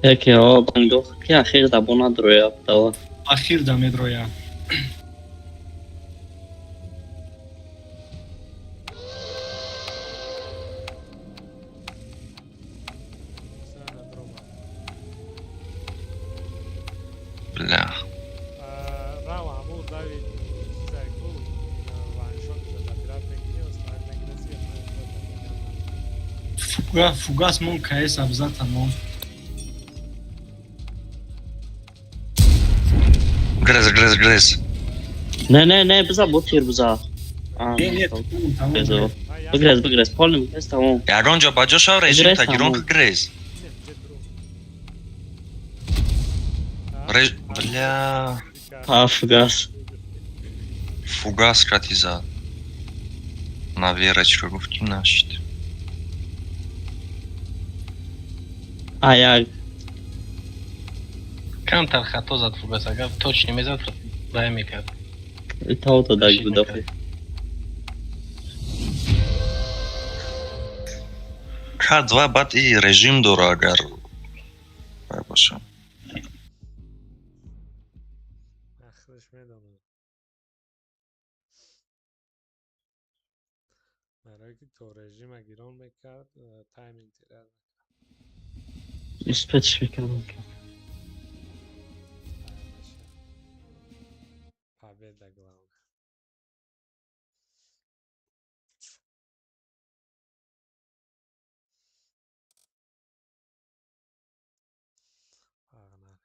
Яке о бангдох ки ахир да бо надроя дава. Ахир да медроя. Сара дрома. Бля. Рав ҳамун дави чизай ку ваншот забират мекунӣ, остават мекунӣ. Фуга, фугас мон КС обязательно мон. Грез, грез, грез. Не, не, не, биза бо тир биза. Не, не, тамом, тамом. Безо. Бигрез, бигрез, полный бигрез, тамом. Ягон ҷо ба ҷо шав, режим Бигрез, та гирон тамом. ки грез. Реж... Бля... А, фугас. Фугас кати зад. На верочка гуфт ки нашид. А, як. Камтар хато зад фугас, агар точно мезад, рай мекард. Тау додак буд охи. К2 баъд и режим дора агар вай боша. Ахриш медонам. Барое ки то режима гирон мекард, тайминг теряд. Успеть мекардам. Победа главная. Погнали.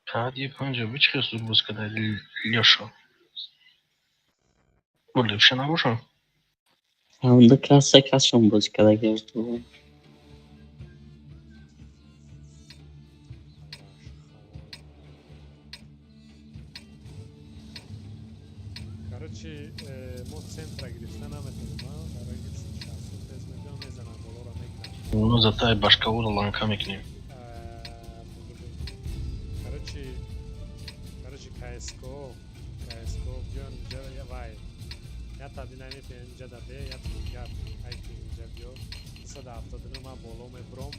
Кади панҷа бичхе сурбуз када Лёша. Бо левша набошам? Ду кас, се касшон бозӣ карда гирифт. Короче, мо центра гирифта наметонем, а? Барои ки шахсо тез мебиён, мезананд, болоро мегиранд. Но зато ай башкаурро ланка мекунем. Короче, КСКО, КСКО биён инҷа, вай. Я та динамит инҷа да бе, я дигар ай ки инҷа биё. 279 ман боло мебурам.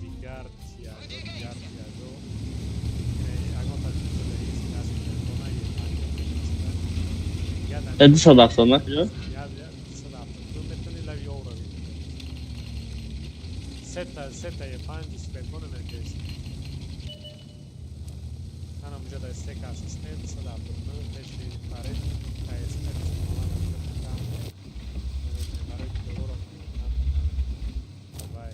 Дигар Тиаго, дигар Тиаго. Ягон та инҷа да ист, даст телефона, е панҷ. 270 на куҷо? Я 272 метони лави овра. Сета е панҷ спеконе мекест. Ана муҷа да стека асистент, 279 пеши Фарид, КСК, там. Барои долларро вай.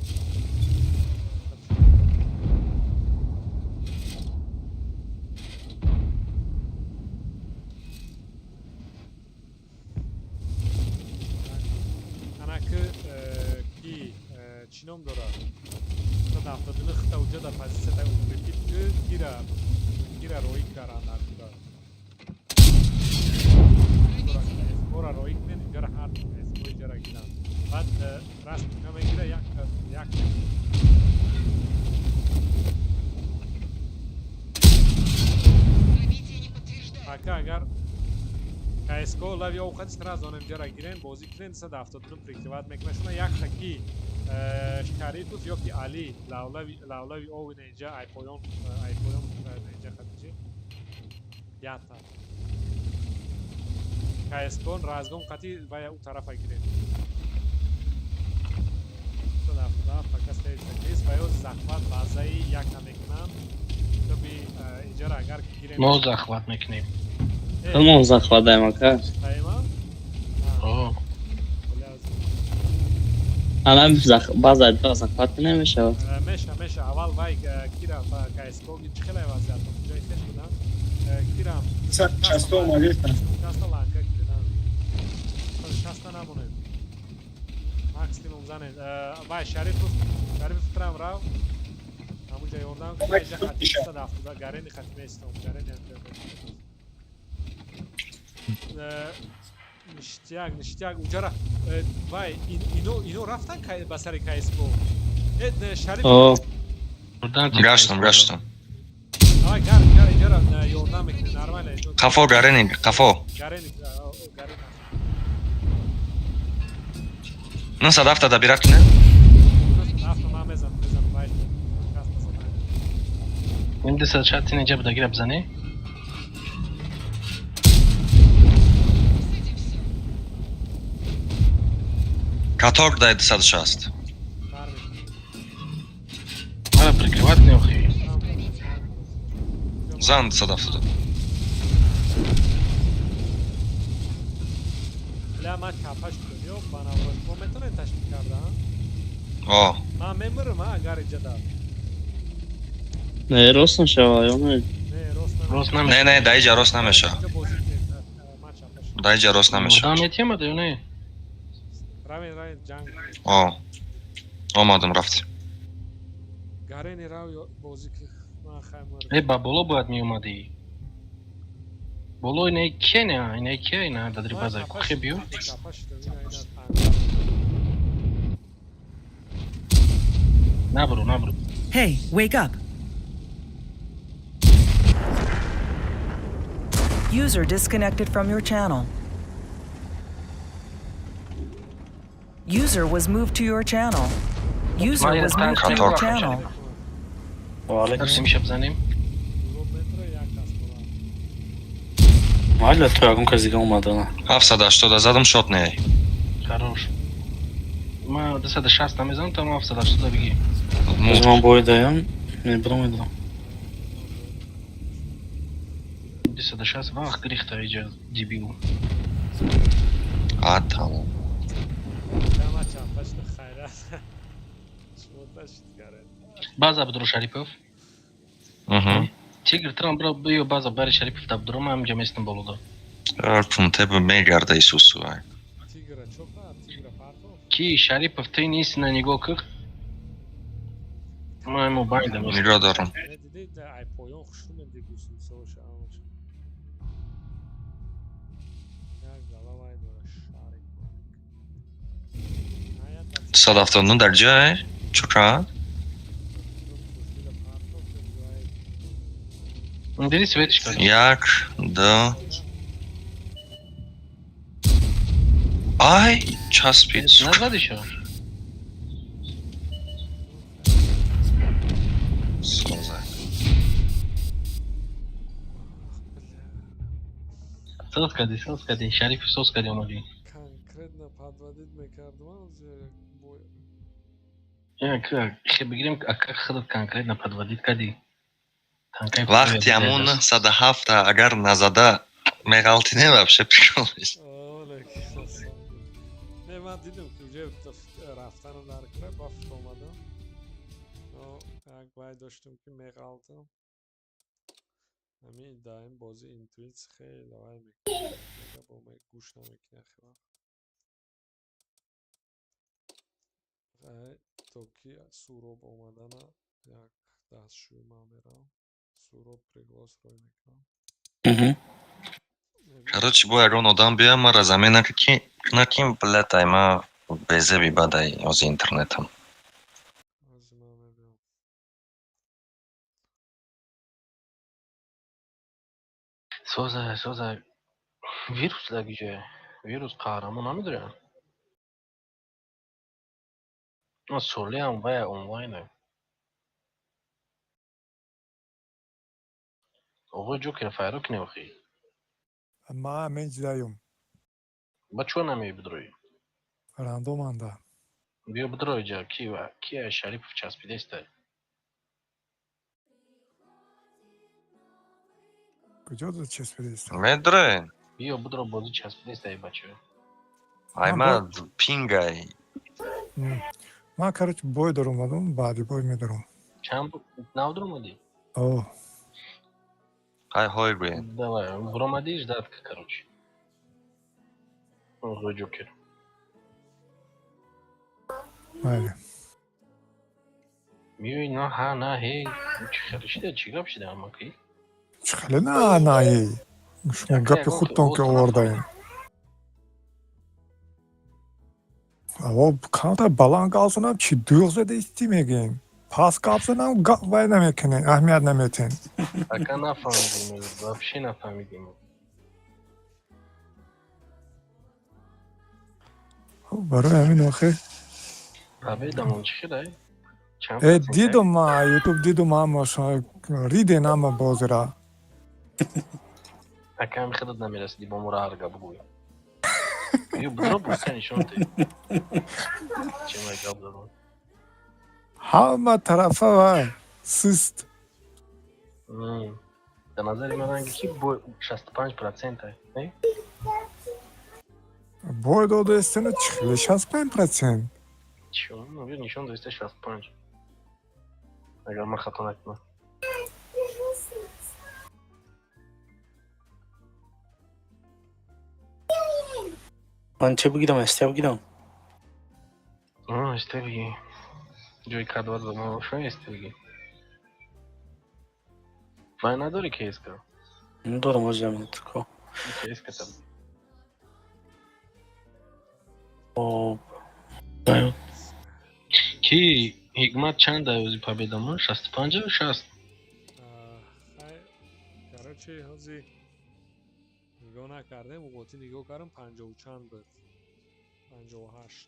Ана ки чӣ ном дорад? 179 хита уҷа да позитсия та укрепит ки кира роӣ каранд артура. Ора роӣ кунед, инҷара ҳар СКО инҷара гиранд. Баъд раст мегира як як Ака агар КСКО лави овқати сразу он инҷара гирен, бозӣ кунен 279 прикрывать мекунад. Шуна як ки Шарипов ё ки Али лавлави ови инҷа айпоён айпоён инҷа хатичи ята. КСКО разгон қати вая у тарафа гирен. 277 пока стоит такис, ва ё захват базаи яка мекунам. Тоби инҷара агар гирем. Мо захват мекунем. Мо захват даем, ака. Таема? О. Ана база два захват намешавад. Меша, меша, аввал вай кира КСКО чӣ хеле вазъият ҷои хеш будам. Кира Часто омадестан. Часто ланка кирдан. Шаста намонем. Максимум занед. Вай Шарипов, Шарипов трам рав. Ҳамунҷа ёрдам кунед, инҷа хати 270 гарени хати местом, гарени ништяк, ништяк, уҷара вай ино рафтан ба сари КСКО. Шариф Гаштам, гаштам. Давай, гар, гар, инҷара ёрдам мекунед, нормально. Қафо гарени, қафо. Гарени, гарени. 970 да бира кунед. 970 ман мезанам, мезанам, вай. Ин 260 инҷа буда гира бизанӣ? Каток дай 260. Мара прикрывать не охи. Зан 270. Бля, ман капа шудам, ё банавро. Шумо метавонед ташкил кардан? О. Ман мемирам, а, агар иҷа. Не, рост нашава, ё не? Не, рост. Не, не, дар иҷа рост намешава. Дар иҷа рост намешава. Мурдан метиҳам ё не? Равен, равен, ҷанг. О. Омадам, рафтем. Гарени рав бозӣ ки ман хай мурдам. Э, ба боло бояд меомадӣ. Боло инаи кия не, инаи кия ина дадри база кухе биё. Капа шудам, ина ина танга. Набро, набро. Hey, wake up. User disconnected from your channel. User was moved to your channel. User was moved to your channel. Тарсим шаб занем. Майла, то ягон кас дига омада. 780 задам, шот не. Хорош. Ма 260 намезанам, там 780 бигӣ. Боз ман бой даям, мебарам, медорам. 260 вақт гирифта иҷа дебил. А, тамом. Бля, ман чапа шудам, хайрат. Шумо ташкил каред. База бидро, Шарипов. Угу. Тигр трам бро биё база бари Шарипов да бидро, ман ҳамҷа местам болода. Пунте мегарда Исусу ай. Тигра чо кард? Тигра партофт? Ки Шарипов ты нест на нигоҳ кир. Ман мобайл дам. Нигоҳ дорам. Не дидед, ай поён хушрӯ медид гусулсоша ҳамаша. Як гала вай дора шарик. 279 дар ҷай? Чо кард? Диди светиш кард. Як, ду. Ай, часпид. Назадиша. Соза. Соз кади, соз кади, Шарипов соз кади омадӣ. Конкретно подводить мекардам, а бой. Як, хе бигирем, ака худат конкретно подводить кади. Танкай Вақти ҳамон 907 агар назада меғалтинем, вообще прикол мешд. Олег, не, ман дидам ки уже рафтанам дар кра бафт омадам. Но як вай доштам ки меғалтам. Ҳамин даим бозӣ интуитс хеле вай мекунад. Мега бо ме гӯш намекунӣ ахи вақт. Ай, то ки Суроб омадана як дастшӯй ман мерам. Суроб приглас рой мекунам. Короче, бо ягон одам биёям, мара замена наким, блядь, ай ма безеби бадай ози интернетам. Ози ман мебиём. Соза, соза. Вирус лагиҷа. Вирус қаҳрамон намедорам. Солеам вая онлайне. Оғои Ҷокер файро кине охи. Ма менҷидаюм. Ба чо намеи бидроӣ? Рандоманда. Биё бидро иҷа, ки ва ки Шарипов часпидеста. Куҷо часпидеста? Медроен. Биё бидро, бозӣ часпидеста, эй бача. Ай ма пингай. Ман, короче, бой даромадам, баъди бой медаром. Чанд нав даромадӣ? О. Ай ҳой гӯем. Давай, буромадӣ, ждать, короче. Оғои Ҷокер. Майли. Миёи на ҳа на ҳе чӣ хеле шида, чӣ гап шида амаки? Чӣ хеле на на ҳе? Шумо гапи худтон ки овардаем. Аво камтар баланд гап занам, чӣ дӯғ зада истӣ мегӯем. Пас гап занам, вай намекунем, аҳамият наметем. Ака, нафаҳмидем, вообще нафаҳмидем. Барои ҳамин охир. Победамон чӣ хелай? Э, дидум ма ютуб, дидум ҳама риден ҳама бозира. Ака, ҳами худат намерасидӣ бо моро ҳар гап гӯй. Ё бидро буса нишон де. Чӣ май гап задам? Ҳама тарафа вай сист. Дар назари ман ранги ки бой 65%, не? Бой додаистена чихели 65%. Чё? Ну, нишон доиста 65. Агар ман хато накунам. Ман чӣ бигирам, СТ бигирам? СТ бигир. Ҷои К2 ба ман боша, СТ бигир. Вай надори КСК? Надорам, ҳозир тако. КСК там. Хоб. Ки ҳикмат чанд ай ози победамон? 65 ё 60? Короче, ҳози нигоҳ накардем, уғоти нигоҳ кардем, панҷоҳу чанд буд, 58.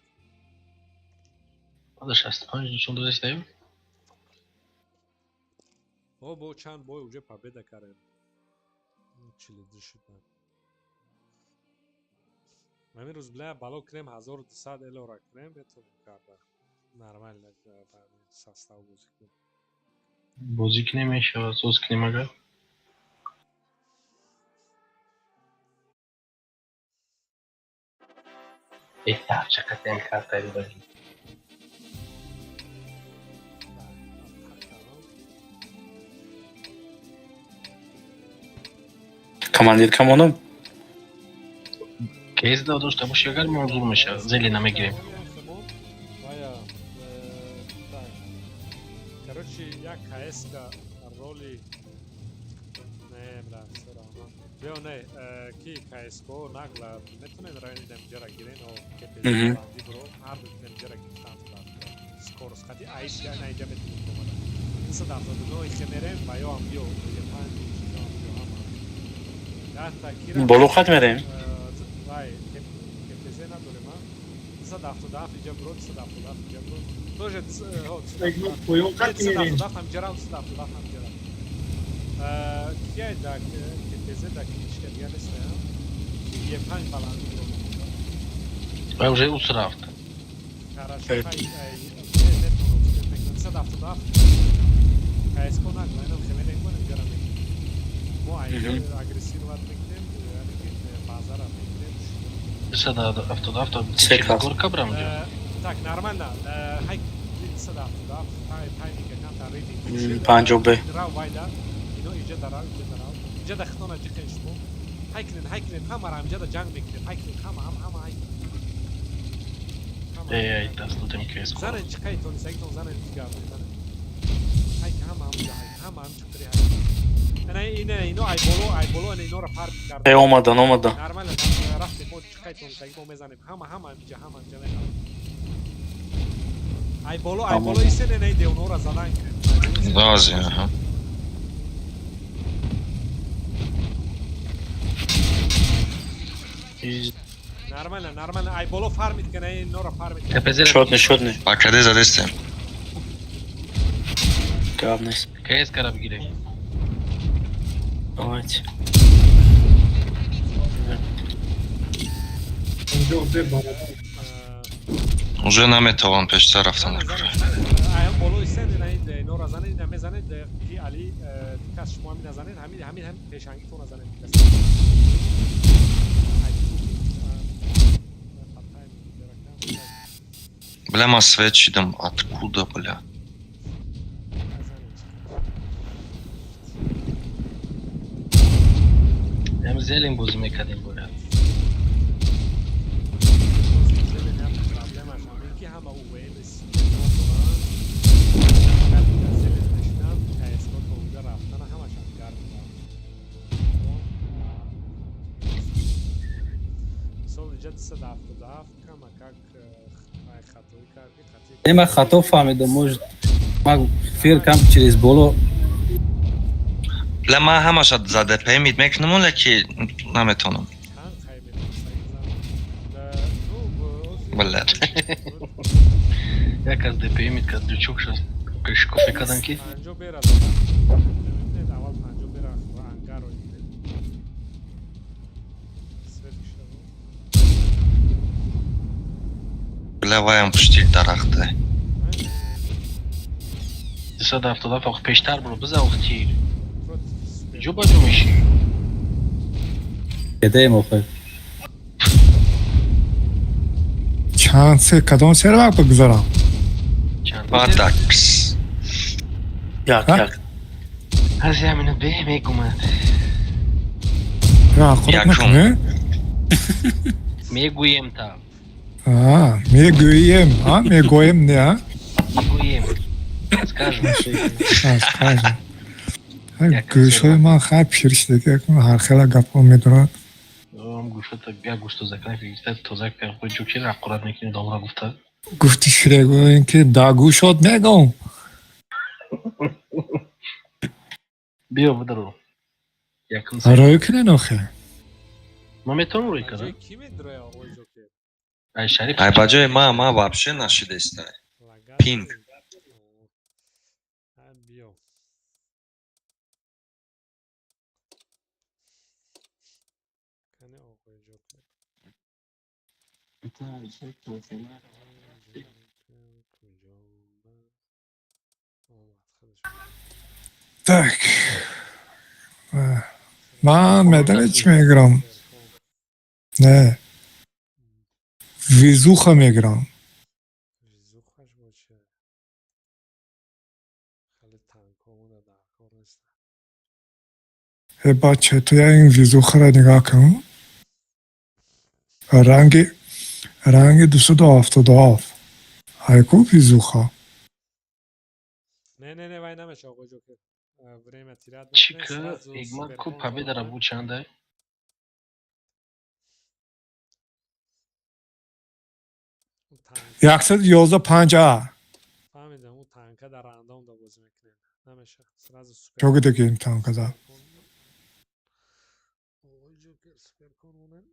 Баъда 65 нишон додастаем? О, бо чанд бой уже победа кардем, 42 шудам. Ҳамин рӯз бля бало кунем, 1200 элора кунем, метавонем карда нормально состав бозӣ кунем. Бозӣ кунем, мешавад, соз кунем агар. Беҳтар чақатем картаи бозӣ. Командир камонам? Кейс дошта боши, агар манзур мешавад, зеле намегирем. Короче, як КС-ка роли не, бля, всё равно. Биё, не, ки КС-ко нагла метонем райони дамҷара гирен, о КПЗ банди бро, ҳар ду дамҷара гирифтан скорость қати айс я на инҷа метонем омада. 279 хе мерем ва ё ҳам биё, панҷ чизо ҳам биё ҳама. Даҳта кира. Боло хат мерем? Вай, КПЗ надорем, а? 277 инҷа бро, 277 инҷа бро. Тоже, ҳо, 277 ҳамҷара, 277 ҳамҷара. Кияй да КПЗ да кличка дига нестая? Е панҷ баланди бро. Вай уже ус рафт. Хорошо, хай, метонам, 277. КСК нагла, инам хемере кунем, ҷара мекунем. Мо агрессировать мекунем, яъне ки базара мекунем. 277 горка брам ҷо. Так, нормально. Хай, 277, тайминга камтар рейтинг. Панҷоҳ бе. Рав вайда. Ино иҷа дарав, иҷа дарав. Иҷа да хитона ҷиқен шумо. Ҳай кунед, ҳай кунед, ҳамаро инҷа да ҷанг мекунед. Ҳай кунед, ҳама, ҳама, ҳама ҳай кунед. Эй, эй, даст додем КС. Занен чиқайтон, исагитон занен дигар, занен. Ҳай ки ҳама ҳамҷа ҳай, ҳама ҳам чиқтири ҳай. Ана ина ино ай боло, ай боло, ана инора фарқ кард. Э, омадан, омадан. Нормально, рафтем, мо чиқайтон, исагитон мезанем. Ҳама, ҳама инҷа, ҳама инҷа мехарем. Ай боло, ай боло исен ина девнора задан кунед. Лози, аҳа. Нормально, нормально. Ай боло фармид кана, инора фармид. Шотне, шотне. Ба каде задестем? Гап нест. КС кара бигирем. Давайте. Уже наметавон пештар рафтан накара. Ай боло исен ина инора занед, ина мезанед, ки Али кас шумо ҳамин назанед, ҳамин ҳамин ҳам пешангитон назанед. Бля, ман свет шидам. Откуда, бля? Ем зелен бозӣ мекардем бояд. Проблемаш ҳамин ки ҳама УВМ доранд. Зелен мешинанд, КСК то унҷа рафтана ҳамашам гарм мешавад. Мисол инҷа 277 камакак хатоӣ карди, Не, ман хато фаҳмидам, может, ман фир кам через боло. Бля, ман ҳамаша за ДП мид мекунам, леки наметавонам. Чанд қай метавонӣ? Бля. Як аз ДП мид кард, дучок шаст. Кришко мекардан ки. Панҷо бера задан. Аввал панҷо бера ангаро гирем. Свет кишава. Бля, ваям пушти дарахте. 277 ох пештар бро, биза ох тир. Ҷо ба ҷо мешӣ? Кедаем охир. Чанд се кадом сервак бигузорам? Падакс. Як, як. Аз я минут бе мегумад. Худат накунӣ? Мегӯем та. А, мегӯем, а? Мегӯем не, а? Мегӯем. Скажем. А, скажем. Гӯшҳои ман хай пир шуда, ҳар хела гапҳо медорад. Гӯшата як гӯшто закна гирифта тоза кард ҷокир аққурат мекунӣ домра гуфта. Гуфти ширегӯем ки да гӯшот мегӯм. Биё бидаро. Рӯй кунен охе. Ман метавонам рӯй кардам? Ки медроя оғои Ҷокер? Ай Шариф. Ай ба ҷои ма вообще нашидестай. Пинг. Биё. Кане оғои Ҷокер? Так. Ман медонӣ чӣ мегирам? Не. Везуха мегирам. Везухаш бо чи? Хеле танкомуда дар кор нест. Э бача, ту я ин везухаро нигоҳ кун. Ранги 277. Айку везуха. Не, не, не, вай намеша оғои Ҷокер. Время терять Чика, игма ку победа ра буд чанда? 111 5 А. Фаҳмидам, ӯ танка дар рандом да бозӣ мекунем. Намеша. Сразу супер. Чо гуфта танкада? Оғои Ҷокер суперкон монем.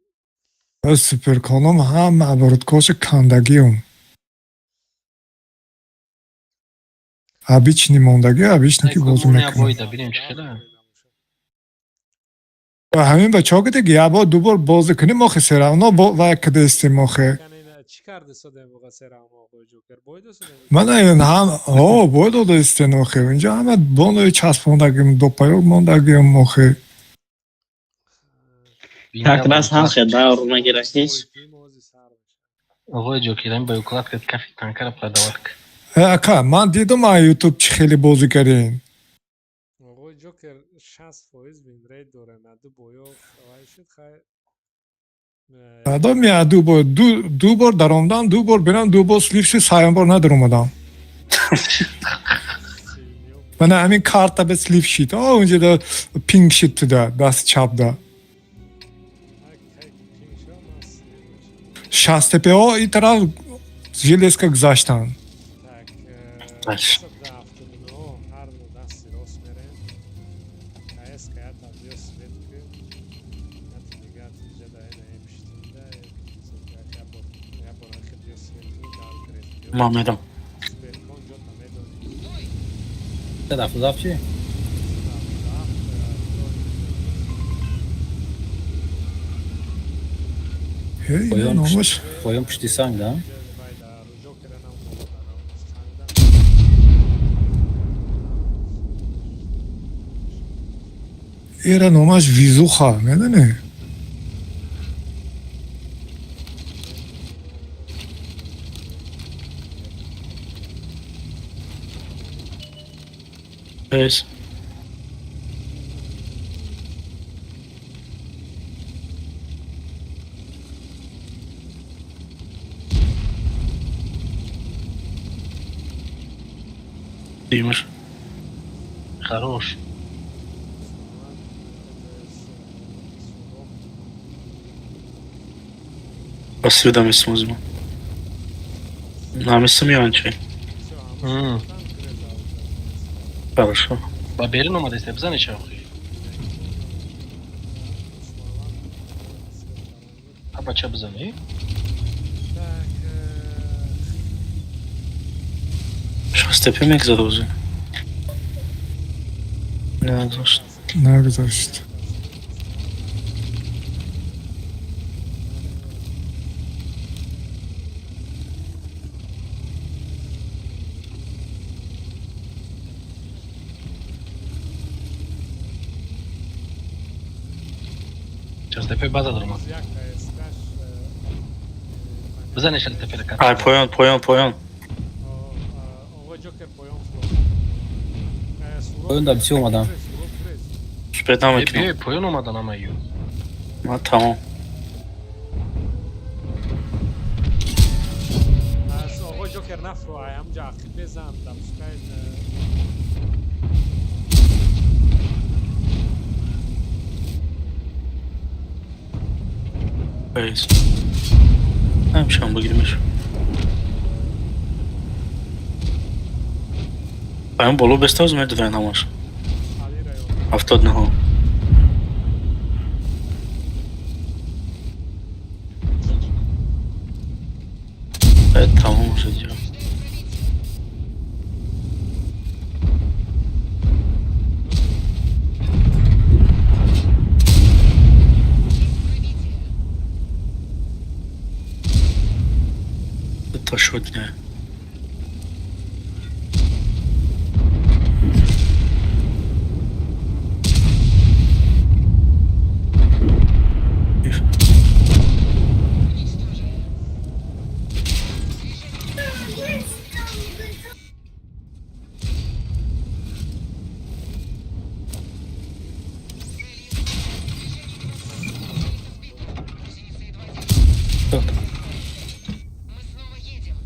Суперконом ҳама обороткоша кандагиум. Обычный мондагӣ, обычный ки бозӣ мекунад. Бойда бинем чӣ хела. Ҳамин ба чо гуфта як бор ду бор бозӣ кунем охе всё равно вай кадестем охе. Чӣ карда содем воға серавно оғои Ҷокер? Бой досодем? Мана ин ҳам о бой додастен охе. Инҷа ҳама бонои часпондагим, допаёк мондагиум охе. Как раз ҳам хел давр мегирад ҳеч. Оғои Ҷокер, ин ба укладка кафи танкара продавать. Э ака, ман дидам а ютуб чӣ хеле бозӣ кардем. Оғои Ҷокер 60% винрейт дорем. Ду боё вай шуд хай. Дадом я ду бор ду бор даромадам, ду бор бирам, ду бор слив шуд, сеюм бор надаромадам. Мана ҳамин карта ба слив шид. О, унҷа да пинг шид туда, даст чапда. 60 ТПО ин тараф железка гузаштанд. Так, 79 ҳар ду дасти рост мерем. КС каята биё свет ки. Яти дига тиҷа да ена эпиштинда. Я бор ахи биё свет ки дар грез биё. Ман медам. Суперкон ҷота медонӣ. Дафтадаф чи? Эй, номаш. Поён пушти санг, да? Эра номаш везуха, медонӣ? Пес. Димаш. Хорош. Осведомись музма. Намисам ё анчи? Хорошо. Ба берин омадеста, бизани ча охи. А бача бизани? 6 ТП мегзад озӣ. Нагузашт. Нагузашт. Частепе база даромад. Як КСКш. Бизанеш Алтепе. Ай, поён, поён, поён. Оғои Ҷокер, поён фуро. Поён да бисёр омадам. Успеть намекунам. Биёй, поён омадан ҳамаю. Ма тамом. Оғои Ҷокер, нафро, ай ҳамҷа ақиб безан, допускай. Бейс. Намешавам бигиримеш. Поён боло беставз медураен ҳамаш. 79. Э, тамом шуд ҷо. То шуд не. Мы снова едем.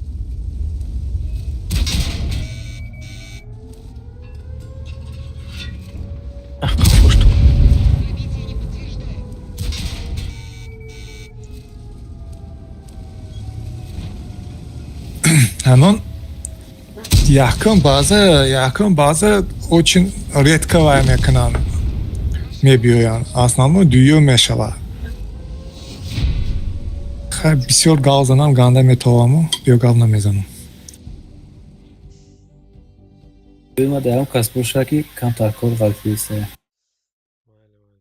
Ах, қафош ту. Пробитие не подтверждаю. Ҳамон якум база очень редко вай мекунанд, мебиёянд. Основной дуюм мешавад. Хай, бисёр гав занам, ганда метоваму, биё, гав намезанам. Ма дарам кас боша, ки камтар кор ғалтиеста. Майли, майли.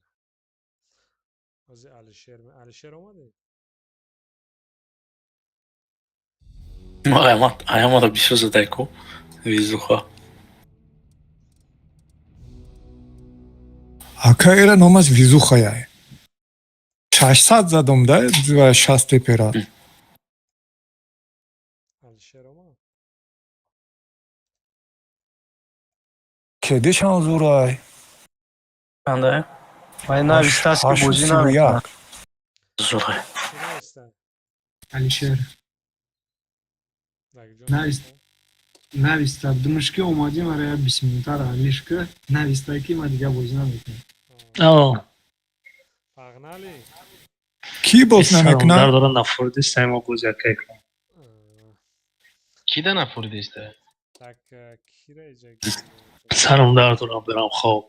Ҳозир Алишер, Алишер омадӣ? Аямада бисёр задай ку. Везуха. Ака, эра номаш везухаяй. 600 задум да, 60 тепера. Алишер омад? Кедишан зурай. Чанда? Вай навистааст, ки Ҳашту бозӣ сиву намекунад. як. Зурай. Чӣ нависта? Алишер. Дар ҷо Навист. Нависта думаш, ки омадӣ, мара як 20 минутара алиш ки нависта, ки ма дига бозӣ намекунам. О, Погнали. Кӣ боз Салом, намекунад? дар дора нафурдиста мо боз якай кунам. Ки да нафурдиста? Так, кира иҷа? Сарам дард дорам, берам хоб.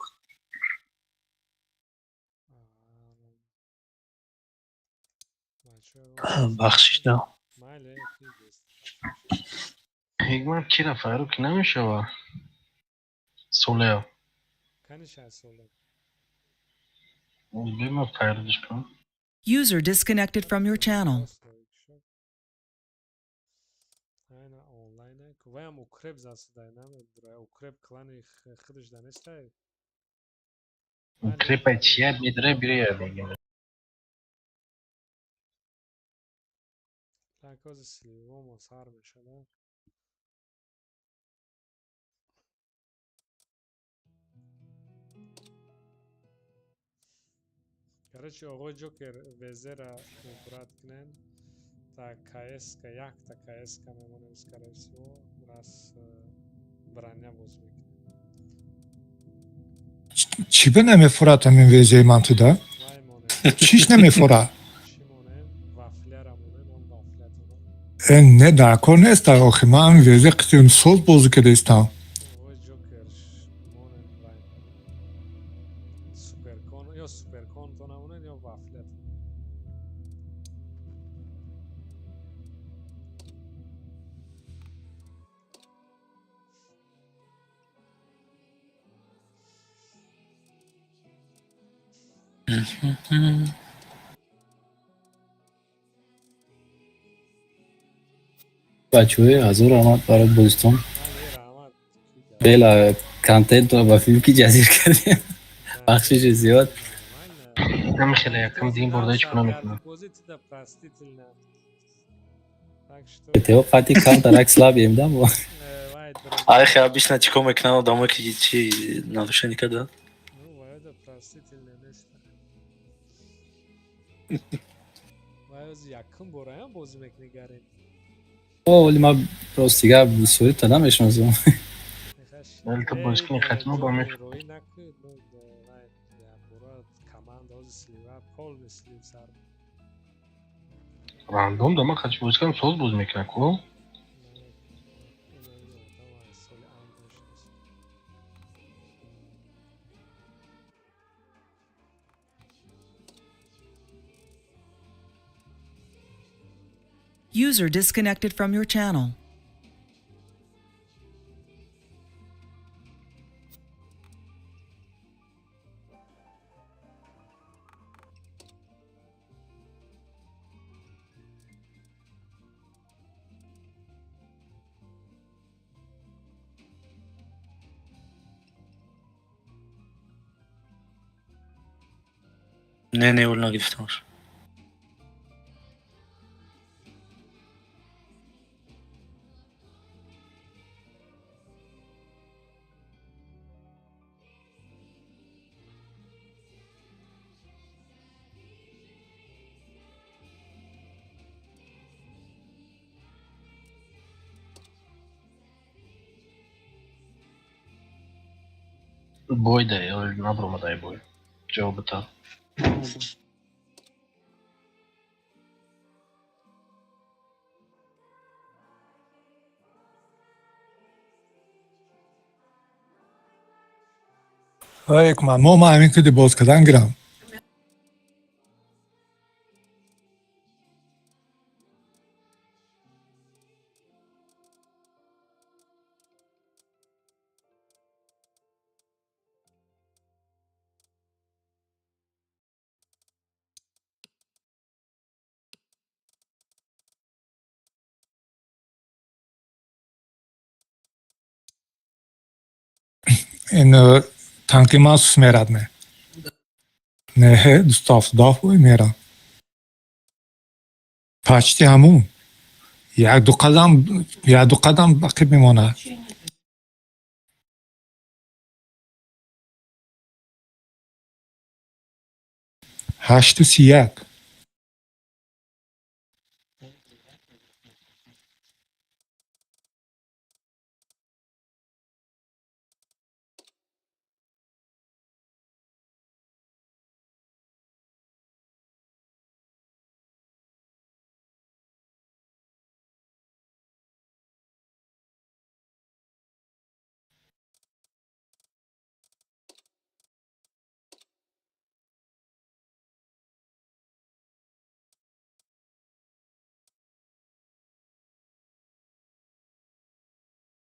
Бахшида. Майли, ки бест. Ҳикмат, кира файру ки намешава? Солео. Каниша соле. Бема файрудиш кунам. User disconnected from your channel. Айна онлайн ваям укреп засудай намедура, укреп клани худаш данестай. Укрепай чия медре бирия мегем. Так, ҳозир сливомо сар мешада. Короче, оғои Ҷокер, везера убрать кунен. Так, КСК, якта КСК мемонем, скорее всего, раз броня боз мекунем. Чӣ ба намефурад ҳамин везаи ман туда? Вай монем. Чиш намефурад? Чӣ монем? Вафляра монем, он вафлятона. Э, не, дар кор нест, охи ман ҳамин везе қисм соз бозӣ кардаистам. Оғои Ҷокер, монем вай. Суперкон, ё суперкон то намонем, ё вафлятон. Бачаҳои, ҳазор раҳмат барои бозитон. Бела контентро ба филм ки ҷазир кардем. Бахшиши зиёд. Намехеле якам дин бурда ҳеч куна мекунам. Бозӣ тида простительно. Так что ТТО қати камтарак слабием да мо. Вай дуром. Айхе обычно чӣ кор мекунанд одамое ки чи нарушение карданд? Ну, вай да простительно нест. Вай ози якум бораям бозӣ мекунӣ, гарем. О, вале ман рости гап бисёрита намешиносам. Вале ту бозӣ кунӣ хатимо ба меф. Роӣ накунед, ну, вай бора команда ози слива, полный слив сар. Рандом да ман хачи бозӣ кардам, соз бозӣ мекунам ку. Соли ам мешиносам. User disconnected from your channel. Не, не, ул нагирифтамаш. Бой да, ё набромадай бой. Ҷавобата. Ай, мо ма ҳамин киди боз кардан гирам. Ин танки ман сус мерад ме? Не, 277 бой мера. Почти ҳамун. Як ду қадам, як ду қадам ақиб мемонад. 8:31.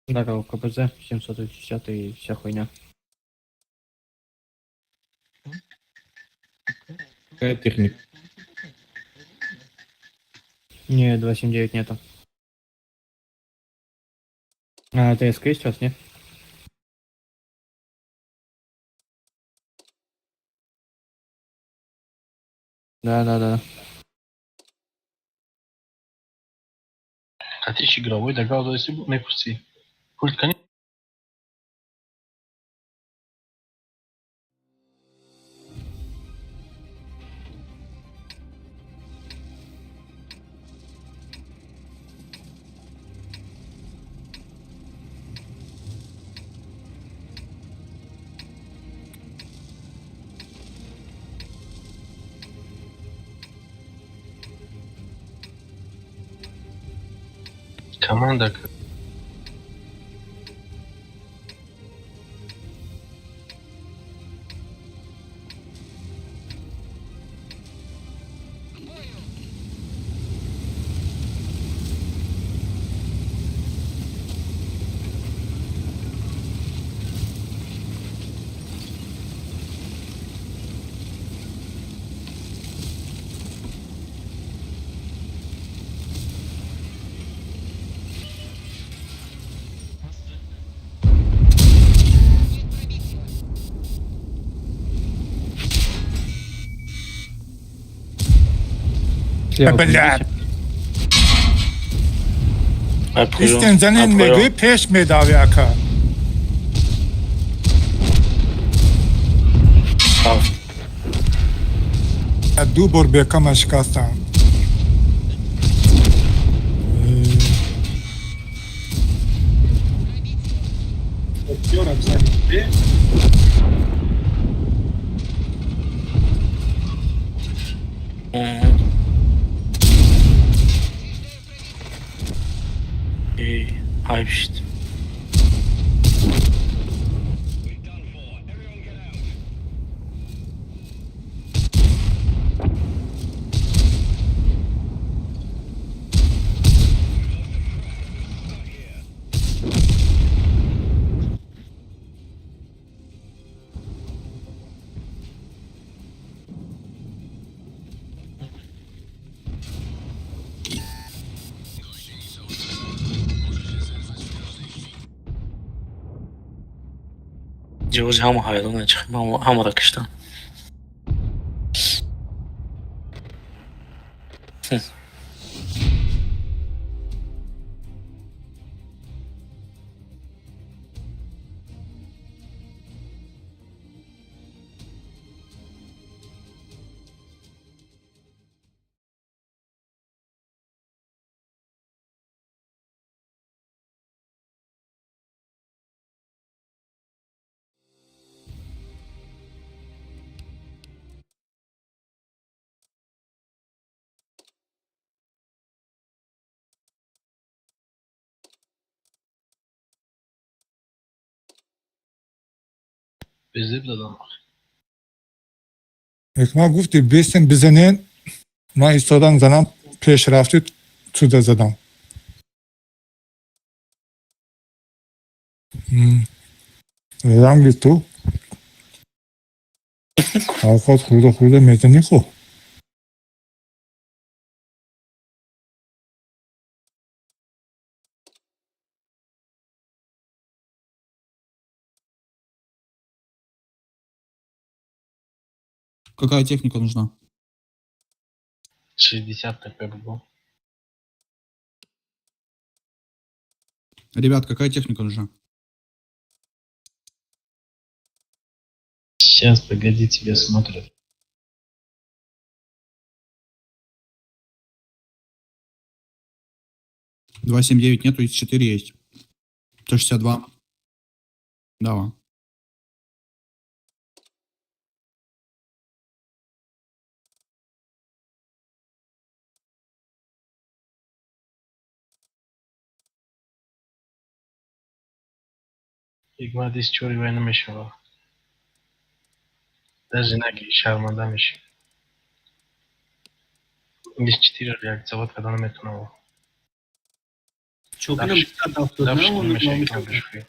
Здорово, КПЗ, 760 и вся хуйня. Какая техника? Не, 279 нету. А, это СК сейчас, не? Да. Хатиши игровой догадываюсь, мепурсӣ. Пульт кани? Команда. Слева Блядь. Ай, поён. Истин занин Ай, поён. мегӯӣ, пеш медавӣ, ака. Ҳафт. Ду бор бекама шикастам. Ёра бизанем. Эй, ҳайф шуд. Ҷавози ҳама ҳайрон чихм, ҳамаро киштам. Безеб дадам. Ҳикмат, гуфти бестен бизанен, ман истодам занам, пешрафти туда задам. Ранги ту авқот хӯрда хӯрда мезанӣ ху. Какая техника нужна? 60 ТП был. Ребят, какая техника нужна? Сейчас, погоди, тебя смотрят. 2.79 нету, X4 есть. 162. Давай. Ҳикмат, ис чори вай намешава. Даже наги, шарманда меши. Ис четыре реакцияват карда наметунава. Чопина 79 намеша, ҳикмат, бишӯи.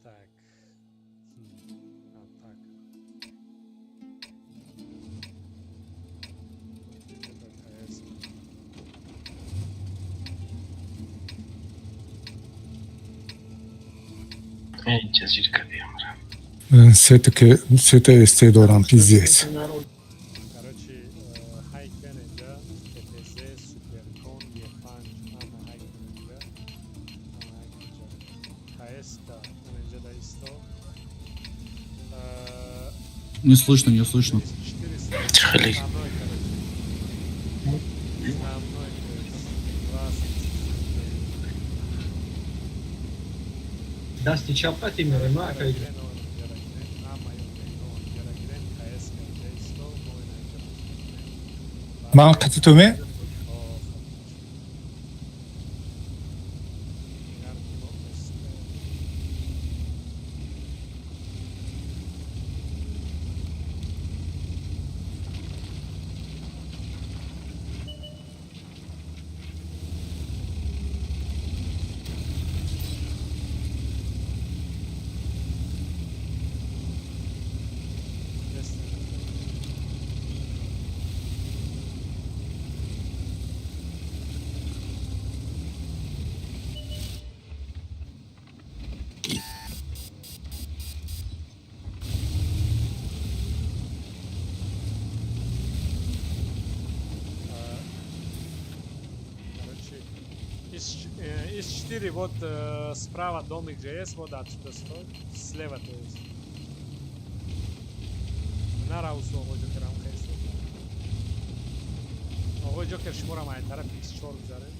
Так. А, так. Это КС. Эй, ҷазир кардиам. Сета СТ дорам, пиздец. Короче, хайкен инҷа, КТЗ, Суперкон, Е5, ама хайкен инҷа. Ама хайкен инҷа. КС да, инҷа да исто. Не слышно, не слышно. Хеле. Со мной, короче. Со мной, короче. 20. Дасти чапати мерем, ака. Ман қати ту ме? Из 4 вот справа домик же есть, вот отсюда стой, слева то есть. Нараусу оғои Ҷокер ҳам хест. Оғои Ҷокер, шуморо май тараф X4 гузарем.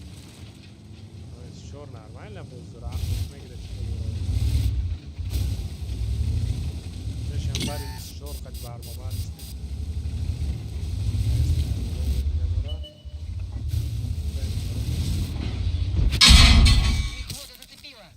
X4 нормально боз дора, ақлш мегирад, чӣ дора. Пешам бари X4 қад бармомад. Мехвода зацепила.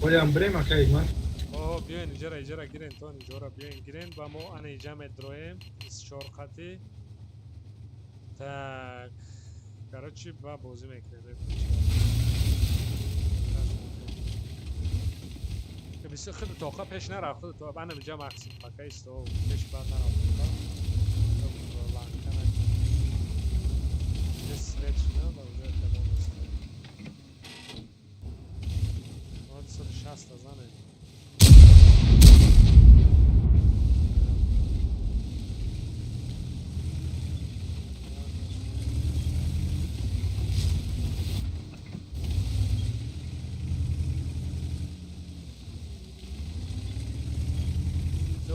Олям брем, акай ман. О, биёен иҷара, иҷара гирен, то иҷора биёен гирен ва мо ана иҷа медроем 24 қати. Так, короче, ба бозӣ мекунем. Бисёр худ тоқа пеш нарафт, худ то ана иҷа максим пока исто пеш баъд нарафт. Ланка накун. Свет шуда ва уже тамом аст. 160 занем.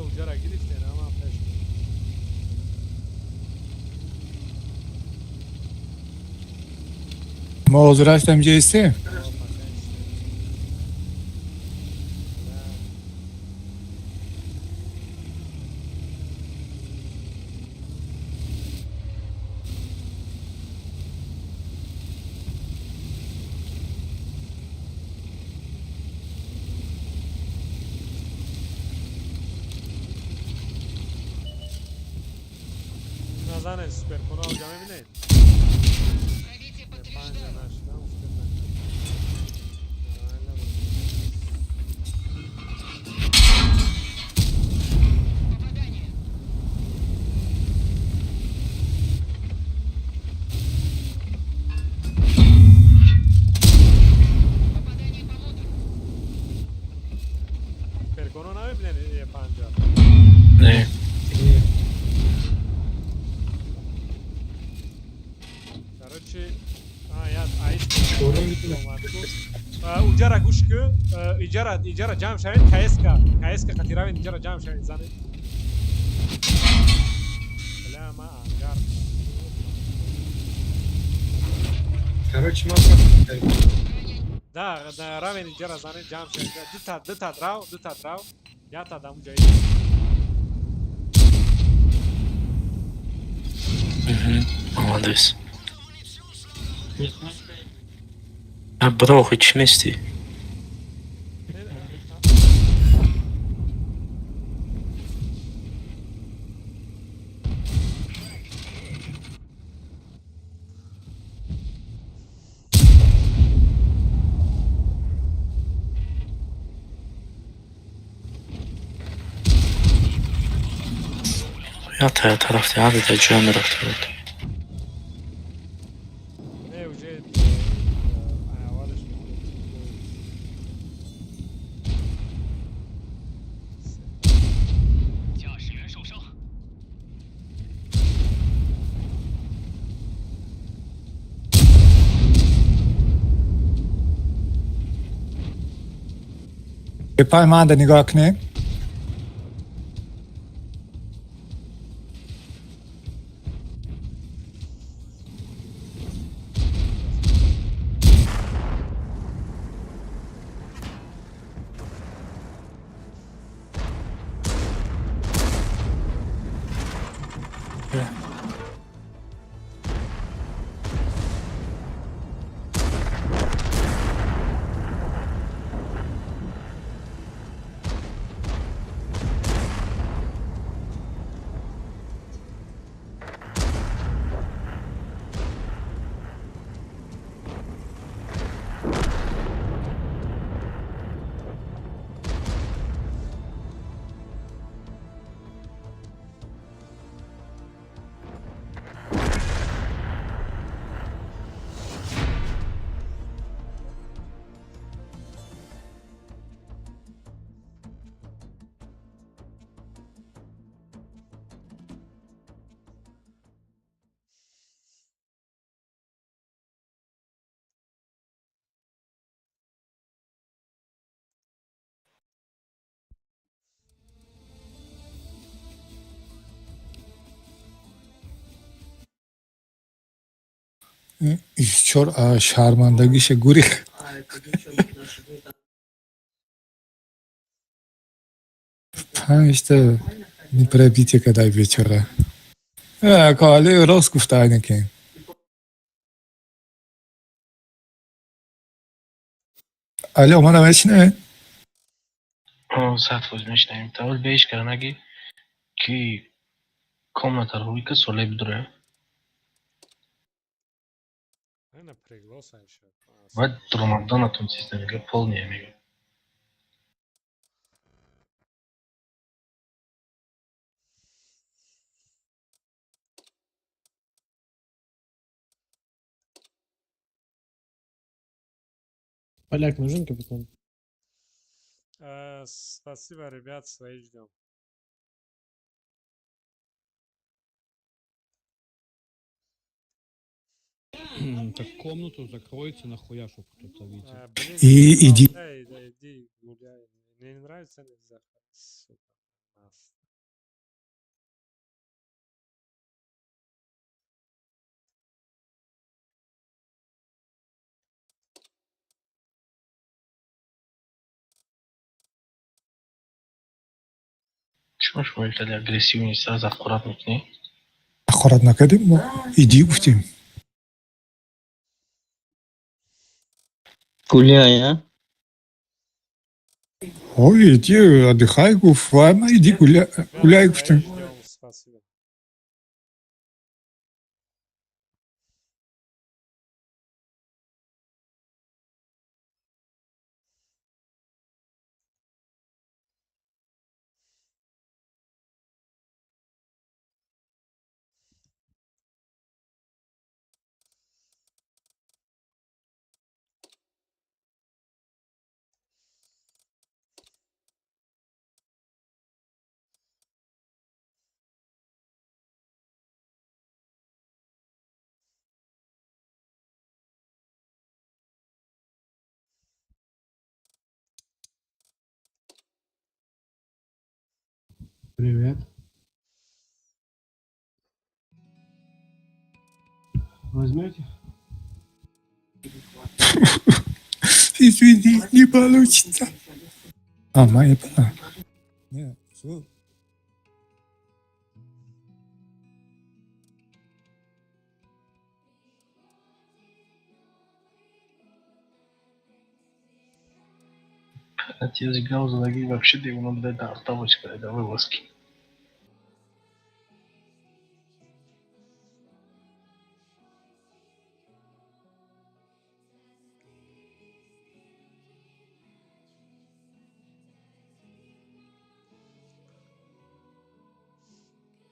Уҷара гирифтен, ама пеш. Мо ҳозир ҳастем, ҷа истем. Назанед суперкуна уҷа мебинед? Пробитие Панҷа подтверждаю. нашда, успел накард. Нормально буд. Попадание. Попадание по мотору. Суперкуно намебинед е панҷа? Не. Короче, а, я аис уҷара гӯш ку, иҷара, иҷара ҷамъ шавед, КСК, КСК қатиравед, иҷара ҷамъ шавед, занед. Бля, ма ангар. Короче, ман Да, равен иҷара занед, ҷамъ шавед. Дута, дута драв, дута драв. Ята дам уҷа. Молодец. А бро, хоть чӣ местӣ? Я тарафти ҳар дар ҷоя мерафта буд. Не, уже аввалаш маълум шуд. 驾驶员受伤。 Пай манда нигоҳ кунем. Исчор шармандагиша гурих. Панҷта непробитие кадай бечора. Кали рост гуфта айнаки. Алло, мана мешнавед? 100% мешнавем. Тавал беиш кара наги ки комната рӯй ка соле бидуре. Ана пригласа ещё. Баъд ромаданатон систем мега полния мега. Поляк нужен, капитан? Спасибо, ребят, свои ждем. Так комнату закройте нахуя, чтоб кто-то видел. Блин, И иди. Да, да, иди гуляй. Мне не нравится, не заходи. Сука, нас. Чума шумо хеле агрессивный сразу ҳақорат мекунӣ? Ҳақорат накардем мо, иди гуфтем. Гуляй, а? Ой, иди отдыхай гуфт, вай ма иди гуляй, гуляй гуфтем. Ждем, спасибо. Привет. Возьмете? Извини, не получится. А, моя поняла. Не, всё. Отец Гауза вообще девона буда дар тавочка да вылазки.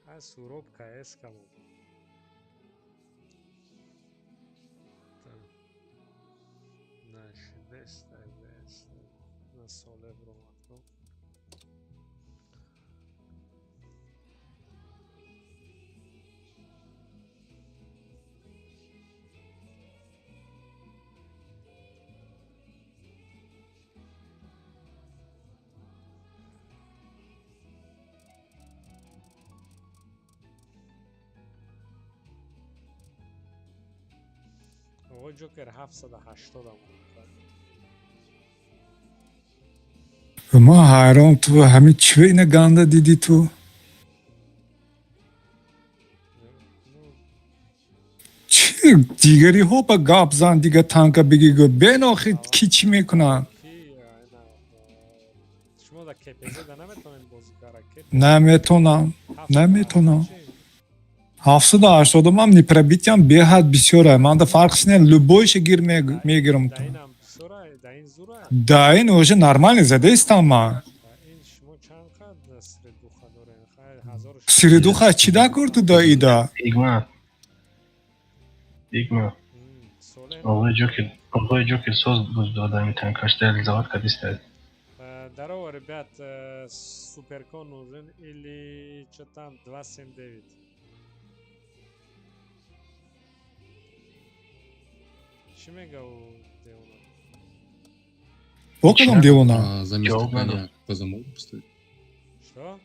А Суроб КС кому? На соле бромадко. О, Ҷокер 780 ам. Ма ҳайрон, ту ҳамин чӣ ина ганда дидӣ ту? Чӣ дигариҳо ба гап зан, дига танка бигӣ гӯ бен охи ки чӣ мекунанд? Шумо да КПЗ да наметонед бозӣ кара? Наметонам, наметонам. 780-ам непробитиям беҳад бисёра. Манда фарқш не, любойша гир мегирам ту. Да ин уже нормально задаистам ман. Средуха чӣ дакор ту да ида? Игма. Игма. Оғои Ҷокер соз буд одами танкаш реализовать кардистад. Здорово, ребят, суперкон нужен или что там 279? Чӣ мега у девона? Бо кадом девона? За место коня коза можно поставить? Что?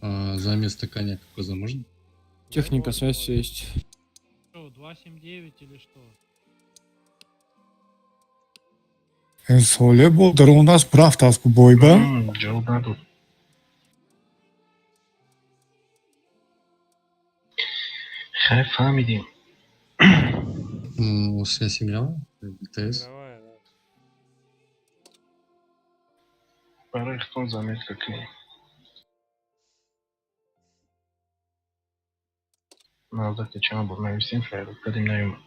А, за место коня коза можно? Техника, связь все есть. 279 или что? Соле бо дарондааст, рафтааст ку бойба. Ҷавоб надод. Хайр, фаҳмидем. Связь играла? БТС? Игровая, да. Барои худтон заметка кунем. Наздак чанд бор нависем, файрод кардем, наёмад.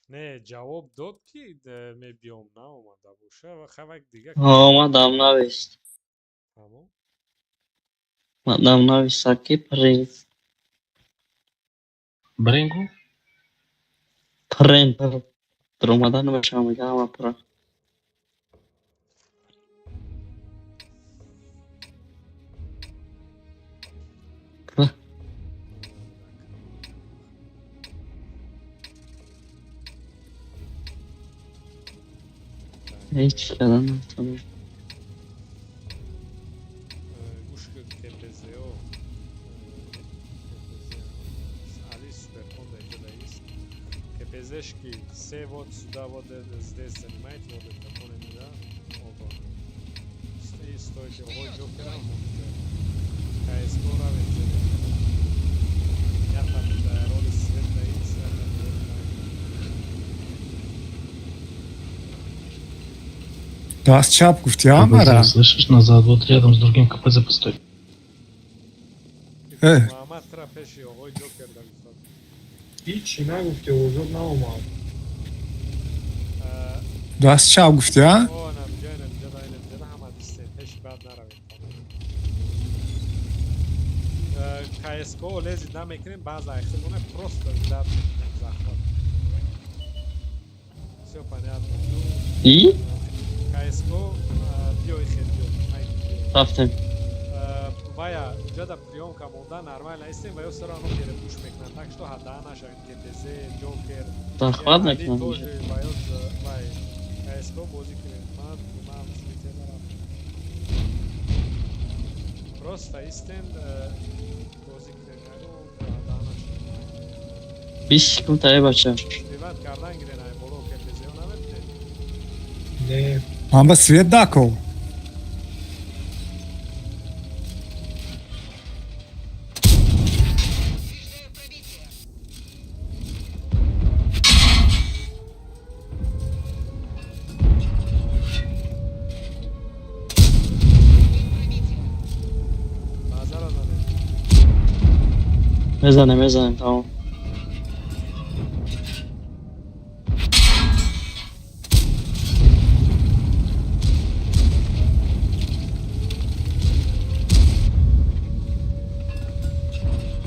Не, ҷавоб дод, ки мебиём, наомада боша ва хавак дига. Омадам, навист. Тамом. Мадам нависта, ки принц. Бренгу? Прен даромада намешавам, мега ҳама пура. Ҳеҷ карда натавонам. Гӯш кун, КПЗО, Али Суперконда иҷодаист. КПЗшки все вот сюда, вот здесь занимайте, вот это поняли, да? Оба. И стойте, ой, Джокера, КСК равен. Я там роли свет даист, я там. Даст чап гуфти, амара. Слышишь, назад, вот рядом с другим КПЗ постой. Э. Муҳаммад, тра пеши оғои Ҷокер да гуфтад. Ҳичи нагуфти, озод наомад. Даст чап гуфти, а? О, намиҷа, намиҷа, намиҷа, ҳама дисте, пеши баъд наравед. КСК лезид намекунем, баъза айхилмона просто ждать мекунем, захват. Всё понятно. И? КСК биёй, хел биё. Рафтем. Вая ҷада приёмка монда, нормально истем, ва ё все равно перепуш мекунанд, так что ҳадда нашавем. КПЗ, Ҷокер захват мекунанд. Тоже ва ё вай КСК бозӣ кунем. Ман свете нарафтам, просто истем, бозӣ кунем, ҳадда нашавем. 20 секунд ай, бача. Сливать кардан гирен ай боло, КПЗ намебинед? Не. Ман ба свет дако. Подтверждаю пробитие. Пробитие. Базара занем. Мезанем, мезанем, тамом. Есть пробитие.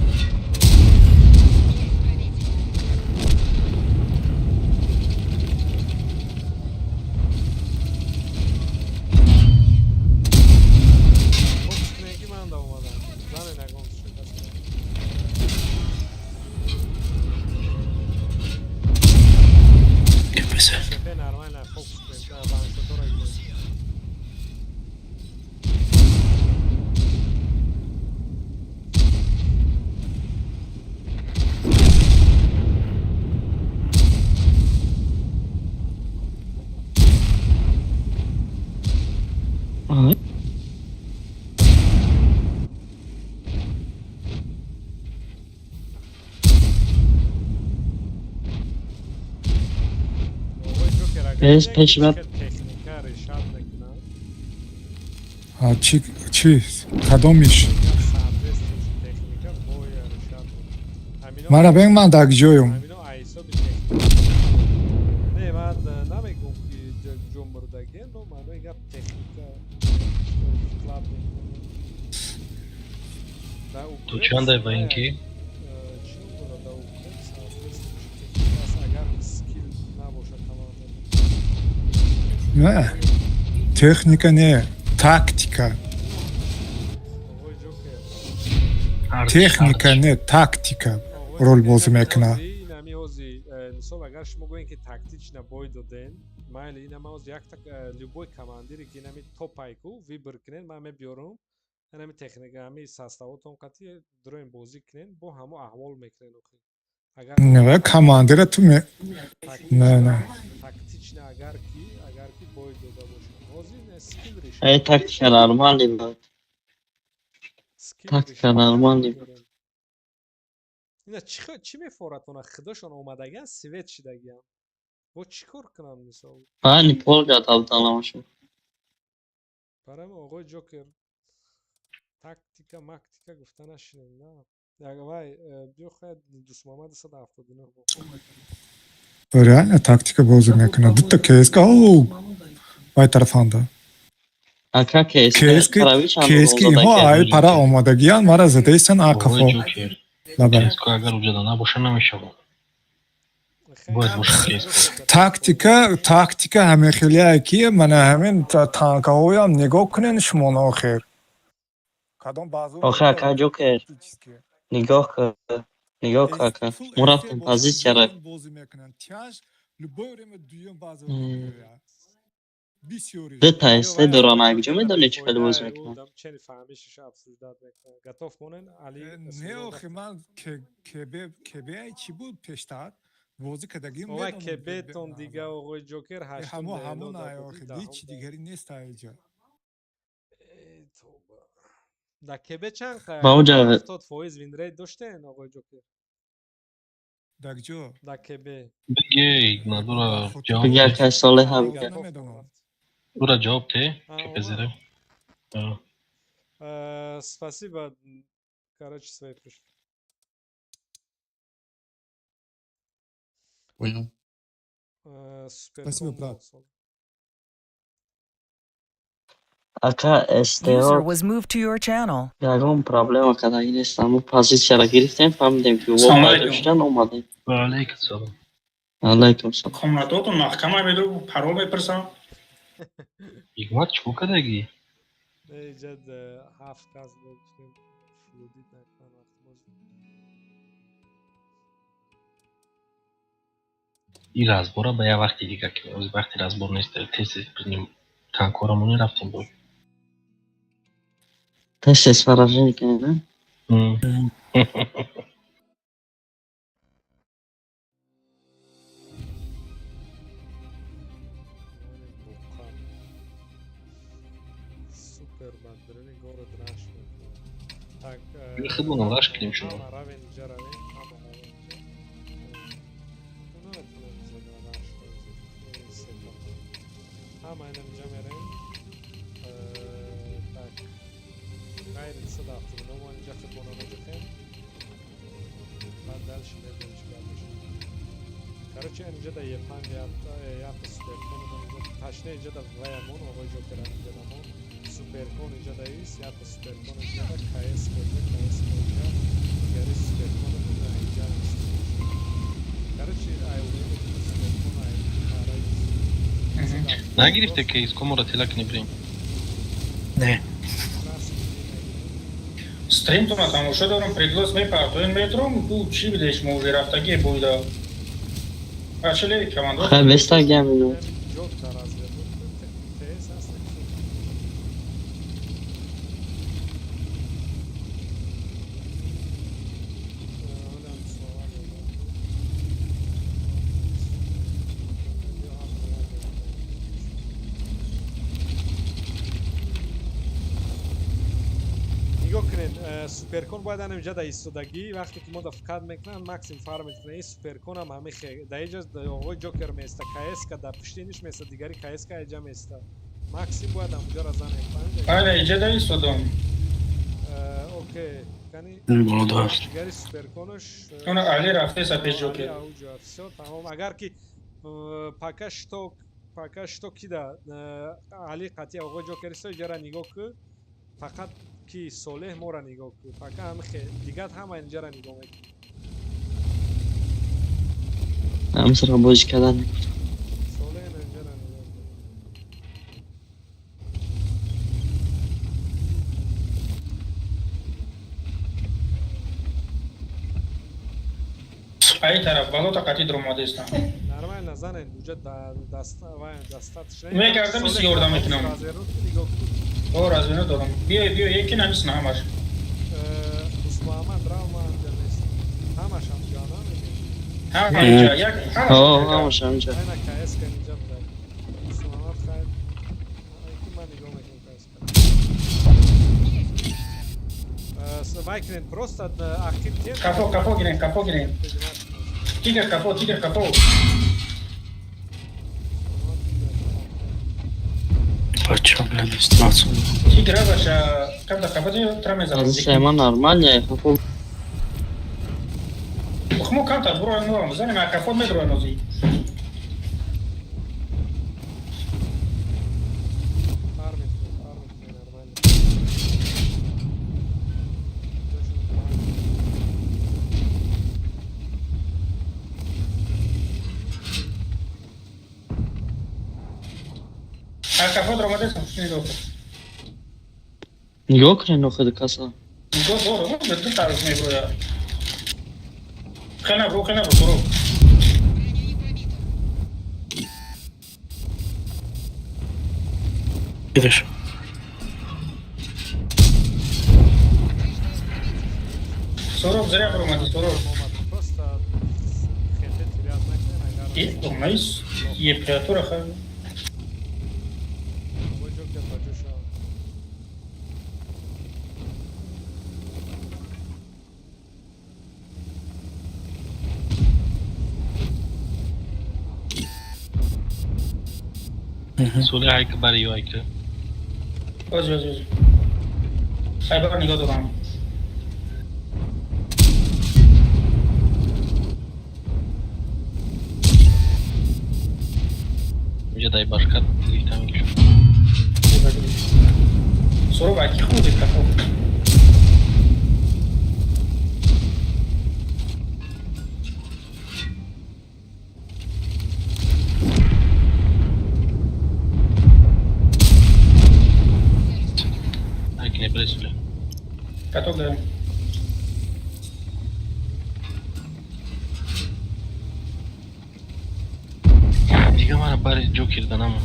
Фокус кунем, ки ман да омадам, занен ягон шикаст. КПЗ. ШП нормально, фокус кунем, ваншотора гирем. Ага. Оғои Ҷокер, агар Пеш, бинем, пеш, ки бад. чӣ техника решат мекунад. А чи, чи, кадомиш? Соответствующая техника боя решат мекунад. Ҳамино Мара бег, ман дар ҷоюм. Ҳамино ҳисоби техника. Не, ман намегӯм, ки ҷо мурдагӣ, но маънои гап техника что вклад мекунад. Дар Ту Украина чандай ба ин ки? Чӣ ном дорад, дар Украина соответствующая техника аст, агар скилл набошад команда. Не. Техника не, тактика. Оғои Ҷокер. Техника не, тактика рол бозӣ мекунад. Инами ҳози, мисол, агар шумо гӯем, ки тактично бой доден, майли, инама ҳози якта любой командире, ки инами топайку выбор кунен, ман мебиёрам, инами техника, ҳами составотон қатӣ дуроем, бозӣ кунен, бо ҳамо аҳвол мекунен охи. Агар Не, командира ту ме не, не. Тактично агар ки бой дода бошанд. Ҳозир не, скилл решает. Эй, тактика нормальный буд. Скилл Тактика решает. нормальный буд. Ина чӣ мефоратона, худошон омадагиан, свет шидагиан. Бо чӣ кор кунанд, мисол? Бани пол гадавдаламашон. Барои оғои Ҷокер, тактика мактика гуфта нашинем, на. Вай биё, хояд Дусмамад 179. Реально тактика бозӣ мекунад. Дута КСК оу вай тарафанда. Ака, КСК КСК таравичан. КСК инҳо ай пара омадагиян, мара задаистан ақафо. Оғои Ҷокер. Лабай. КСК агар уҷада набоша, намешавад. Бояд боша КСК. Тактика ҳамин хелие ки мана ҳамин танкаҳоям нигоҳ кунен шумо охир. Кадом баъзо Охе, ака Ҷокер, нигоҳ кун, нигоҳ кун, ака. Мо рафтем позитсияра. Бозӣ мекунанд. Тяж любое время дуюм баъзо бисёри. Дута СТ дорам, акҷо медонӣ чӣ хеле бозӣ мекунам? Чени фаҳмишиша обсуждать мекунам. Готов монен, Али. Не, охи, ман КБ КБ чӣ буд, пештар бозӣ кардагим. Овай КБтон дига, оғои Ҷокер, ҳаштум. Ҳамо ҳамон ай, охи, ҳеҷ дигари нест айҷа. Да КБ чанд Ба оҷа 70% винрейт доштен, оғои Ҷокер? Дар ҷо? Да КБ. Бигей, надора ҷавоб. Биги, ака Солеҳа, бига. Намедонам. Дура ҷавоб те, КПЗ-ре. Спасибо. Короче, свои пришли. Понял. Супер. Спасибо, брат. Ака, User СТО was moved to your channel. ягон проблема кардагӣ нестам. Мо позитсияра гирифтем, фаҳмидем, ки во Салом пайдо алейкум. шудан, омадем. Ва алейкум салом. Алайкум салом. Комнатотон маҳкама меду, парол мепурсам. Ҳикмат, чӣ кор кардагӣ? Иҷад ҳафт кас гуфтем, флудит накунам вақти бозӣ. Ин разбора ба як вақти дига, ки ҳозир вақти разбор нест, тез тез танкорамони рафтем бой. Тез тез поражение кунем, на? Буқа. Супер, бадбирини город раш мекунад. Так, Худмонам раш кунем шумо. Ҳама равен иҷа, равен, ҳама равен иҷа. Наметонем зада раш кунем, сета. Ҳама инам иҷа мерем. Так. Ғайри 179 мо инҷа худмона меҷухем. Баъд дальше мебинем чӣ гап мешавад. Короче, инҷа да Е5 якта суперкон инҷа, ташне инҷа да ваямон, оғои Ҷокер, инҷа дамон. Суперкон инҷа да ист, якта суперкон инҷа да КС коҷа, КС коҷа, дигари суперкон инҷа ист. Короче, ай суперкон ай параи. Нагирифте КС комора тела кунем бирем? Не. Стримтона тамошо дорам, преглос мепартоем, метром ку чӣ бидеш, мо уже рафтагӣ бойда. Ачи леви командо. Хай, бестагиам ино. Ҷок дар развернут ТС ҳаст. Олям слова додам. Биё, ҳам нигоҳ кунед, суперкон бояд ана инҷа да истодагӣ, вақте ки мо да фкат мекунанд, максим фар мекунад. Ин суперконам ҳами да иҷа оғои Ҷокер места, КСка дар пуштиниш места, дигари КСка иҷа места. Максим бояд ҳамуҷаро занем, фаҳмидед? Бале, иҷа да истодам. Окей, кани дигари суперконош. Она Али рафтеса пеш Ҷокер. Всё, тамом. Агар ки пока что кида Али қатъи оғои Ҷокер исто, иҷара нигоҳ ку, фақат ки Солеҳ мора нигоҳ ку, пока ҳами дигар ҳама инҷара нигоҳ мекунад. Ҳамсара бозӣ кардан. Солеҳ инҷара нигоҳ кун. Ай тараф балота қатъи дуромадестам. Нормально занен, уҷа даст вай достаточно. Мегардам, иси ёрдам мекунам. Развернут нигоҳ кун. О, развернут дорам. Биё, биё, яки намисна ҳамаш. Мусмуҳаммад рав, ма анҷа нест. Ҳамаш ҳамҷа намегӯ. Ҳама инҷа, як Ҳо, ҳамаш ҳаминҷа. Айна КС ка инҷа буда. Муслимат хайр. Ки ман нигоҳ мекунам КС ка. Вайкнен просто актив тем. Кафо, кафо гирем, кафо гирем. Тигр кафо, тигр кафо. Бача, бля, дистанцию. Тигр баша, камда кафо ди трамеза. Позиция ма нормальная. Хмо камта буро норм, занем а кафо медро нози. Фармит, фармит, нормально. А кафо дромадесам, нигоҳ. Нигоҳ кунед охир каса. Нигоҳ дорам, ду тараф меброя. Хена бро, хена бро, бро. Видишь? Сорок зря бромади, сорок. Просто хете теряд накунен агар. И, найс, е креатура ха. Ой, Джокер, баҷо Суля айка бари ё айка. Ози, ози, ози. Хайбар нигоҳ дорам. Инҷа дай башка гирифтам ки. Сорок аки худи кафо. Айки не бре Суля. Каток дорам. Дига мара бари Ҷокер да намо.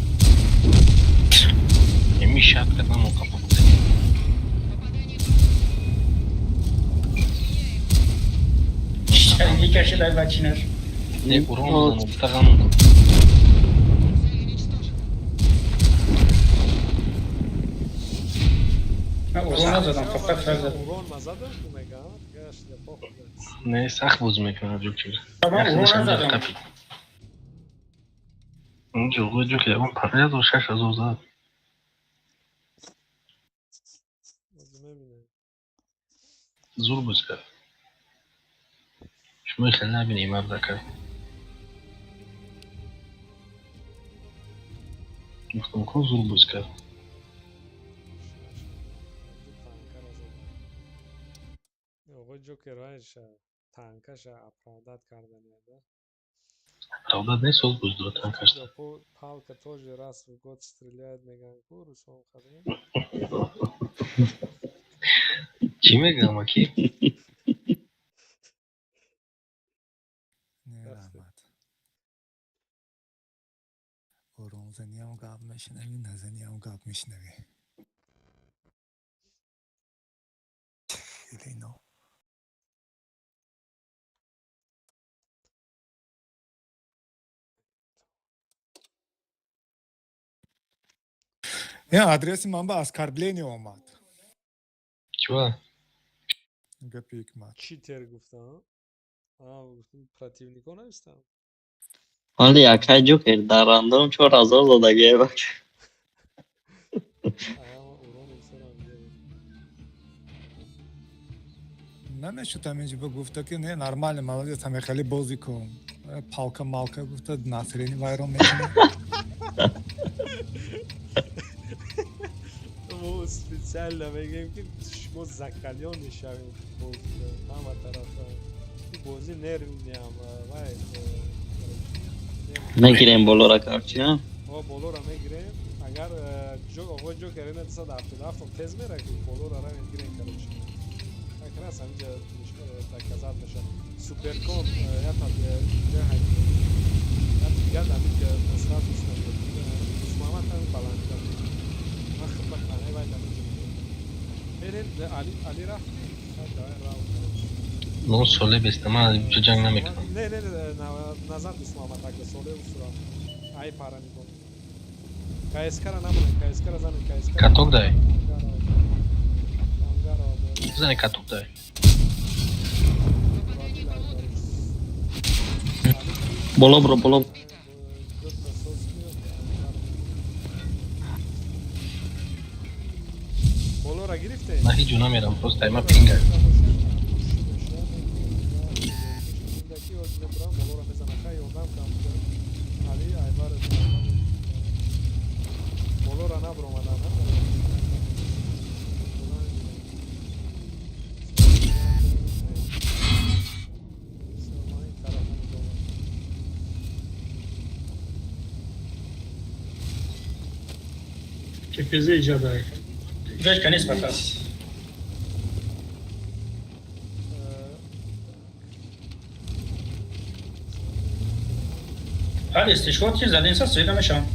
Еми шат кад намо капо буда. Никаши дай бачинаш. Не урон зану, тағану. Урон назадам, фақат фраг задам. Урон мазадам ку мега, дигар шида похуй. Не, сахт бозӣ мекунад Ҷокер. Ман урон назадам. Инҷо Ҷокер ягон 5000 6000 зад. Бозӣ мебинем. Зур боз кард. Шумо хеле набинем абдака. Гуфтам ко зур боз кард. Оғои Ҷокер вайша танкаша оправдат карданияд, да? Оправдат не соз боз дорад танкашта. Палка тоже раз в год стреляет меган ку русом хадем. Чӣ мегӯям аки? Не, раҳмат. Оромзаниам гап мешунавӣ, назаниам гап мешунавӣ. Хеле ино. Не, адреси ман ба оскорбление омад. Чува? Гапи ҳикмат. Читер гуфтам. А, гуфтам противнико навистам. Вале якай Ҷокер дар рандом 4000 додагия бач. Намешуд ҳаминҷо ба гуфта ки не, нормально, молодец, ҳаме хеле бозӣ кун. Палка малка гуфта насрини вайрон мекунӣ. Мо специально мегӯем ки шумо закалён мешавед бозӣ ҳама тарафа. Бозӣ нервниам вай. Мегирем болора короче, а? О, болора мегирем. Агар оғои Ҷокер ина 277 тез мера ки болора равем гирем короче. Как раз ҳаминҷа доказать мешавад. Суперкон ята ҷой ҳайд. Ята дигар ҳаминҷа сразу снаб. Муҳаммад ҳамин баланд кард. Ман хидмат кардам, вай дар инҷо. Мерем, Али, Али рафти? Хай, давай рав, короче. Ну, соле беста, ман ҷо ҷанг намекунам. Не, не, не, назар Дусмуҳаммад ака, соле усура. Ай пара нигоҳ. КСК-ра намонед, КСК-ра занед, КСК. Каток дай. Бизане каток дай. Боло бро, боло. Болора гирифте? Ман ҳеҷ ҷо намерам, просто ай ма пинга. Болора набромадан. КПЗ иҷода. Ҷош канис пока. Ҳар истишкор ки задинса света мешавам.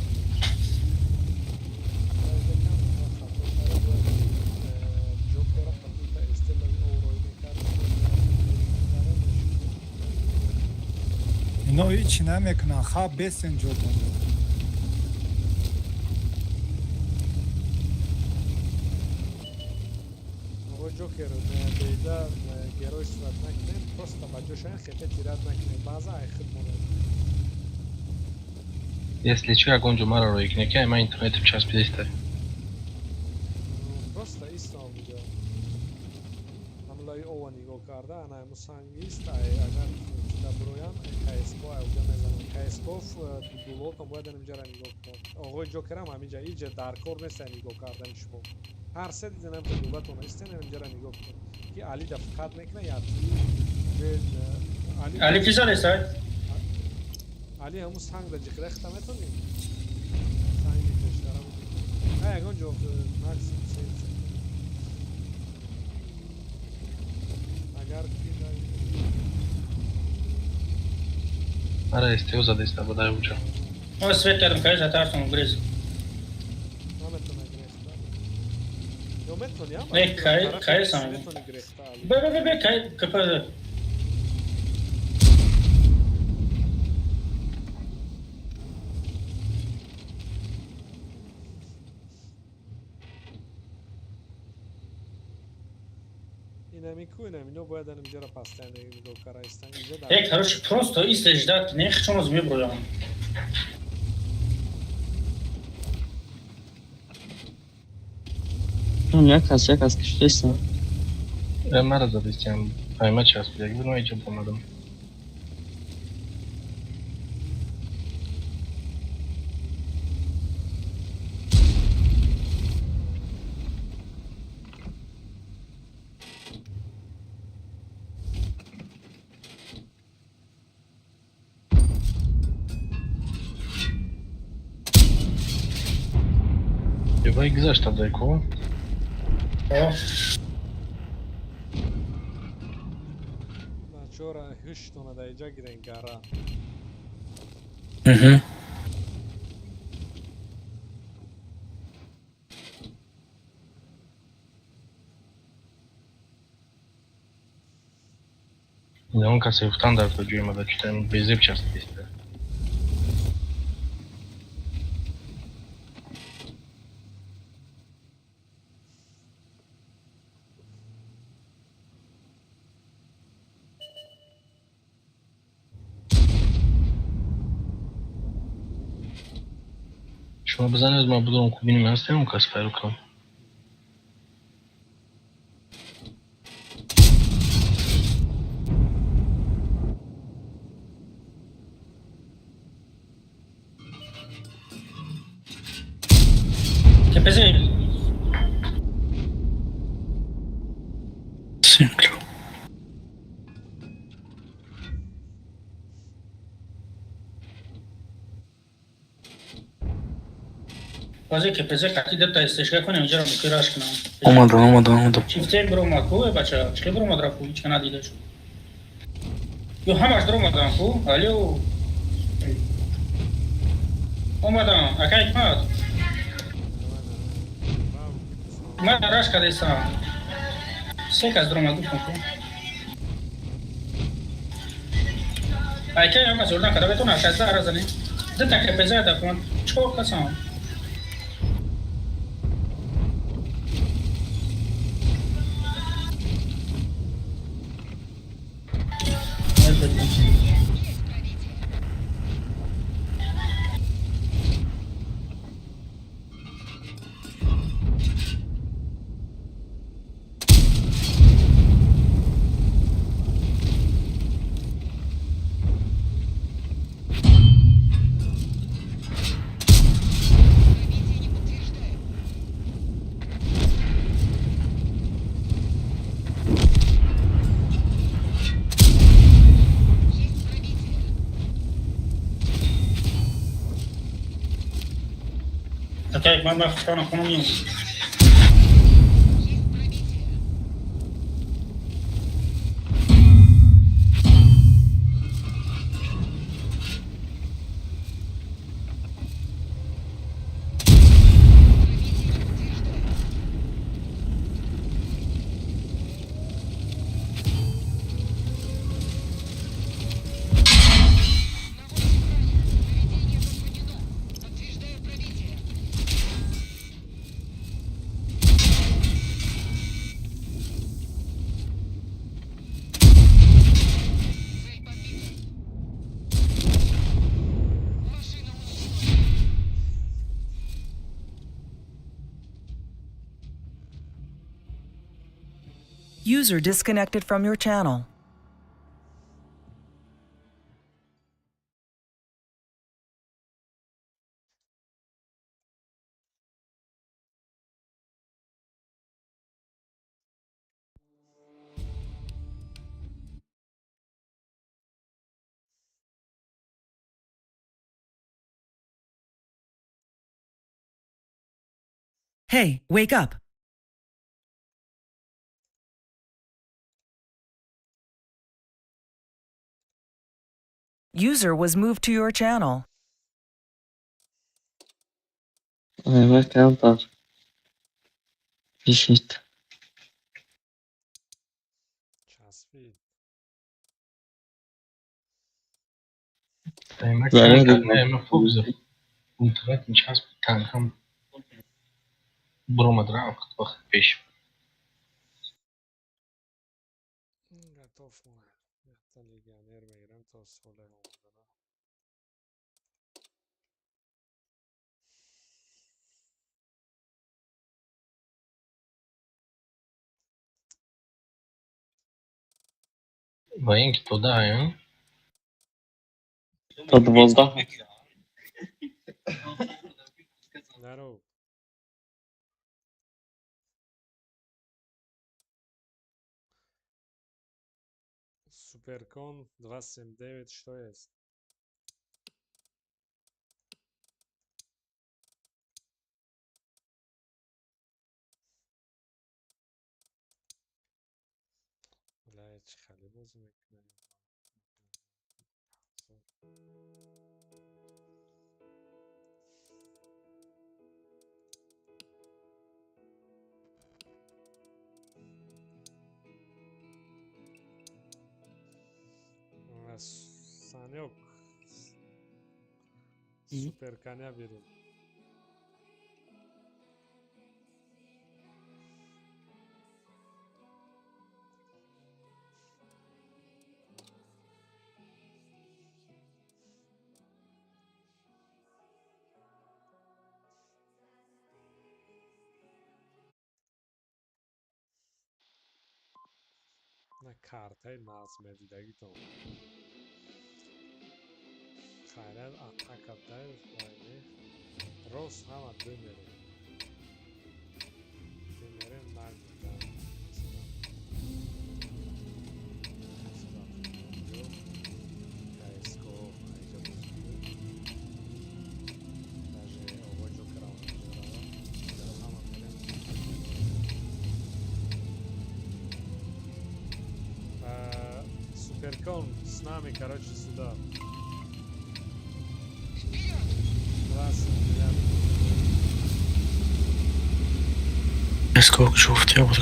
Ино ҳичи намекунанд, хаб бесен ҷотон. Ҷокер беда герой сурат накунем, просто ба ҷошаян хете тират накунем, баъза ай худ монад. Если чё, ягон ҷо маро рӯй кунед, ки ай ман интернетам часпидеста. Просто истам буҷа. Ҳамлаи ова нигоҳ карда, ана ҳамун сангист, ай агар чида буроян, КСК ай уҷа мезанам. КСК дулотон бояд инҷара нигоҳ кунад. Оғои Ҷокерам ҳаминҷа, иҷа дар кор нест ай нигоҳ кардани шумо. Ҳар се дидам ки дулатон истен, инҷара нигоҳ кунед. Ки Али да фақат мекунад я Али. Али ки задест ай? Али ҳамун санг да ҷиқрехта метонӣ? Санги пештара буд. Ай ягон ҷо максимум се. Агар ки Мара СТО задеста бодай уҷо. О, свет кардам, кай затарсам грез. Наметона грехта. Ё метони, ама? Не, кай, кай сам. Метони грехта, Али. Бе, бе, бе, бе, кай, КПЗ. Инамику инамино бояд инҷара постоянно нигоҳ кара истан. Инҷа дар Э, короче, просто исте ждать, не хчонос меброям. Як кас, як кас киштеста. Мара задестиам, ай ма часпида, буд, ман иҷо омадам. Вай гузашта дайко. О. Бачора ҳуштона да иҷа гирен гара. Он касе гуфтан дар то ҷои мада чутаем безеб часписта. Шумо бизанед, ман будам кубиним ҳастем, он кас файру кунам. КПЗ. Симплю. Базе КПЗ қати дата истишка кунем, инҷаро мукираш кунам. Омадам, омадам, омадам. Чифте бромад ку, э бача, чӣ бромад рафт, ҳеч надида шуд. Ё ҳамаш дромадан ку, алё. Омадан, акай ҳикмат. Ман раш кардесам. Се кас дромад гуфтам ку. Айка ям кас ёрдам карда бетона 16 ара занем. Ду та КПЗ да кун. Чор касам. Окей, ман хона хона миём. User disconnected from your channel. Hey, wake up. User was moved to your channel. Ай, камтар. Бишит. Часпид. Танкам буромад рафт вақт пеш. Готов мой. Якта легионер мегирам то соли омадана. Ва ин ки тодаем. То 12. Здорово. Суперкон 279, что есть? Бля, чӣ хеле бозӣ мекунем. Санёк. Суперконя берем. На картаи нағз медидагитон. Хайрат атака дай вайне. Рост ҳама ду мерем. Ду мерем нагда. Сюда. Сюда. КСКО айҷа боз буд. Даже овој Џокера онҷа рава. Ҳама мерем. Суперкон с нами, короче, сюда. Сколько чего в тебя буду?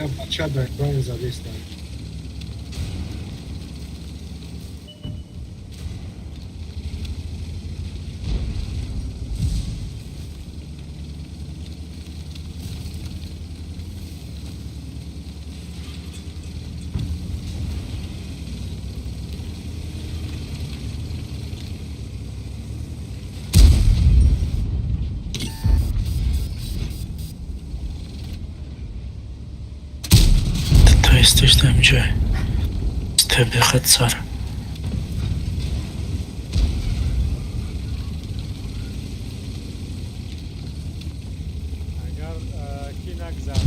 Я бача дар экрани задестам. Естественно, МЧ. Стебехат цар. Агар ки нагзар,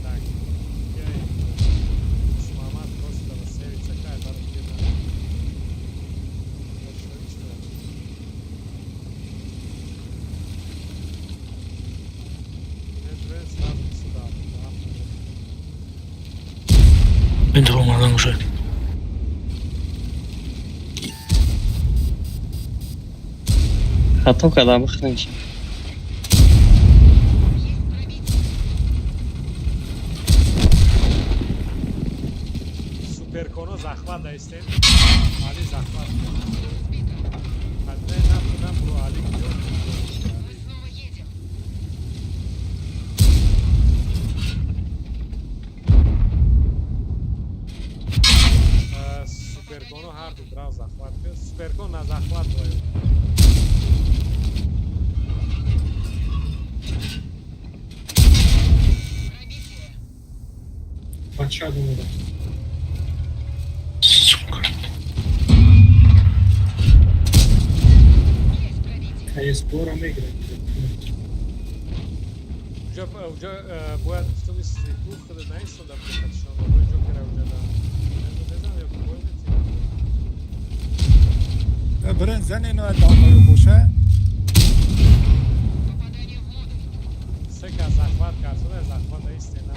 так, Мамад просто серица кай баркина. Сразу сюда. Бентро омадан уже. Хато кардам, бихӯрем. Суперконо захват даистем. Али захват. Хатне нафтудам бро Али куҷо? Суперконо ҳарду драв захват кард. Суперкон на захват бояд. Бача думаю. Сука. КС-ро мегирад. Уҷа бояд гуфтум истеку худа наистода бикатшон. Обои ҷокера уҷа да. Незанам ё бой мети. Бирин зани но дамаю боша. Се ка захват кард, захват исте на.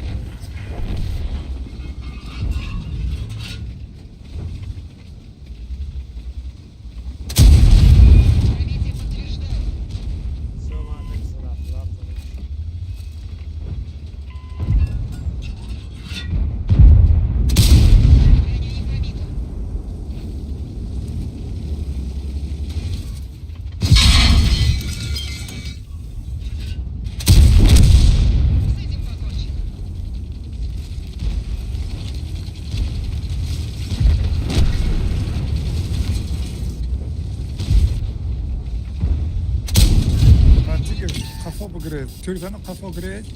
Тюрзаны қафо гиред.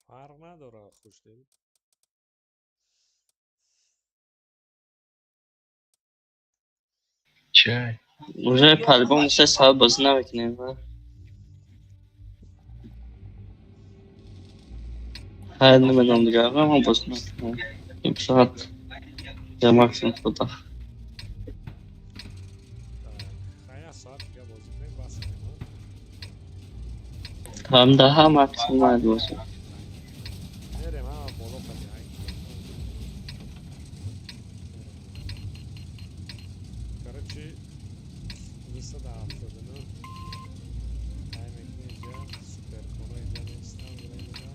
Фарқ надорад, хушдил. Чай. Уже по-любому 3 соат бозӣ намекунем. Хайр, намедонам дигар, ман бозӣ намекунам. 1 соат я максимум худа. Так, 1 соат дига бозӣ кунем, бас кунем. Ҳам даҳа максимум бояд бозӣ. Мерем ҳама боло қади ай. Короче, 279 ай мекунем инҷа, суперконо инҷа нестам, временно.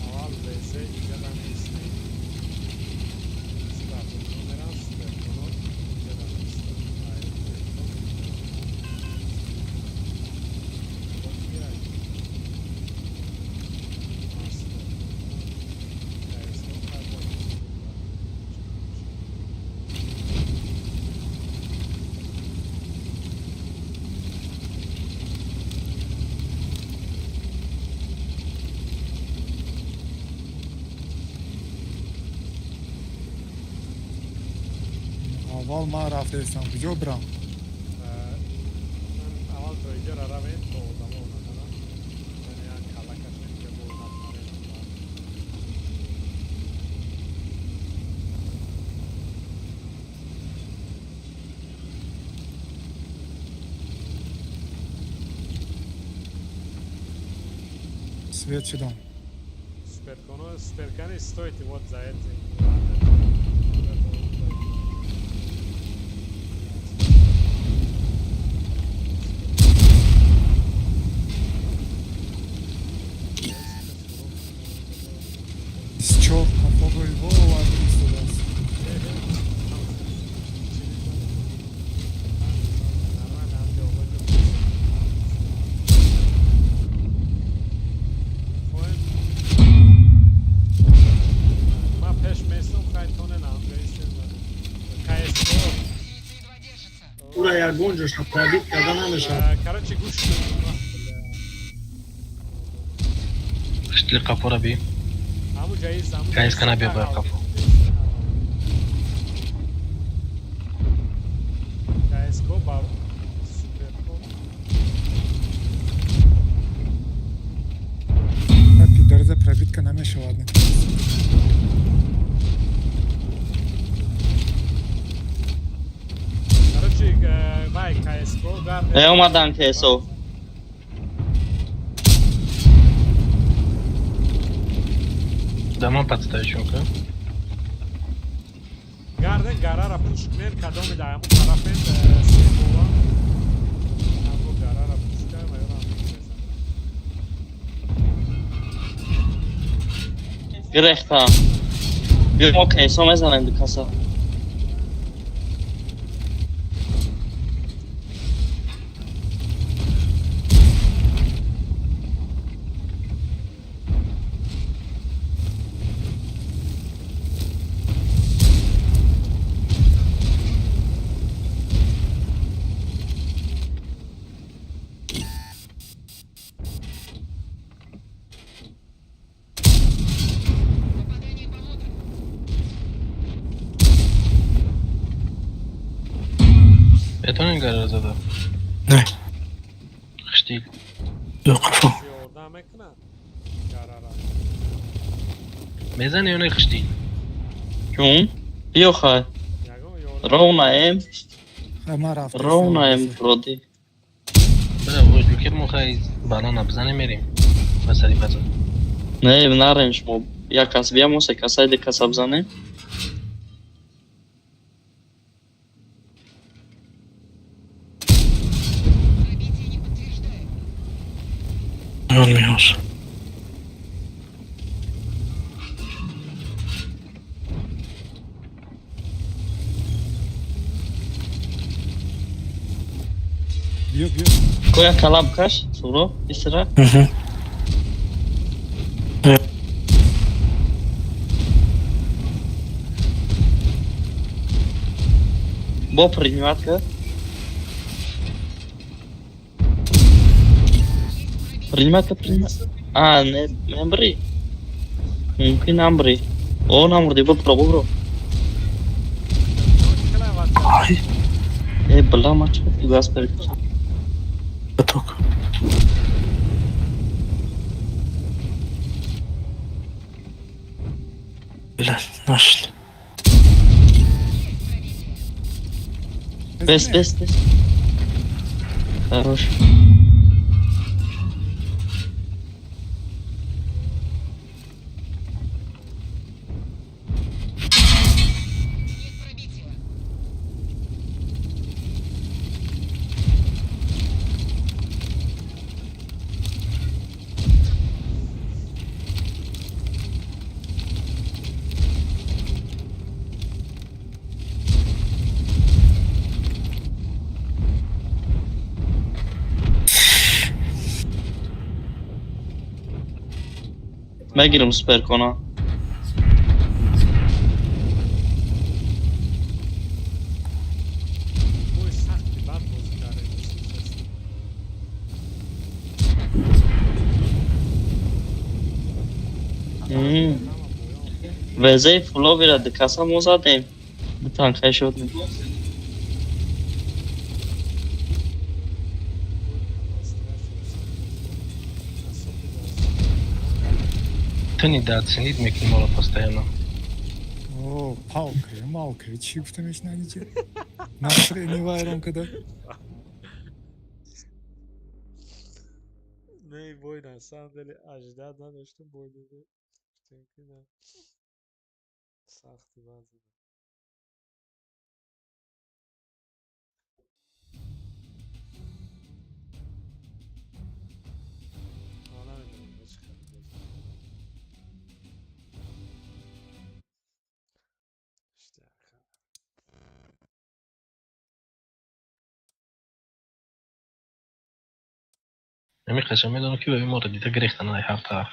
Аввал ВЗ инҷа нестем. Номерам суперконо инҷа нестам. Ай, вот мирай. Аввал ман рафтаистам, куҷо бирам? Аввал то иҷора равем, то одамо омаданам. Яъне як калла кашем, ки бо нафарем. Свет шудам. Суперконо, суперкани, стойте вот за этим. 24 қафо во оварда истодааст. Нормально, ҳамҷо овози. Хоҳем. Ман пеш местам, хай тонен ҳамҷо истем. КСК. Ура ягон ҷоша пробить карда намешавад. Короче, гӯш кун. Хиштили қафора би. Ҳамун ҷаиз, ҳамун. КСК набия бар қафо. КСК ба суперкон. Пидарза пробить ка намешавад. Короче, вай КСК гар. Э, омадан КСО. Дамон подставишь ка? Гарден гарара пуш кунен, кадоми дар ҳамун тарафен себова. Ҳамун гарара пуш кар ва ёро ҳам мезанад. Гирехта. Биё мо КСО мезанем ду каса. Попадание по мотору. Метавонем гара зада? Не. Хиштил. Ё қафо. Ёрдам мекунад гарара. Мезани ё не хиштил? Чун? Биё хай. Ягон ёрдам. Ровнаем. Хай, ман рафтаистам. Ровнаем вроде. Бира, вой ҷокер мо хай банана бизанем мерем. Ба сари базар. Не, нарем шумо. Як кас бия, мо се касай ду каса бизанем. Пробитие не подтверждаю. Ён меоз. Биё, биё. Коя кала бикаш, Суро, исра. Мгм. Бо принимать ка? Принимай-ка, принимай. А, не, мембри. Мумкин намбри. О, намурди, бубро, бубро. Э, бля, мачка, фугас перекусил. Каток. Блядь, нашли. Бес, бес, бес. Хорош. Мегирам суперкона. Бой сахти бад бозӣ кардем. Везеи фуловира ду каса мо задем. Ду танкай шуд. Ты недооценить мекунӣ постоянно. О, палка, малка, чӣ гуфта мешунавӣ чи? Настроение вайрон када. Не, бой на самом деле ожидать надо, что бой дадем. Гуфтем ки на сахти бад задем. Ма намедонам, ба чӣ хеле бозӣ кардем. Штяка. Намехашам, медонам ки ба моро дида гирехтан ай ҳар тараф.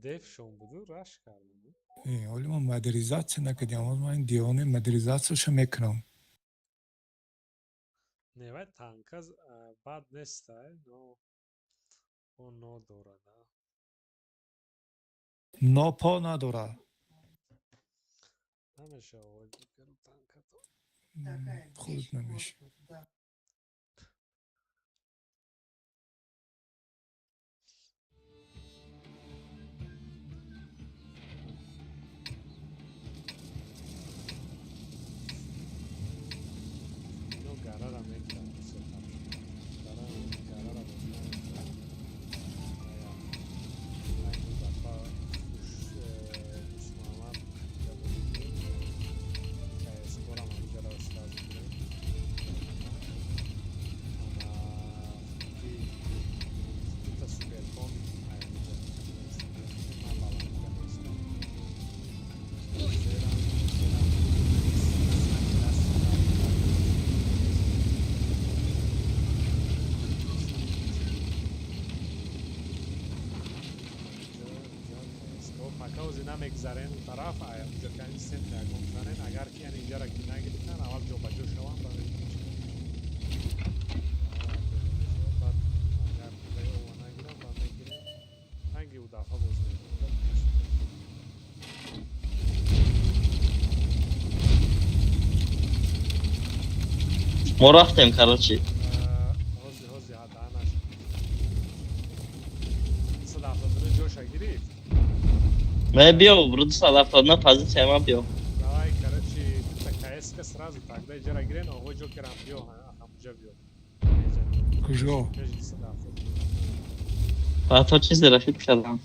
Дефшон буду, раш кардем. Э, ҳоли мо модернизатсия накардем, ҳоли ман девонаи модернизатсияшо мекунам. Не, вай танка бад нестай, но он но дорад, а? Но по надорад. Намешавад ҷокеру танкато. Худ намеша. Ино гарара мегиранд бисёр гара гарара бозӣ намекунанд. Ая ду дафъа Дусмуҳаммад ҷа бозӣ кунем. КСК-рам ҳамҷара сразу кунем. Ана ки дута суперкон аянҷа ман баландига меистам. Зерам, зерам, санги даст пока ози намегзарен он тараф, унҷо кани центр ягон занен, агар ки яъне инҷара ки нагирифтан, аввал ҷобаҷо шаванд, баъд баъд агар ова нагирам, баъд мегирем ранги ӯ дафъа бозӣ мекунем. Мо рафтем, короче. Ҳози ҳози даҳанаш 279 ҷоша гирифт. Ме биё, бро, 279 позиция ма биё. Давай, короче, дута КСК сразу тогда иҷара гирен, оғои ҷокерам биё, ҳамуҷа биё. Куҷо? Пеши 270. Ба то чизе рафит кардам.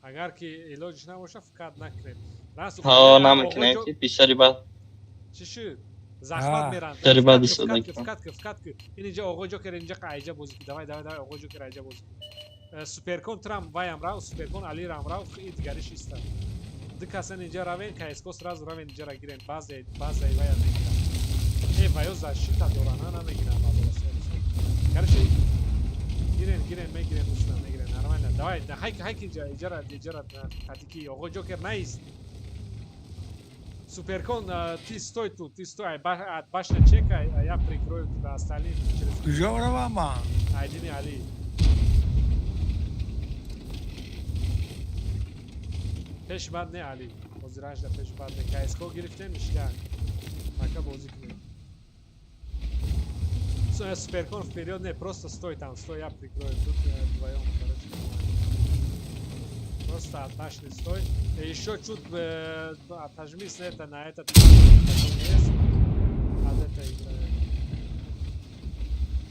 Агар ки илоҷиш набоша, фикат накунед. Раз Ҳо, намекунем ки бисёри бад. Чӣ шуд? Захмат меранд. Бисёри бад Фикат истода. ки, фикат ки, фикат ки. Ин инҷа оғои ҷокер инҷа айҷа бозӣ ки. Давай, давай, давай, оғои ҷокер айҷа бозӣ ки. Суперкон трам ваям рав, суперкон Али рам рав, и дигариш иста. Ду касан инҷа равен, КСК сразу равен инҷара гирен. Баъзе баъзе вая мегиранд. Э, ваё защита доран, а намегиранд баъзеро. Короче, гирен, гирен, мегирен, усна, мегирен. Нормально. Давай, да хайк, хайк инҷа, инҷара, инҷара, қатики оғои ҷокер наист. Суперкон, ты стой тут, ты стой, от башни чекай, а я прикрою тебя, остальные через... Куҷо равам ман? Айдини Али. Пеш бад не Али, ҳозиражда пеш бад не. КСК гирифтем, ништяк. Пока бозӣ кунем. Суперкон вперед, не, просто стой там, стой, я прикрою. Тут вдвоем, короче. Просто от башни стой. И еще чуть отожмись это на этот, который есть. От этой игры.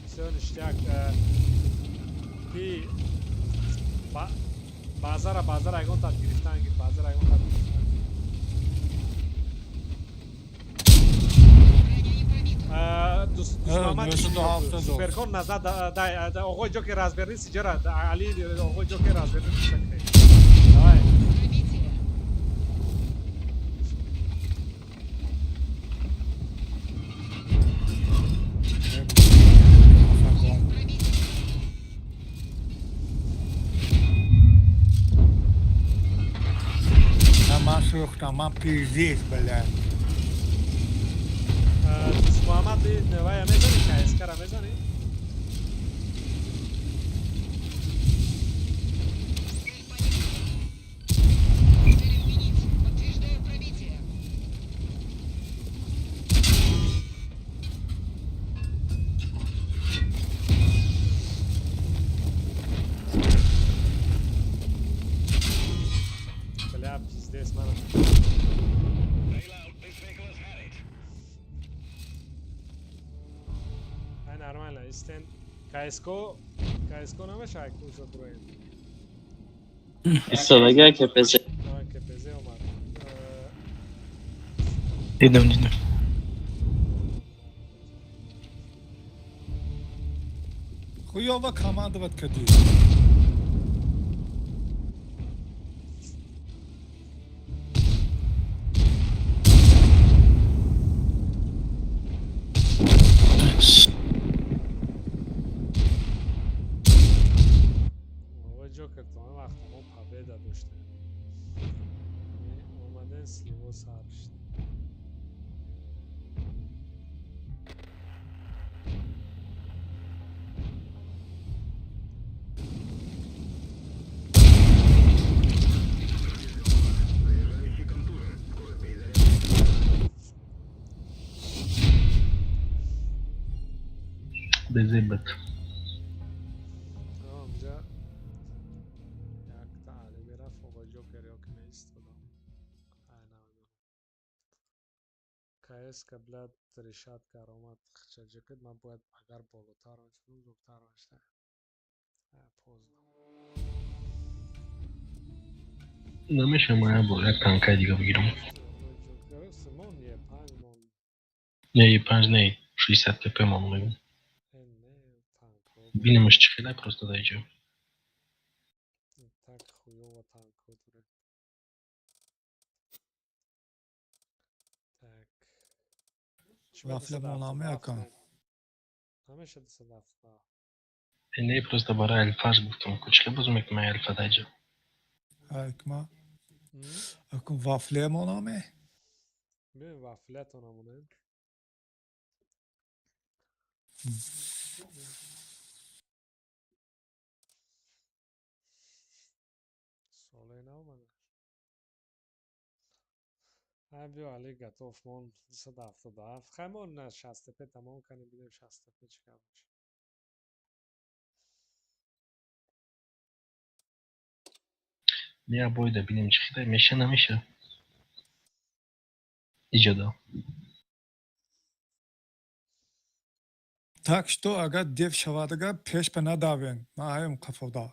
Все, ништяк. Ты базара, базара, ягон тат гирифтан гир, базара, ягон тат гирифтан. Суперкон назад, дай, оғои ҷокер развернись, ҷара, Али, оғои ҷокер развернись, давай. Ман сӯхтам, ман пиздец, блядь. Муҳаммад, вая мезанӣ, КСК-ра мезанӣ? Бля, пиздец, мана. Нормально, истен КСК, КСК намешавад курса дуроем. Истодага КПЗ. КПЗ омад. Дидам, дидам. Хуёво командовать кардӣ. Ҷокер то он вақт мо победа доштем. Омаден сливо сар шуд. Безебет. КСК, блядь, решат каромат хчаҷакид, ман бояд агар болотар мешудам, зудтар мешудам. Поздно. Намешавам, ман як бор як танкаи дига бигирам. Симон е панҷ мон. Не, е панҷ не, 60 ТП мон мегӯм. Бинемаш чӣ хелай просто дар иҷо. Так хуёво танкҳо дорем. Вафля монаме ака. Ҳамеша 270. Не, просто барои алфаш гуфтам, кучка боз мекунам алфа дар иҷо. Акма. Акун вафле монаме? Бибин вафлятон монем. Соле наомада. Ай биё Али готов мон 277. Хай мон на 65 тамом канем бинем 65 чӣ гап мешавад. Не, бойда бинем чӣ хелай меша намеша. Иҷода. Так что агар дев шавад, агар пеш ба надавен, ман ҳаём қафода.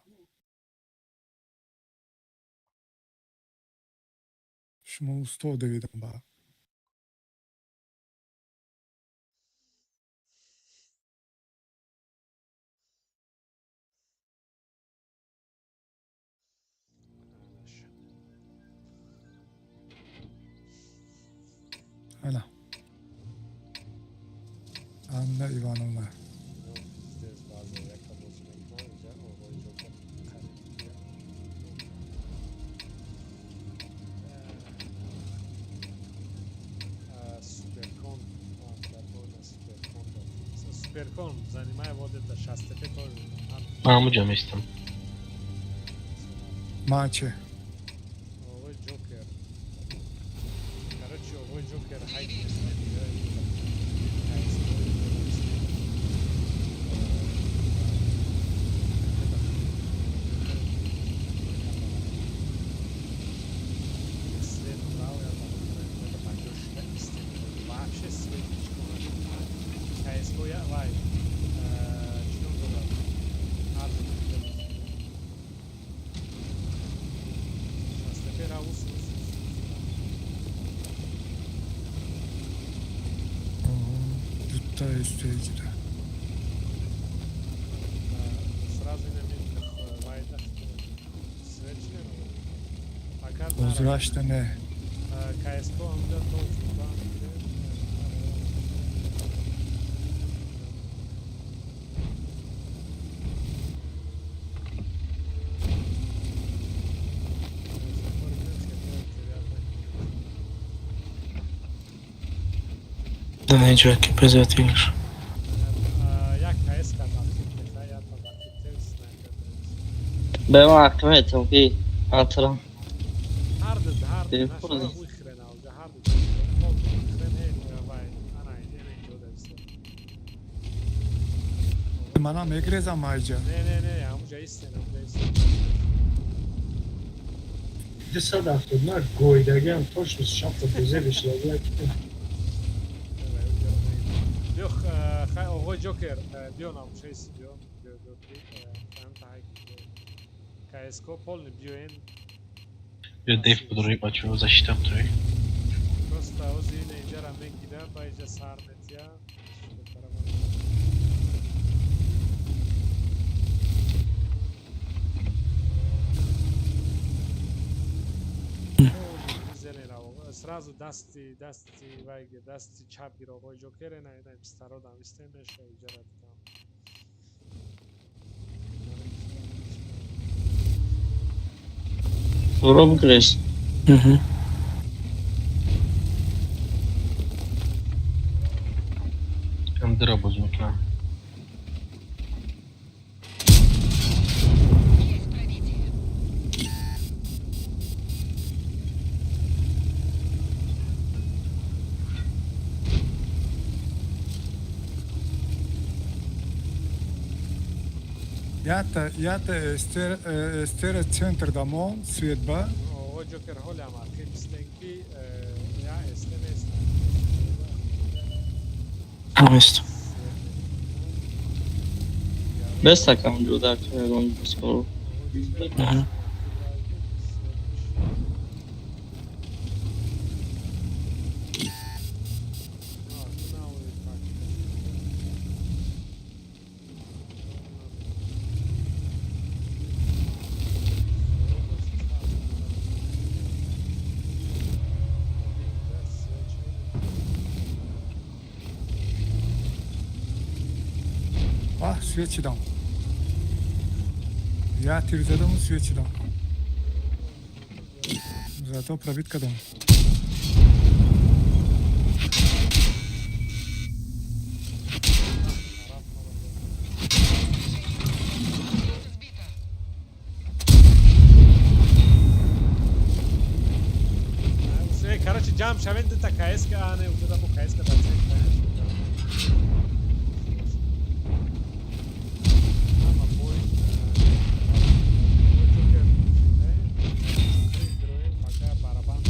Шумо устод давидам ба. Ана. Анна Ивановна. Суперкон, занимай вот это 65 тоже. Ман ҳамуҷа местам. Ман че? Овои Ҷокер. Короче, овои Ҷокер ҳайт. Свет брал, я там это 56 вообще свет КСК я вай. Чӣ ном дорад? Шастепера ус ус ус. Дута истеҷида. Сразу инамин вай свет чи агар Озрашта не. КСК амда то Да не ҷоя ки презервативш. Як КСК як снайпер. Бе ман ҳаққи метавам ки атра. Ҳарду ҳарду Телефон. нашава хрен алҷа ҳарду хрен вай ана ина ҷода. Манам мегрезам айҷа. Не, не, не, ҳамуҷа истен, ҳамуҷа истен. 270 на гоидагиам точно шапка безеби шидаги. Биё, хай, оғои Ҷокер, биё намуша иси, биё, биё, биё, КСК полный биёен. Биё деф бидорӣ, бачаҳо, защита бидорӣ. Просто ози ина инҷара мегира, ба инҷа сар метия. Сразу дасти вай гир, дасти чап гир, оғои Ҷокер, ина ина старо дам истем меша иҷара дидам. Суро бигрез. Ам дира бозӣ мекунам. Есть пробитие. Ята эстера центр дамон светба. Оғои Ҷокер, ҳолям архив истем ки я эсте нест. Нест. Беста кам ҷуда ягон скоро. А, свет чидам. Я тир задам, свет чидам. Зато пробит кадам. Сбито. Короче, ҷамъ шавед, дута КСК, не, уҷода бо КСК дар центр. Ама бой, бой Ҷокер, пока барабан.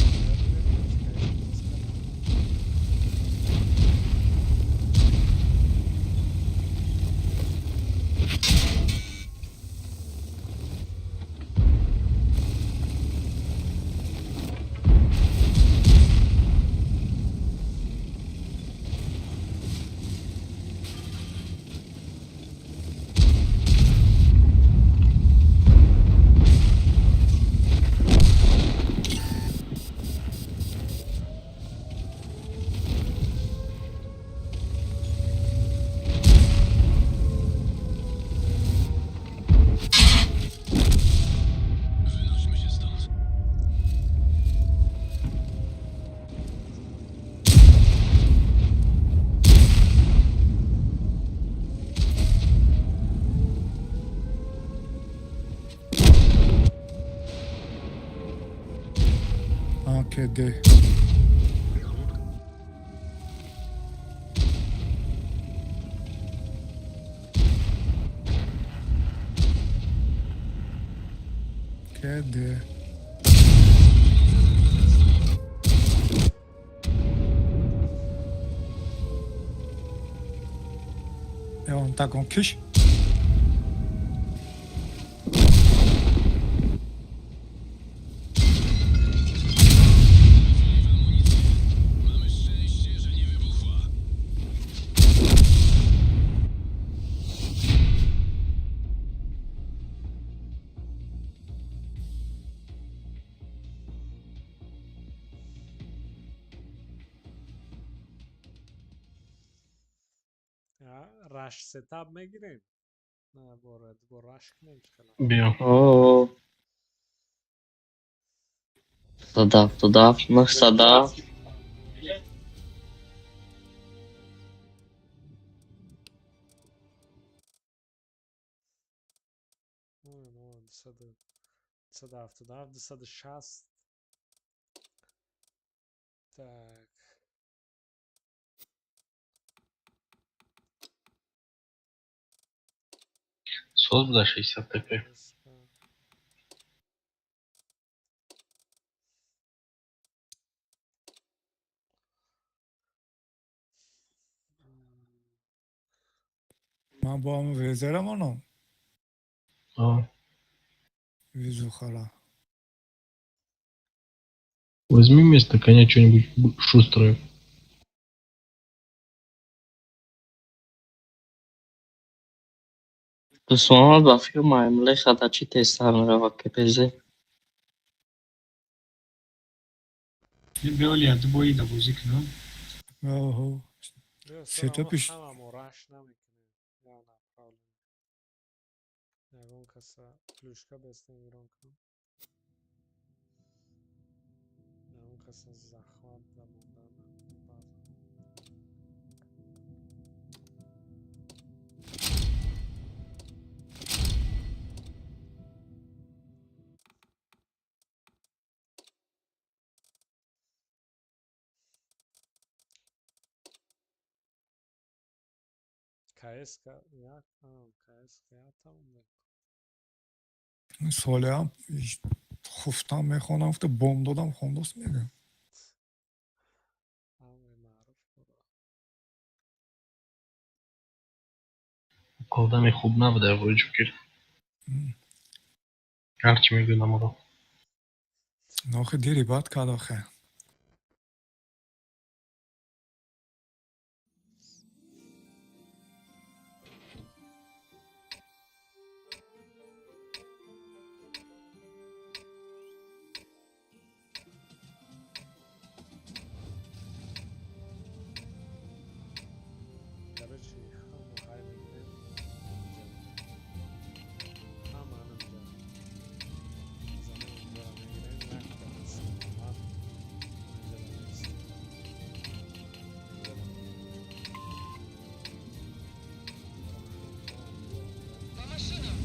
КД. КД. Ja, und da kommt Kisch. Раш сетап мегирем? На, бо раш кунем чӣ хела? Биё. О, 77, 907. 277, 260. Так. Соз буда 60 ТП. Ман бо ҳамн везерам оном. А. Везухара. Возьми вместо коня что-нибудь шустрое. Дӯстмуҳаммад, ба фикр маймуле хадачӣ тезтар меравад КПЗ. Беоли дубои да бозӣ кунам. Оҳо. Сетапиш Ҳамамо раш намекунем. Я направлен. Ягон каса плюшка бестем ирон кунам. Ягон каса захват намондан база. КСК як, КСК тамом. Солеам хуфтам мехонам, гуфта бом додам, хондост мегӯям. Амри маъруф бура. Одами хуб набуда Ҷокер. Ҳарчи мегӯяд намуро. Охи дири бад кард охе. Короче, ҳама ҳай мегирем. Ҳама анамҷа. Замин инҷоро мегирем. Як Муҳаммад инҷоро меистем. По машинам!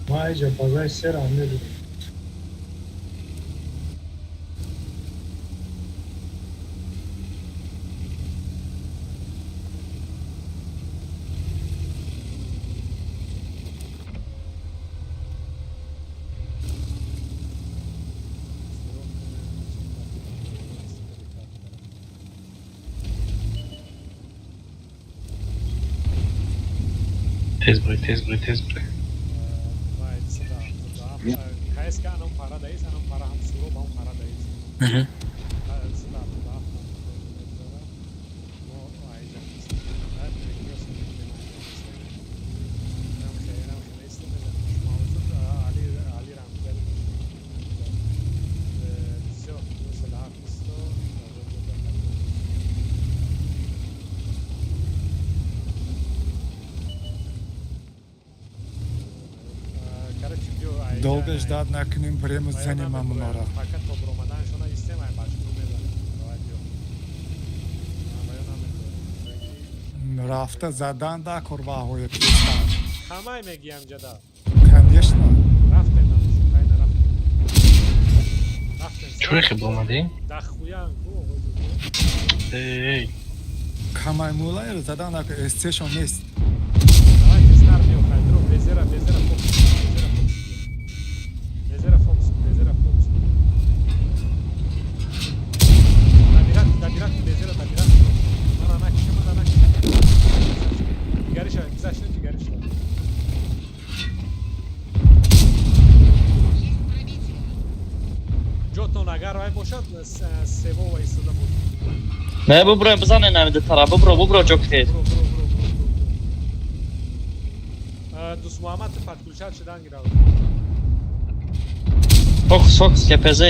Ма иҷа базаи сера медурем. Тез брой, тез брой, тез брой. КСК анам пара даис, анам пара ҳам суроб, ҳам пара даис. 277 мо айҷа али рамзел. Всё, 907. Долго ждать накунем, прямо заним амунора. Пока то бромаданшона истем ай бачку мезанем. Давай биё. Ва ё намедонам. Рафта задан да курваҳои пистан. Ҳамай мегиям ҷада. Конечно. Рафтем намоши, хай нарафтем. Рафтем. Чӯ хи бомадӣ? Дахуян ку оғози. Эй. Камай мулайро задан дака СЦшон нест. Давайте стар биё, хай дро, безера, безера фокус, безера фокус. Безера фокус, безера фокус. Добират, добират, безера, добират. Мана накиша, мана накиша. Дигари шава, гузашта, дигари шава. Ҷотон агар вай бошад, севова истода буд. Не, бубро, бизане намида тара, бубро, бубро ҷо китед. Бро, бро, бро, бро, бро. Дӯст Муҳаммад подключать шудан гирав. Фокус, фокус, КПЗ.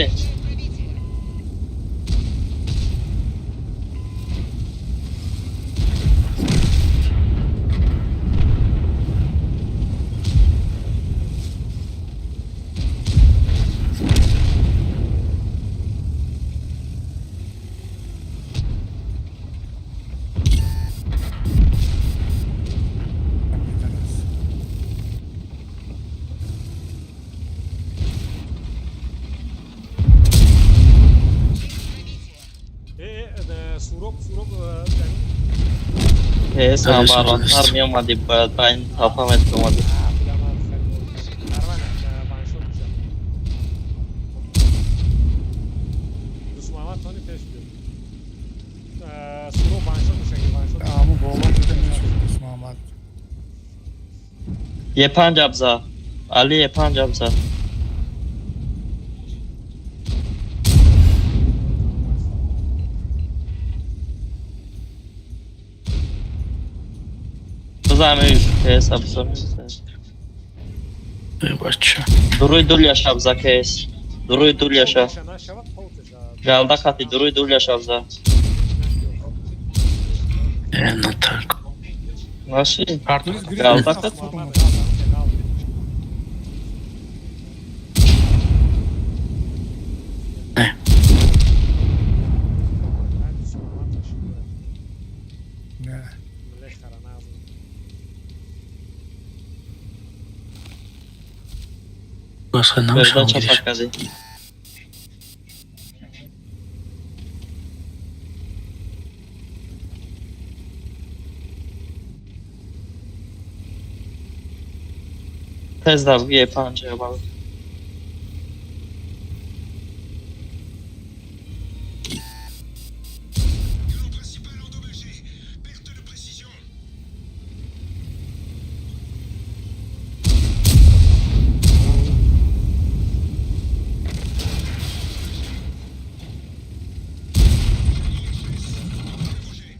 Суроб, суроб, Э, баронтар меомадӣ, бояд ба ин тапа метомадӣ. Нормально, ваншот мешавад. Дӯст Муҳаммад тони пеш биё. Суроб ваншот мешавад, ваншот. Аму боло дида мешуд дӯст Муҳаммад. Е5 абза. Али Е5 абза. Бизан КС абза. Эй, бача. Дуруй дуляш абза КС. Дуруй дуляша. Нашавад, полтеша. Галда хати дуруй дуляш абза. Э, на так. Наши? Галда хати. Не. Басқа намешавам Передача гириш. покази. Тез дав Е5 абал.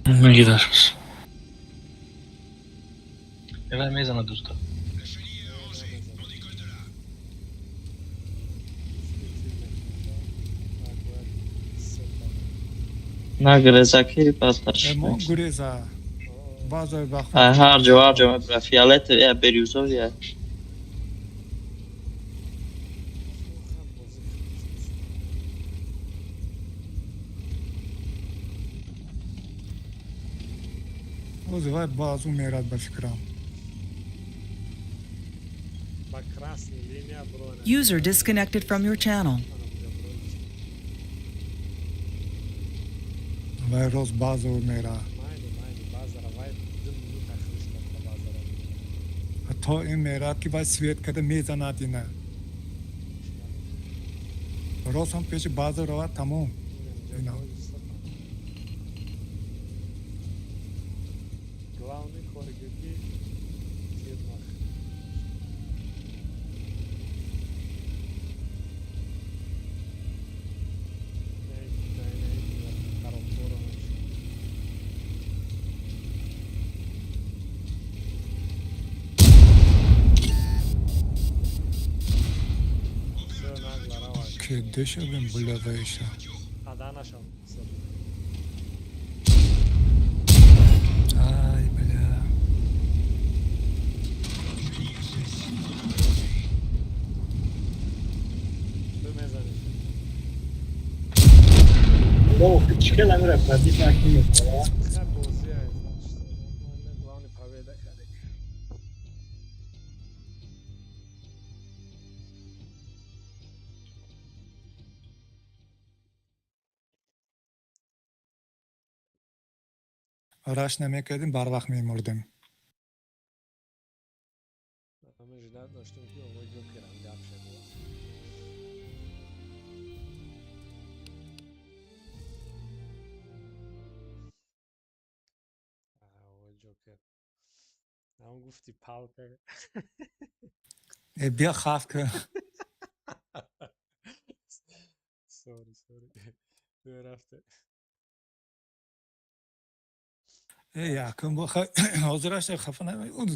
Мегираш. Эвай мезана дӯста. На грезаки бадтар. Мо гуреза. Баъзои вақт Ҳар ҷо, ҳар ҷо мебара. Фиолетовый, я бирюзовый. Я. Ози вай баъзу мерад ба фикрам. Ба красный линия бро. User disconnected from your channel. Вай рост баъзу мера. Майли, майли, базара, вай ду минута хришка ба базара. То ин мерад ки вай свет када мезанад ина. Рост ҳам пеши баъзу равад тамом. Ина. Главный коре ки тирнах. Не, не, не, коробкора наши. Всё, нагло, равай. Ки дешавем булаваиша. Ада нашав. Ай, бля. Чӣ хел амира пробить накунем? Бозӣ, главный победа кардем. Раш намекардем, барвақт мемурдем. Ҳама ждать доштем, ки овои Ҷокерам гап шавад. Овои Ҷокер ҳам гуфти палка. Э, биё, хаф ка. Sorry, sorry, биё, рафте. Э, якум бор ҳозираш хафа намекун.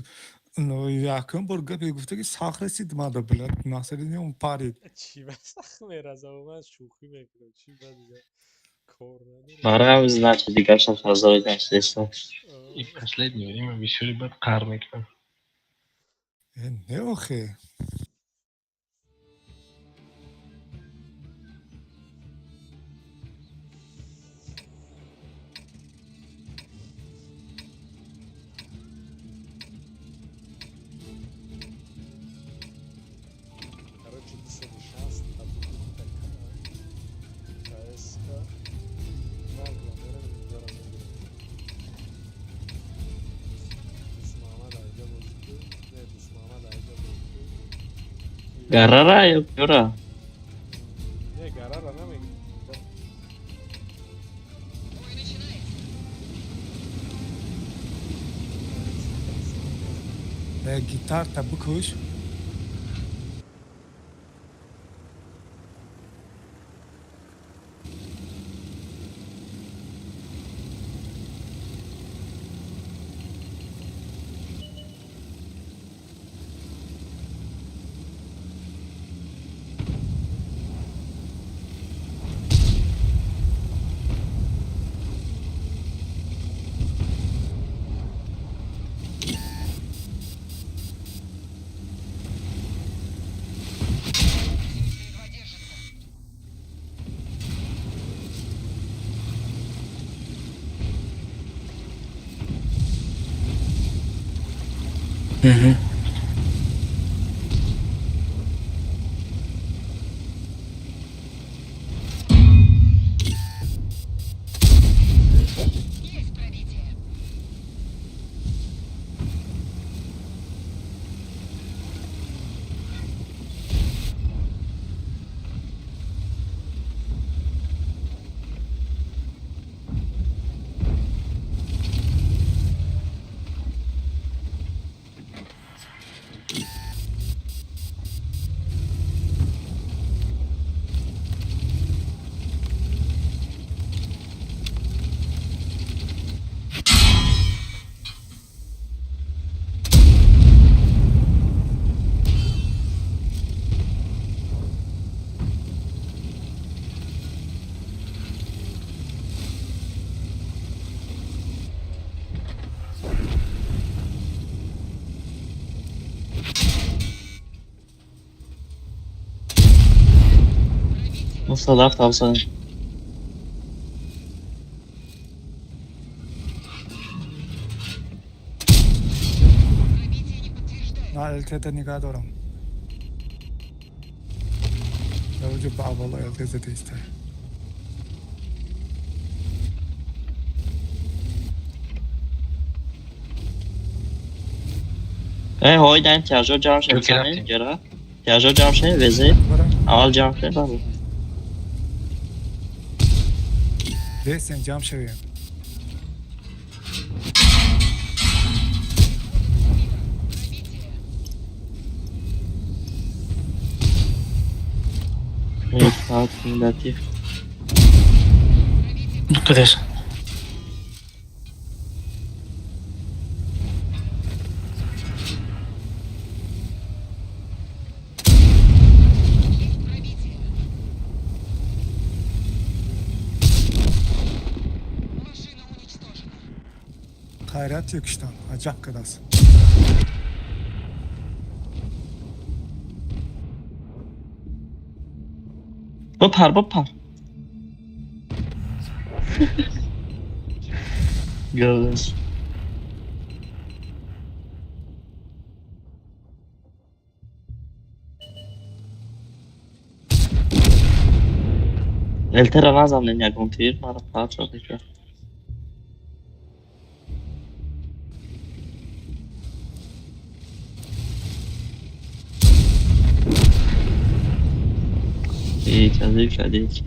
Якум бор гапе гуфта, ки сахт расид мада, блядь, насридин парид. Чӣ ба сахт мерасам? Ман шӯхӣ мекунам, чӣ ба дига кор надорам. Барам, значит, дигар шаб ҳазори наштеста. И в последнее время бисёри бад қаҳр мекунам. Э, не, охе. Короче, 260 КСК нагло мерем, инҷоро мегирем. Дусмуҳаммад айҷа бозӣ ку, не, Дусмуҳаммад айҷа бозӣ ку. Гарара ё кура? Не, гарара намегирем. Бой начинается. Э, гитарта бикуш. Едва держится. Угу. Есть пробитие. 907 ҳафтсад. Пробитие не подтверждается. На ЛТ нигаҳ дорам. Дар ба аввало ЛТ задиста. Э, ҳой дан тяжо ҷамъ шед. Ҷокер рафтем. Ҷара. Тяжо ҷамъ шед, везе. Аввал ҷамъ шед, баъд. Бесем, ҷамъ шавем. Пробитие. Эй, латиф. Къде са? Есть пробитие. Машина уничтожена. Хайрат киштан. Аҷаб кардааст. Бипар, бипар. Гавз. Элтера назанен ягон тир, мара пача дига. Ича, ича, ича.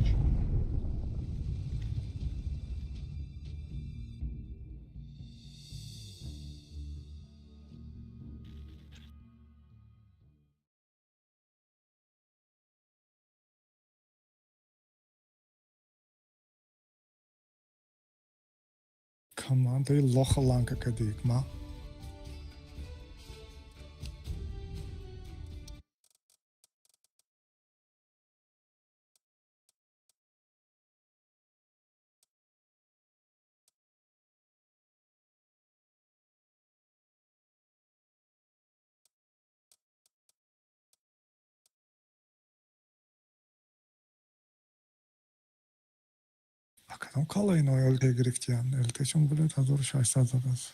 Командаи лоха ланка кадик ма. А кадом кала ино ЛТ гирифтиян? ЛТ-шон булед 1600 задааст.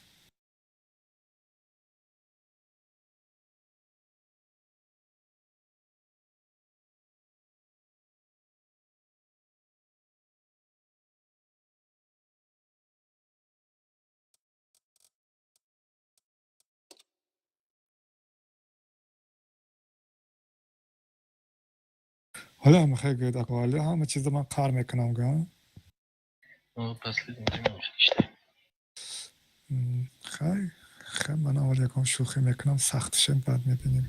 Ҳоло ҳама хел гӯяд, ако ҳоло ҳама чиза ман қар мекунам гӯям. Ну, последнее время уже. Хай, хай, ман аввал ягон шӯхӣ мекунам, сахтшем, баъд мебинем.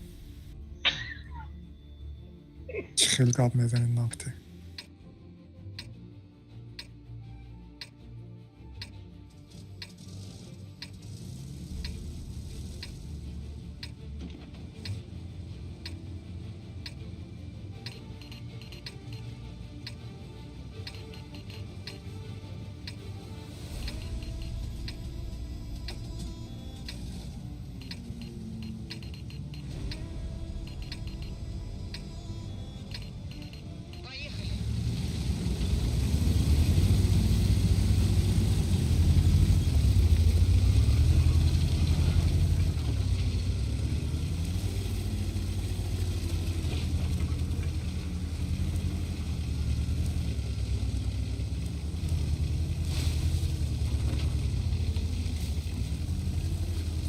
Чӣ хел гап мезанем нафте.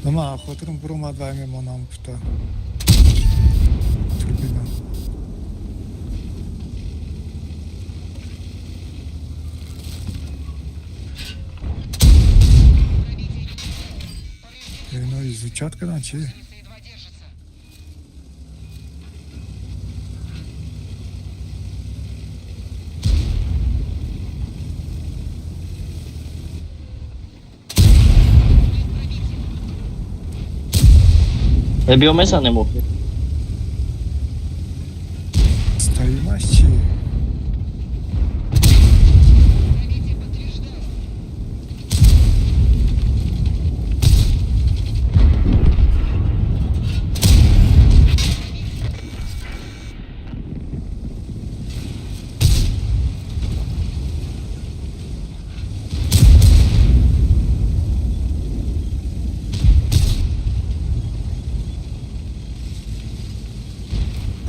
Ма хотирам буромад вай мемонам гуфта. Турбина. Ино изучать кадан чи? Биё мезанем охир. Стоимаш чи?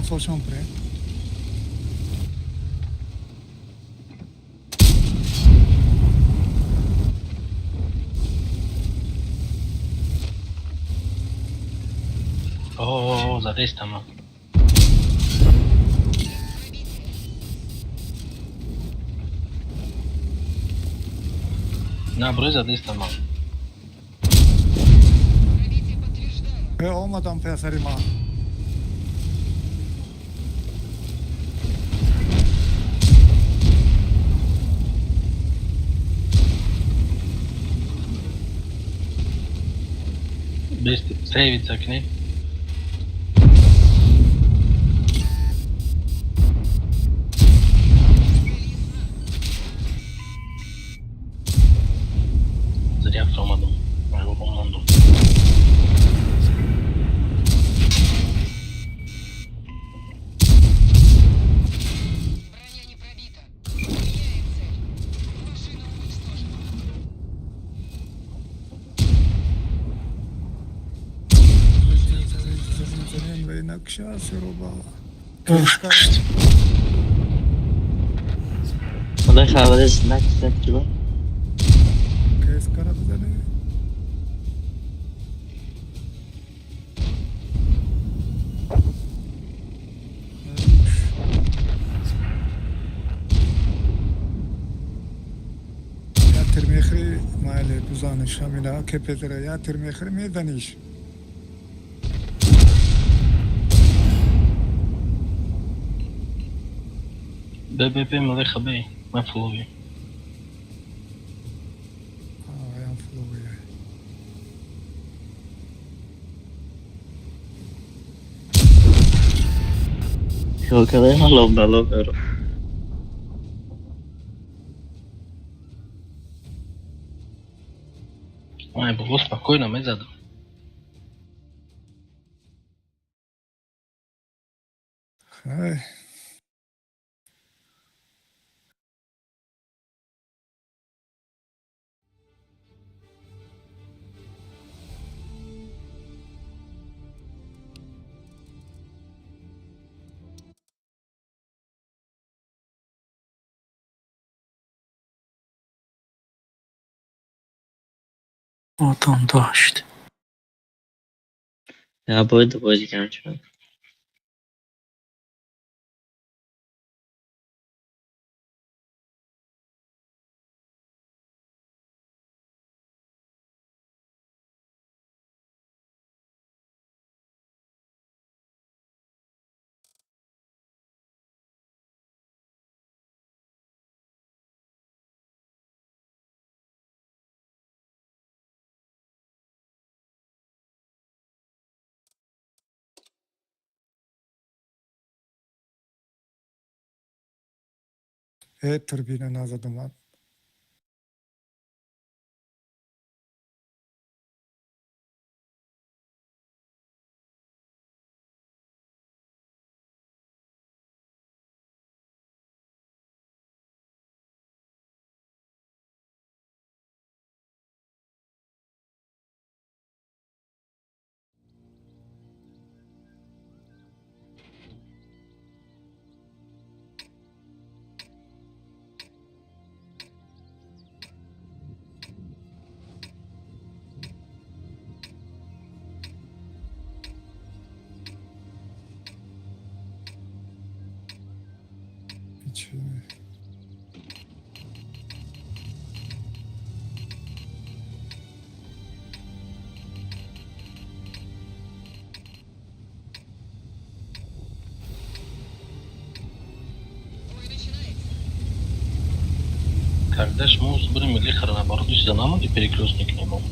Солшон пре. О, задестама. На, брой задестама. Омадам песари ма. Сейвиться к ней. Зря в том аду. Моего команду. Броня не пробита. Меняем цель. Машина Киша сероба. Худои хабаре знак знак чиба? КСК-ра бизанӣ. Я тир мехӯри, майли, бизаниш ҳамина КПЗ-ра, я тир мехӯри, мезаниш. Бе, бе, бе, малеха, бе, ма фулови. Аям фулови. Калкале ҳалом балом эро. Ай, бобо, спокойно мезадам. Ай. Отом дошт. Я боиду бозӣ кардам чиба. Э, турбина назад омад. Чӣ? Бой начинается. Когда ж мы будем лихара наоборот, сюда нам и перекрестник не был.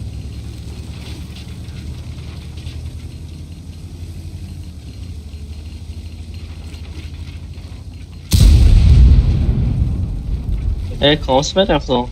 Э, кос мерафтам.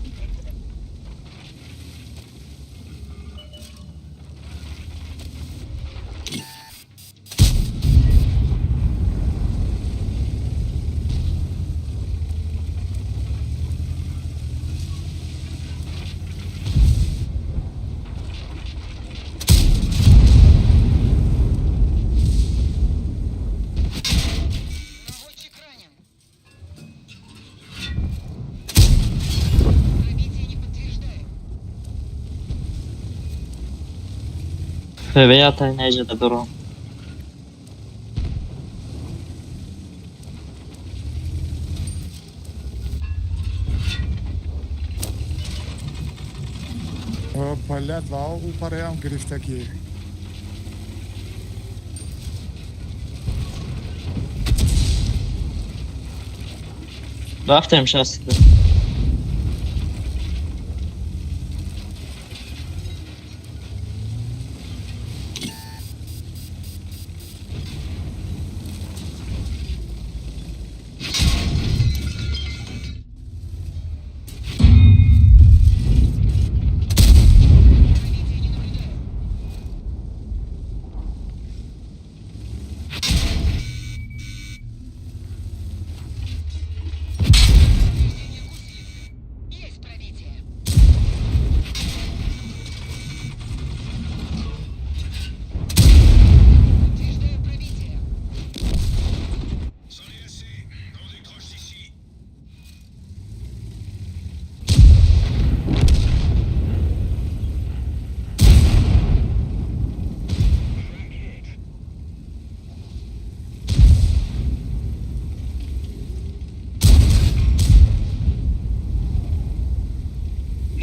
Наводчик ранен. Пробитие не подтверждаю. Февея тай наҷада биром. Блядь, ва ӯ параям гирифтагӣ. Рафтем шастида. Пробитие не наблюдаю. Повреждение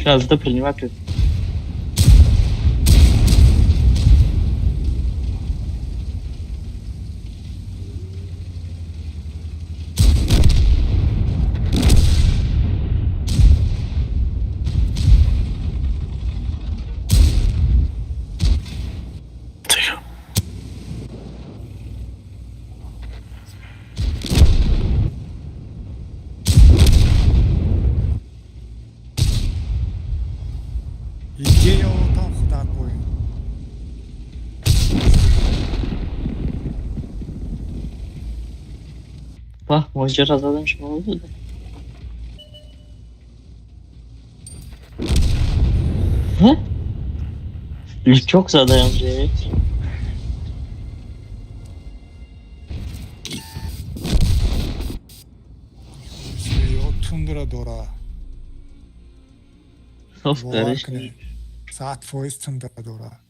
Сейчас да принимать. Тихо. Идея там худат бой. Ба, моҷира задам шумо буд. Лючок задаем же. Ё тундра дора. Софт Бовар дариш. кунед. 100% тундра дора.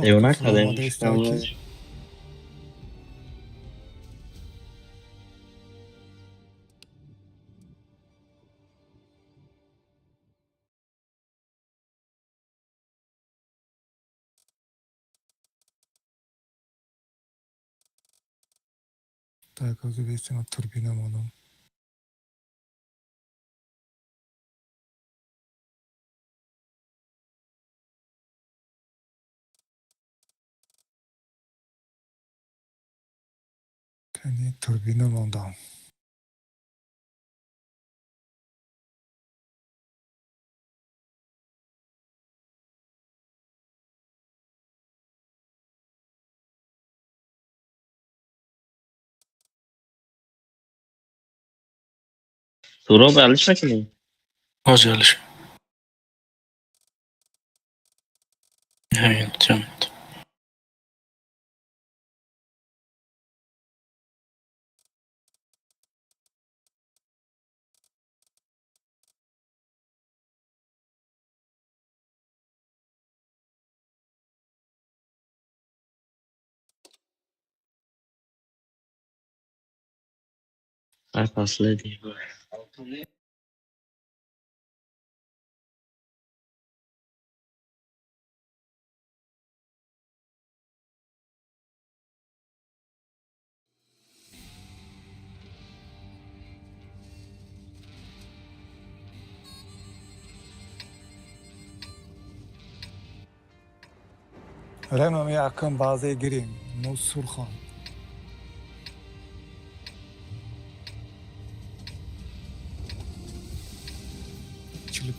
Девона Чётко кардем. фуромада истода ки Так, ҳозир бестема турбина монам. Кани турбина мондам. Суроб алиш накунӣ? Ҳозир алиш. Ҳамин, ҷамъ. Ай последний. Ремам якум баъзе гирем. Ну сурхон.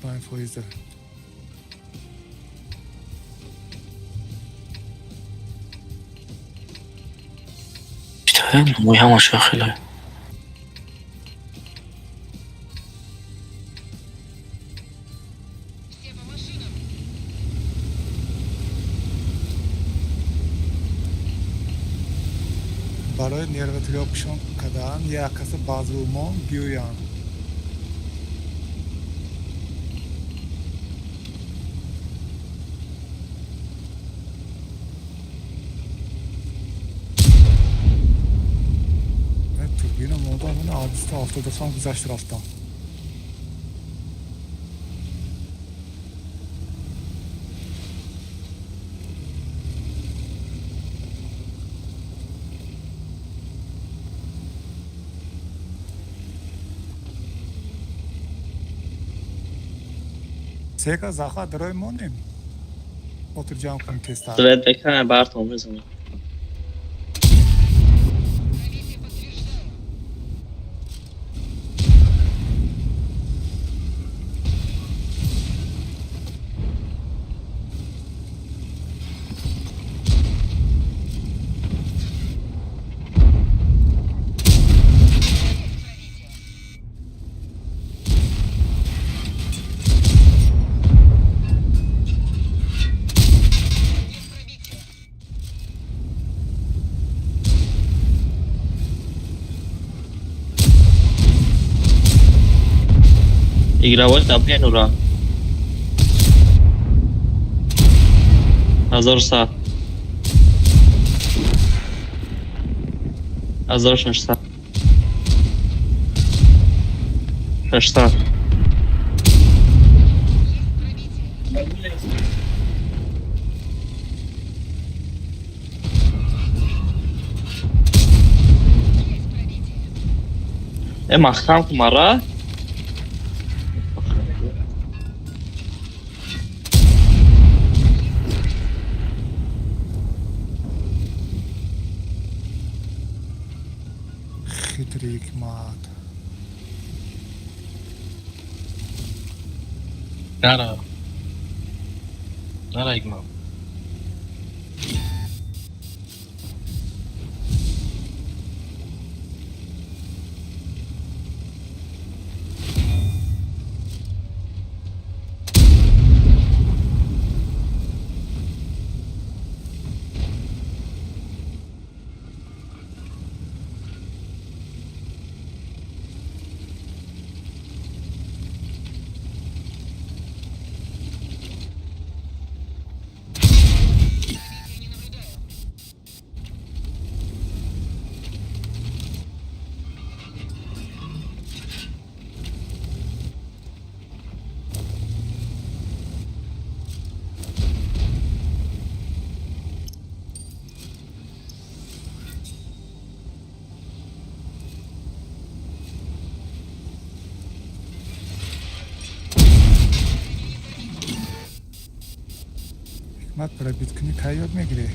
45 фоиза. Мой ҳамаша хеле. Все по машинам. Барои нервотрёпкашон кардан як каса баъзумон биёянд. Турбина мондам, 73 гузашт рафтам. Сека заха дарои монем. Хотирҷамъ кун тезтар. Свет бекана бартон мезанам. Пробитие подтверждаю. Есть пробитие. Есть пробитие. Игровой табле нура. 1100. 1600. 600. Э, маҳкам ку мара. Хитрый Ҳикмат. Нара. Нара, Ҳикмат. Ҳикмат, пробить кунӣ кай ёд мегирӣ?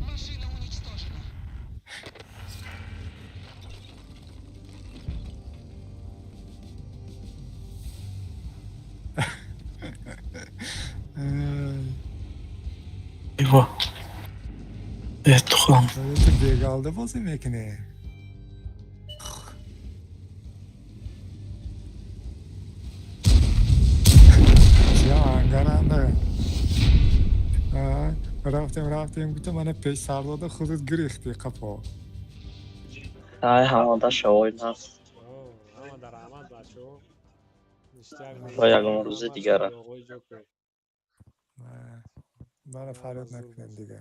Машина уничтожена. Его. Тухам. Ту бегалда бозӣ мекунӣ. Ангаранда рафтем, рафтем, гуфтам, мана пеш сардода худат гирехти қапо. Ай, ҳамада шавои наст. Ҳамада раҳмат, бачаҳо. То ягон рӯзи дигара. Мана фарёд накунем дига.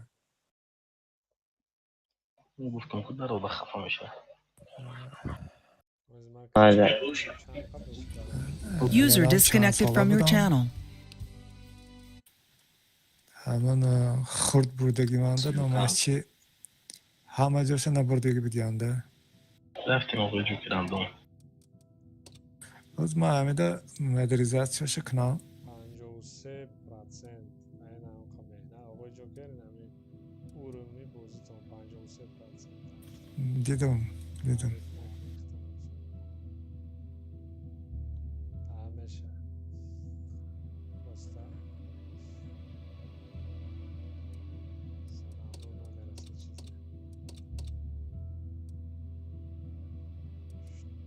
Гуфтам, ку дарода хафа мешавад. Майля. User disconnected from your channel. Ҳамон хурд бурдагӣ манда номаш чи, ҳама ҷоша набурдагӣ будианда. Рафтем, оғои Ҷокер, рандом. Боз ман ҳамида модернизатсияша кунам. 53% айна ҳамқа меҳнат, оғои Ҷокер, инами уровни бозитон 53%. Дидум, дидум. Ҳамеша просто всё равно намераса чизе.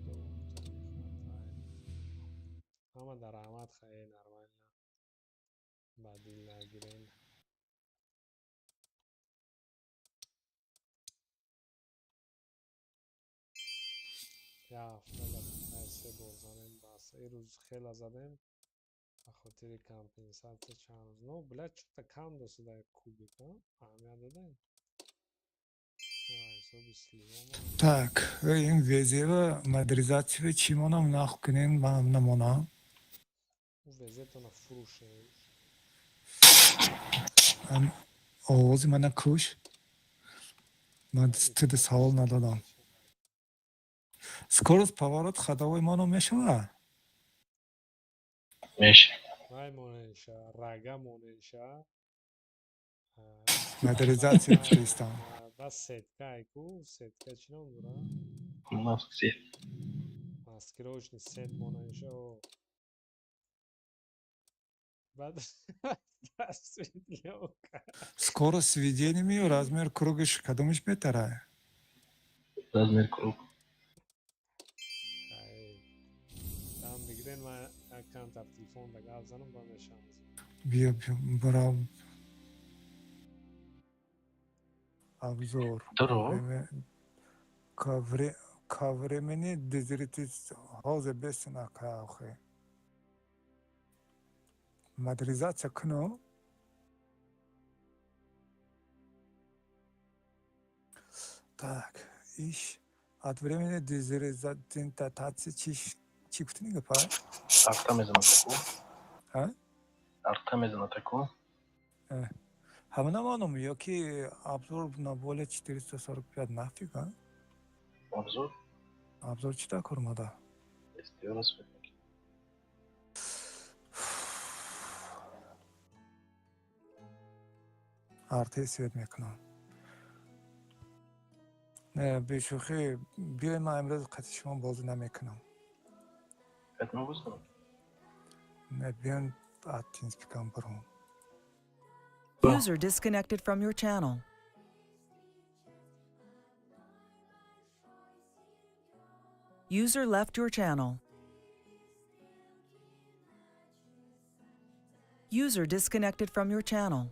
Что-то не хватает. Ҳама дар раҳмат, хай, нормально. Ба дил нагирен. Як ҳафта дар се бор занем, бас. Ирӯз хела задем ба хотири компенсатсия чанд рӯз. Но, блядь, чё-то кам досуда кубик, а? Аҳамият додем? Ҳисоби сливомо. Так, ин везева модернизатсия чӣ монам, наху кунем, ман намонам. Везетона фурӯшем. Овози мана куш. Ман тида савол надодам. Скорость поворот ходовой моно мешава? Меша. Вай монеша, рага монеша. Модернизатсия кристам. Ба сетка айку, сетка чӣ ном дора? Маск сет. Маскировочный сет монеша. Баъд светлёка. Скорость сведения, размер кругаш кадомаш беҳтара? Размер круг. Там бигирен, ман як камтар телефон да гап занам, ба мешам. Биё, биё, барам. Обзор. Дуро. Ко времени дезертиц ҳозир бесина каохе. Модернизация кунам. Так, иш от времени дезориентации чӣ гуфтӣ гапа? Арта мезанад таку. А? Арта мезанад таку. Ҳамона маълум ё ки обзор на более 445 нафиг, а? Обзор? Обзор чӣ дар кор омада? СТО свет. Арте свет мекунам. Не, бешӯхӣ, биёй, ман имрӯз қатъи шумо бозӣ намекунам. Қатъи мо бозӣ кунам? Не, биён аз TeamSpeak-ам буром. User disconnected from your channel. User left your channel. User disconnected from your channel.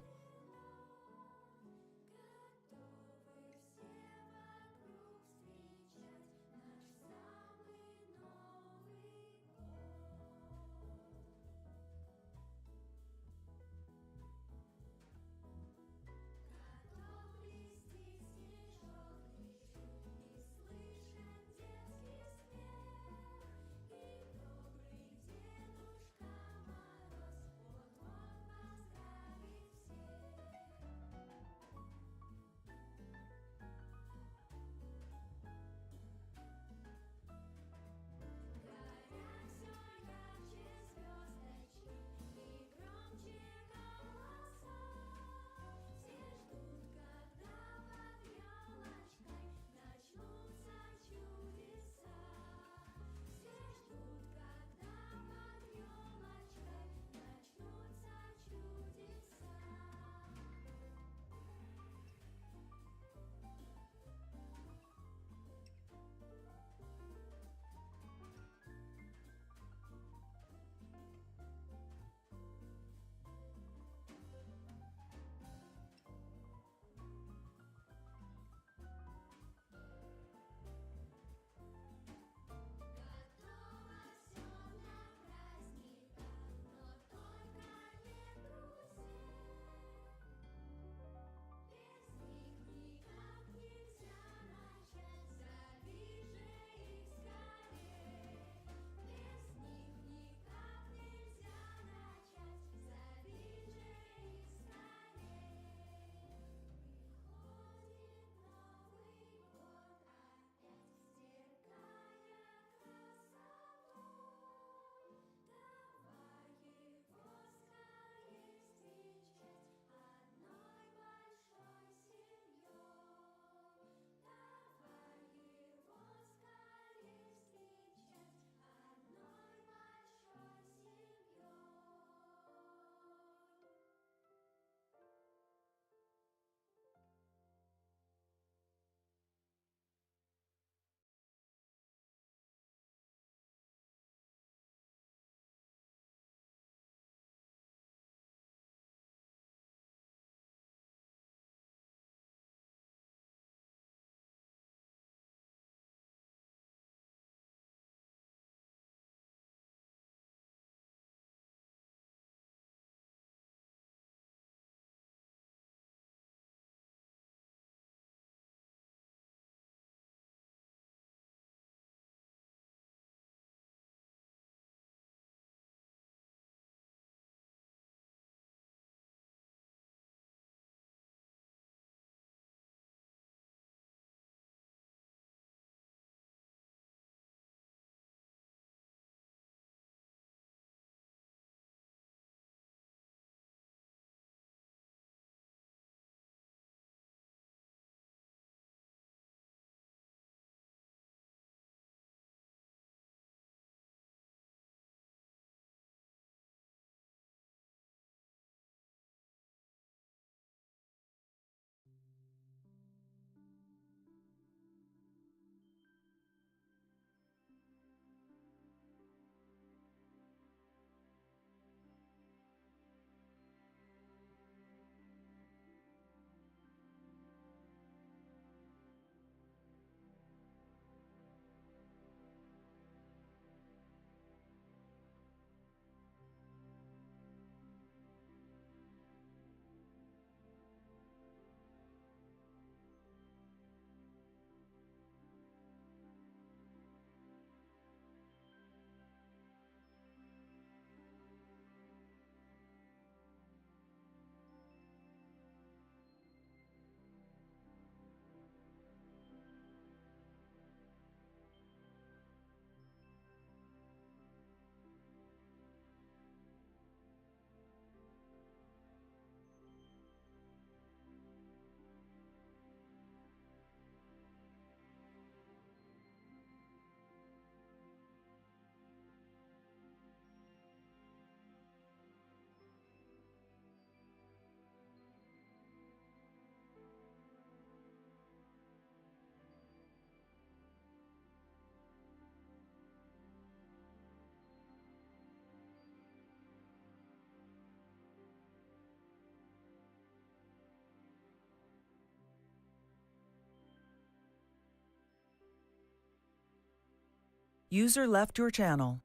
User left your channel.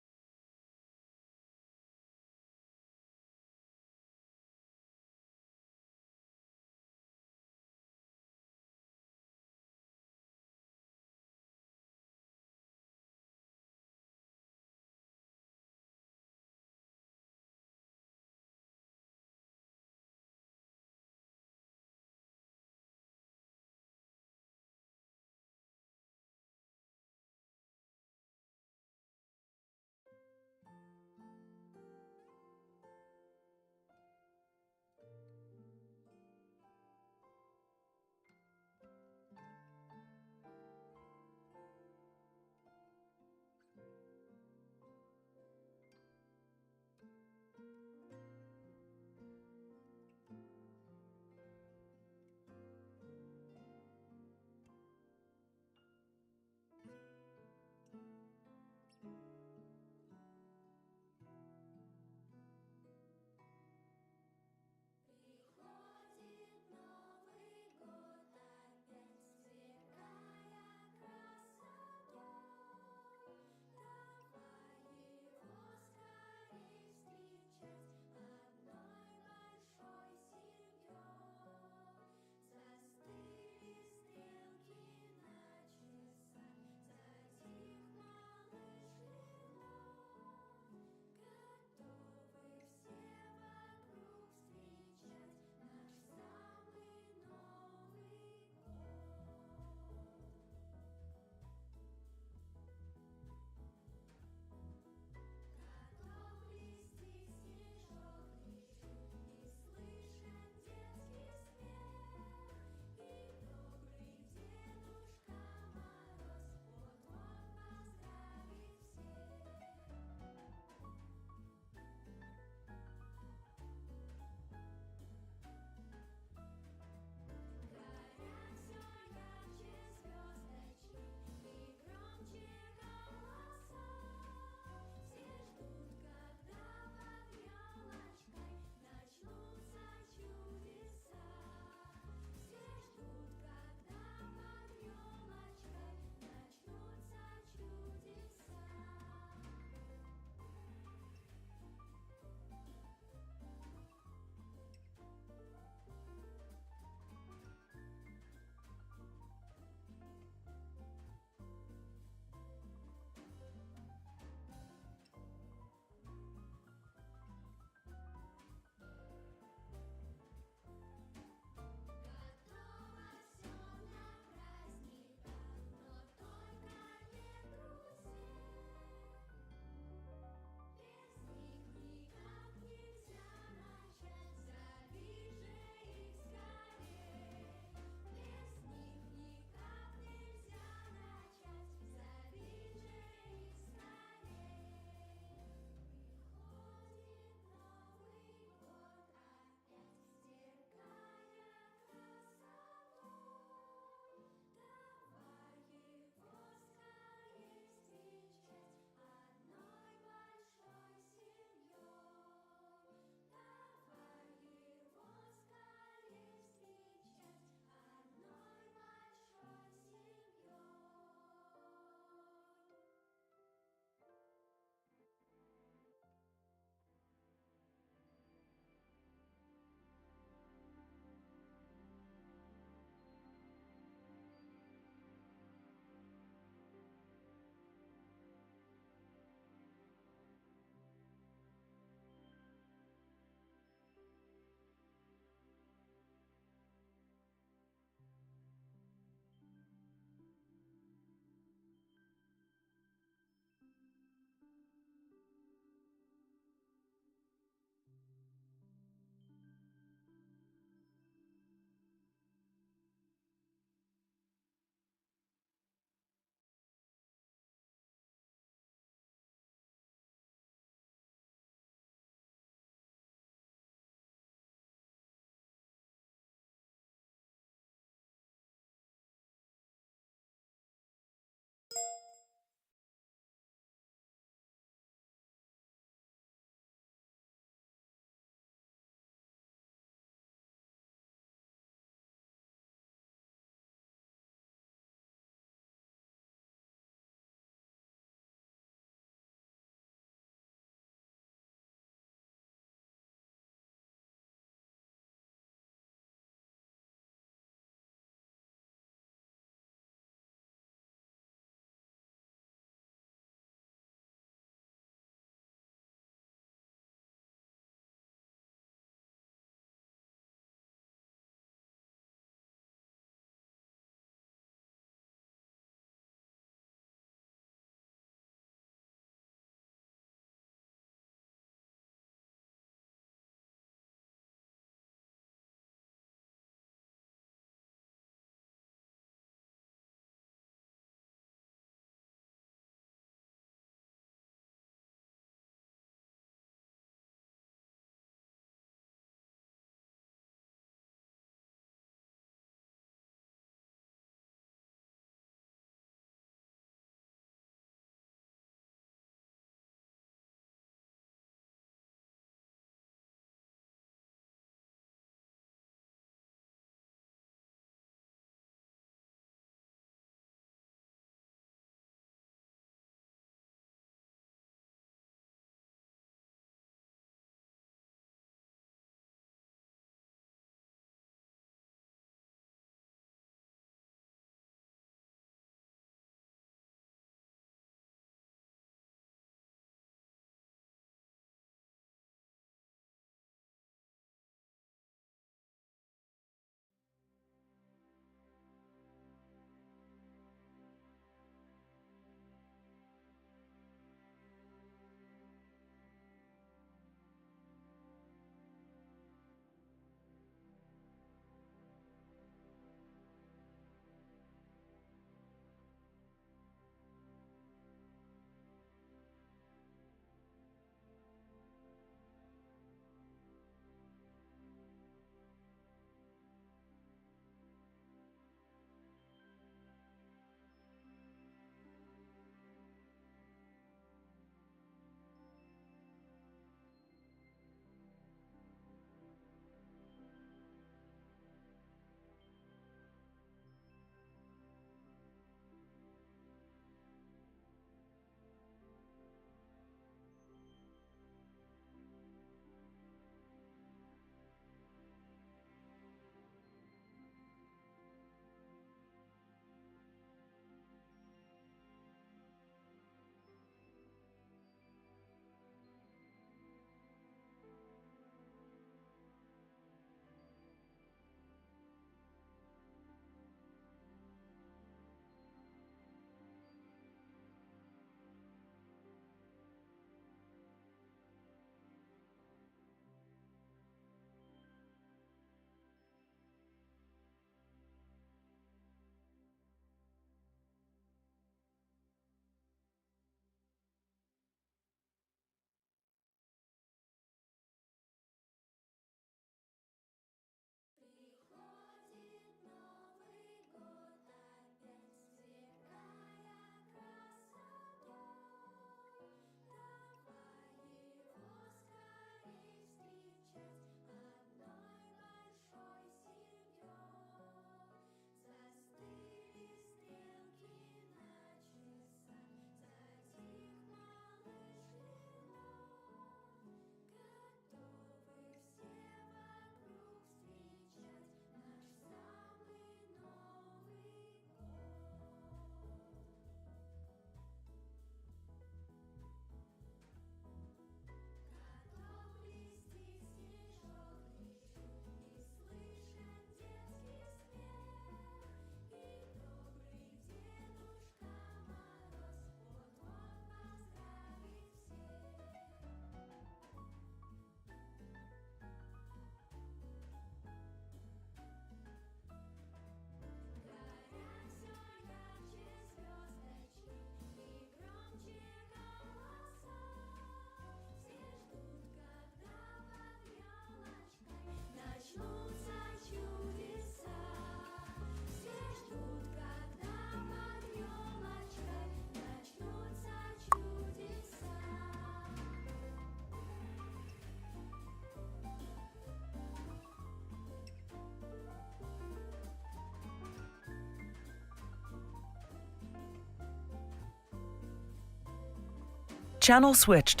Channel switched.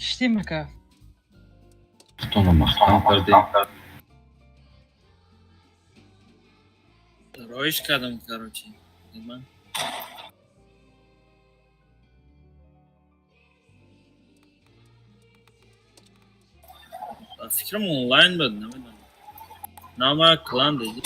Шти мака. Худтонро маҳкам кардем. Роиш кардам, короче. Ман фикрам онлайн буд, намедонам. Нама клан дидӣ.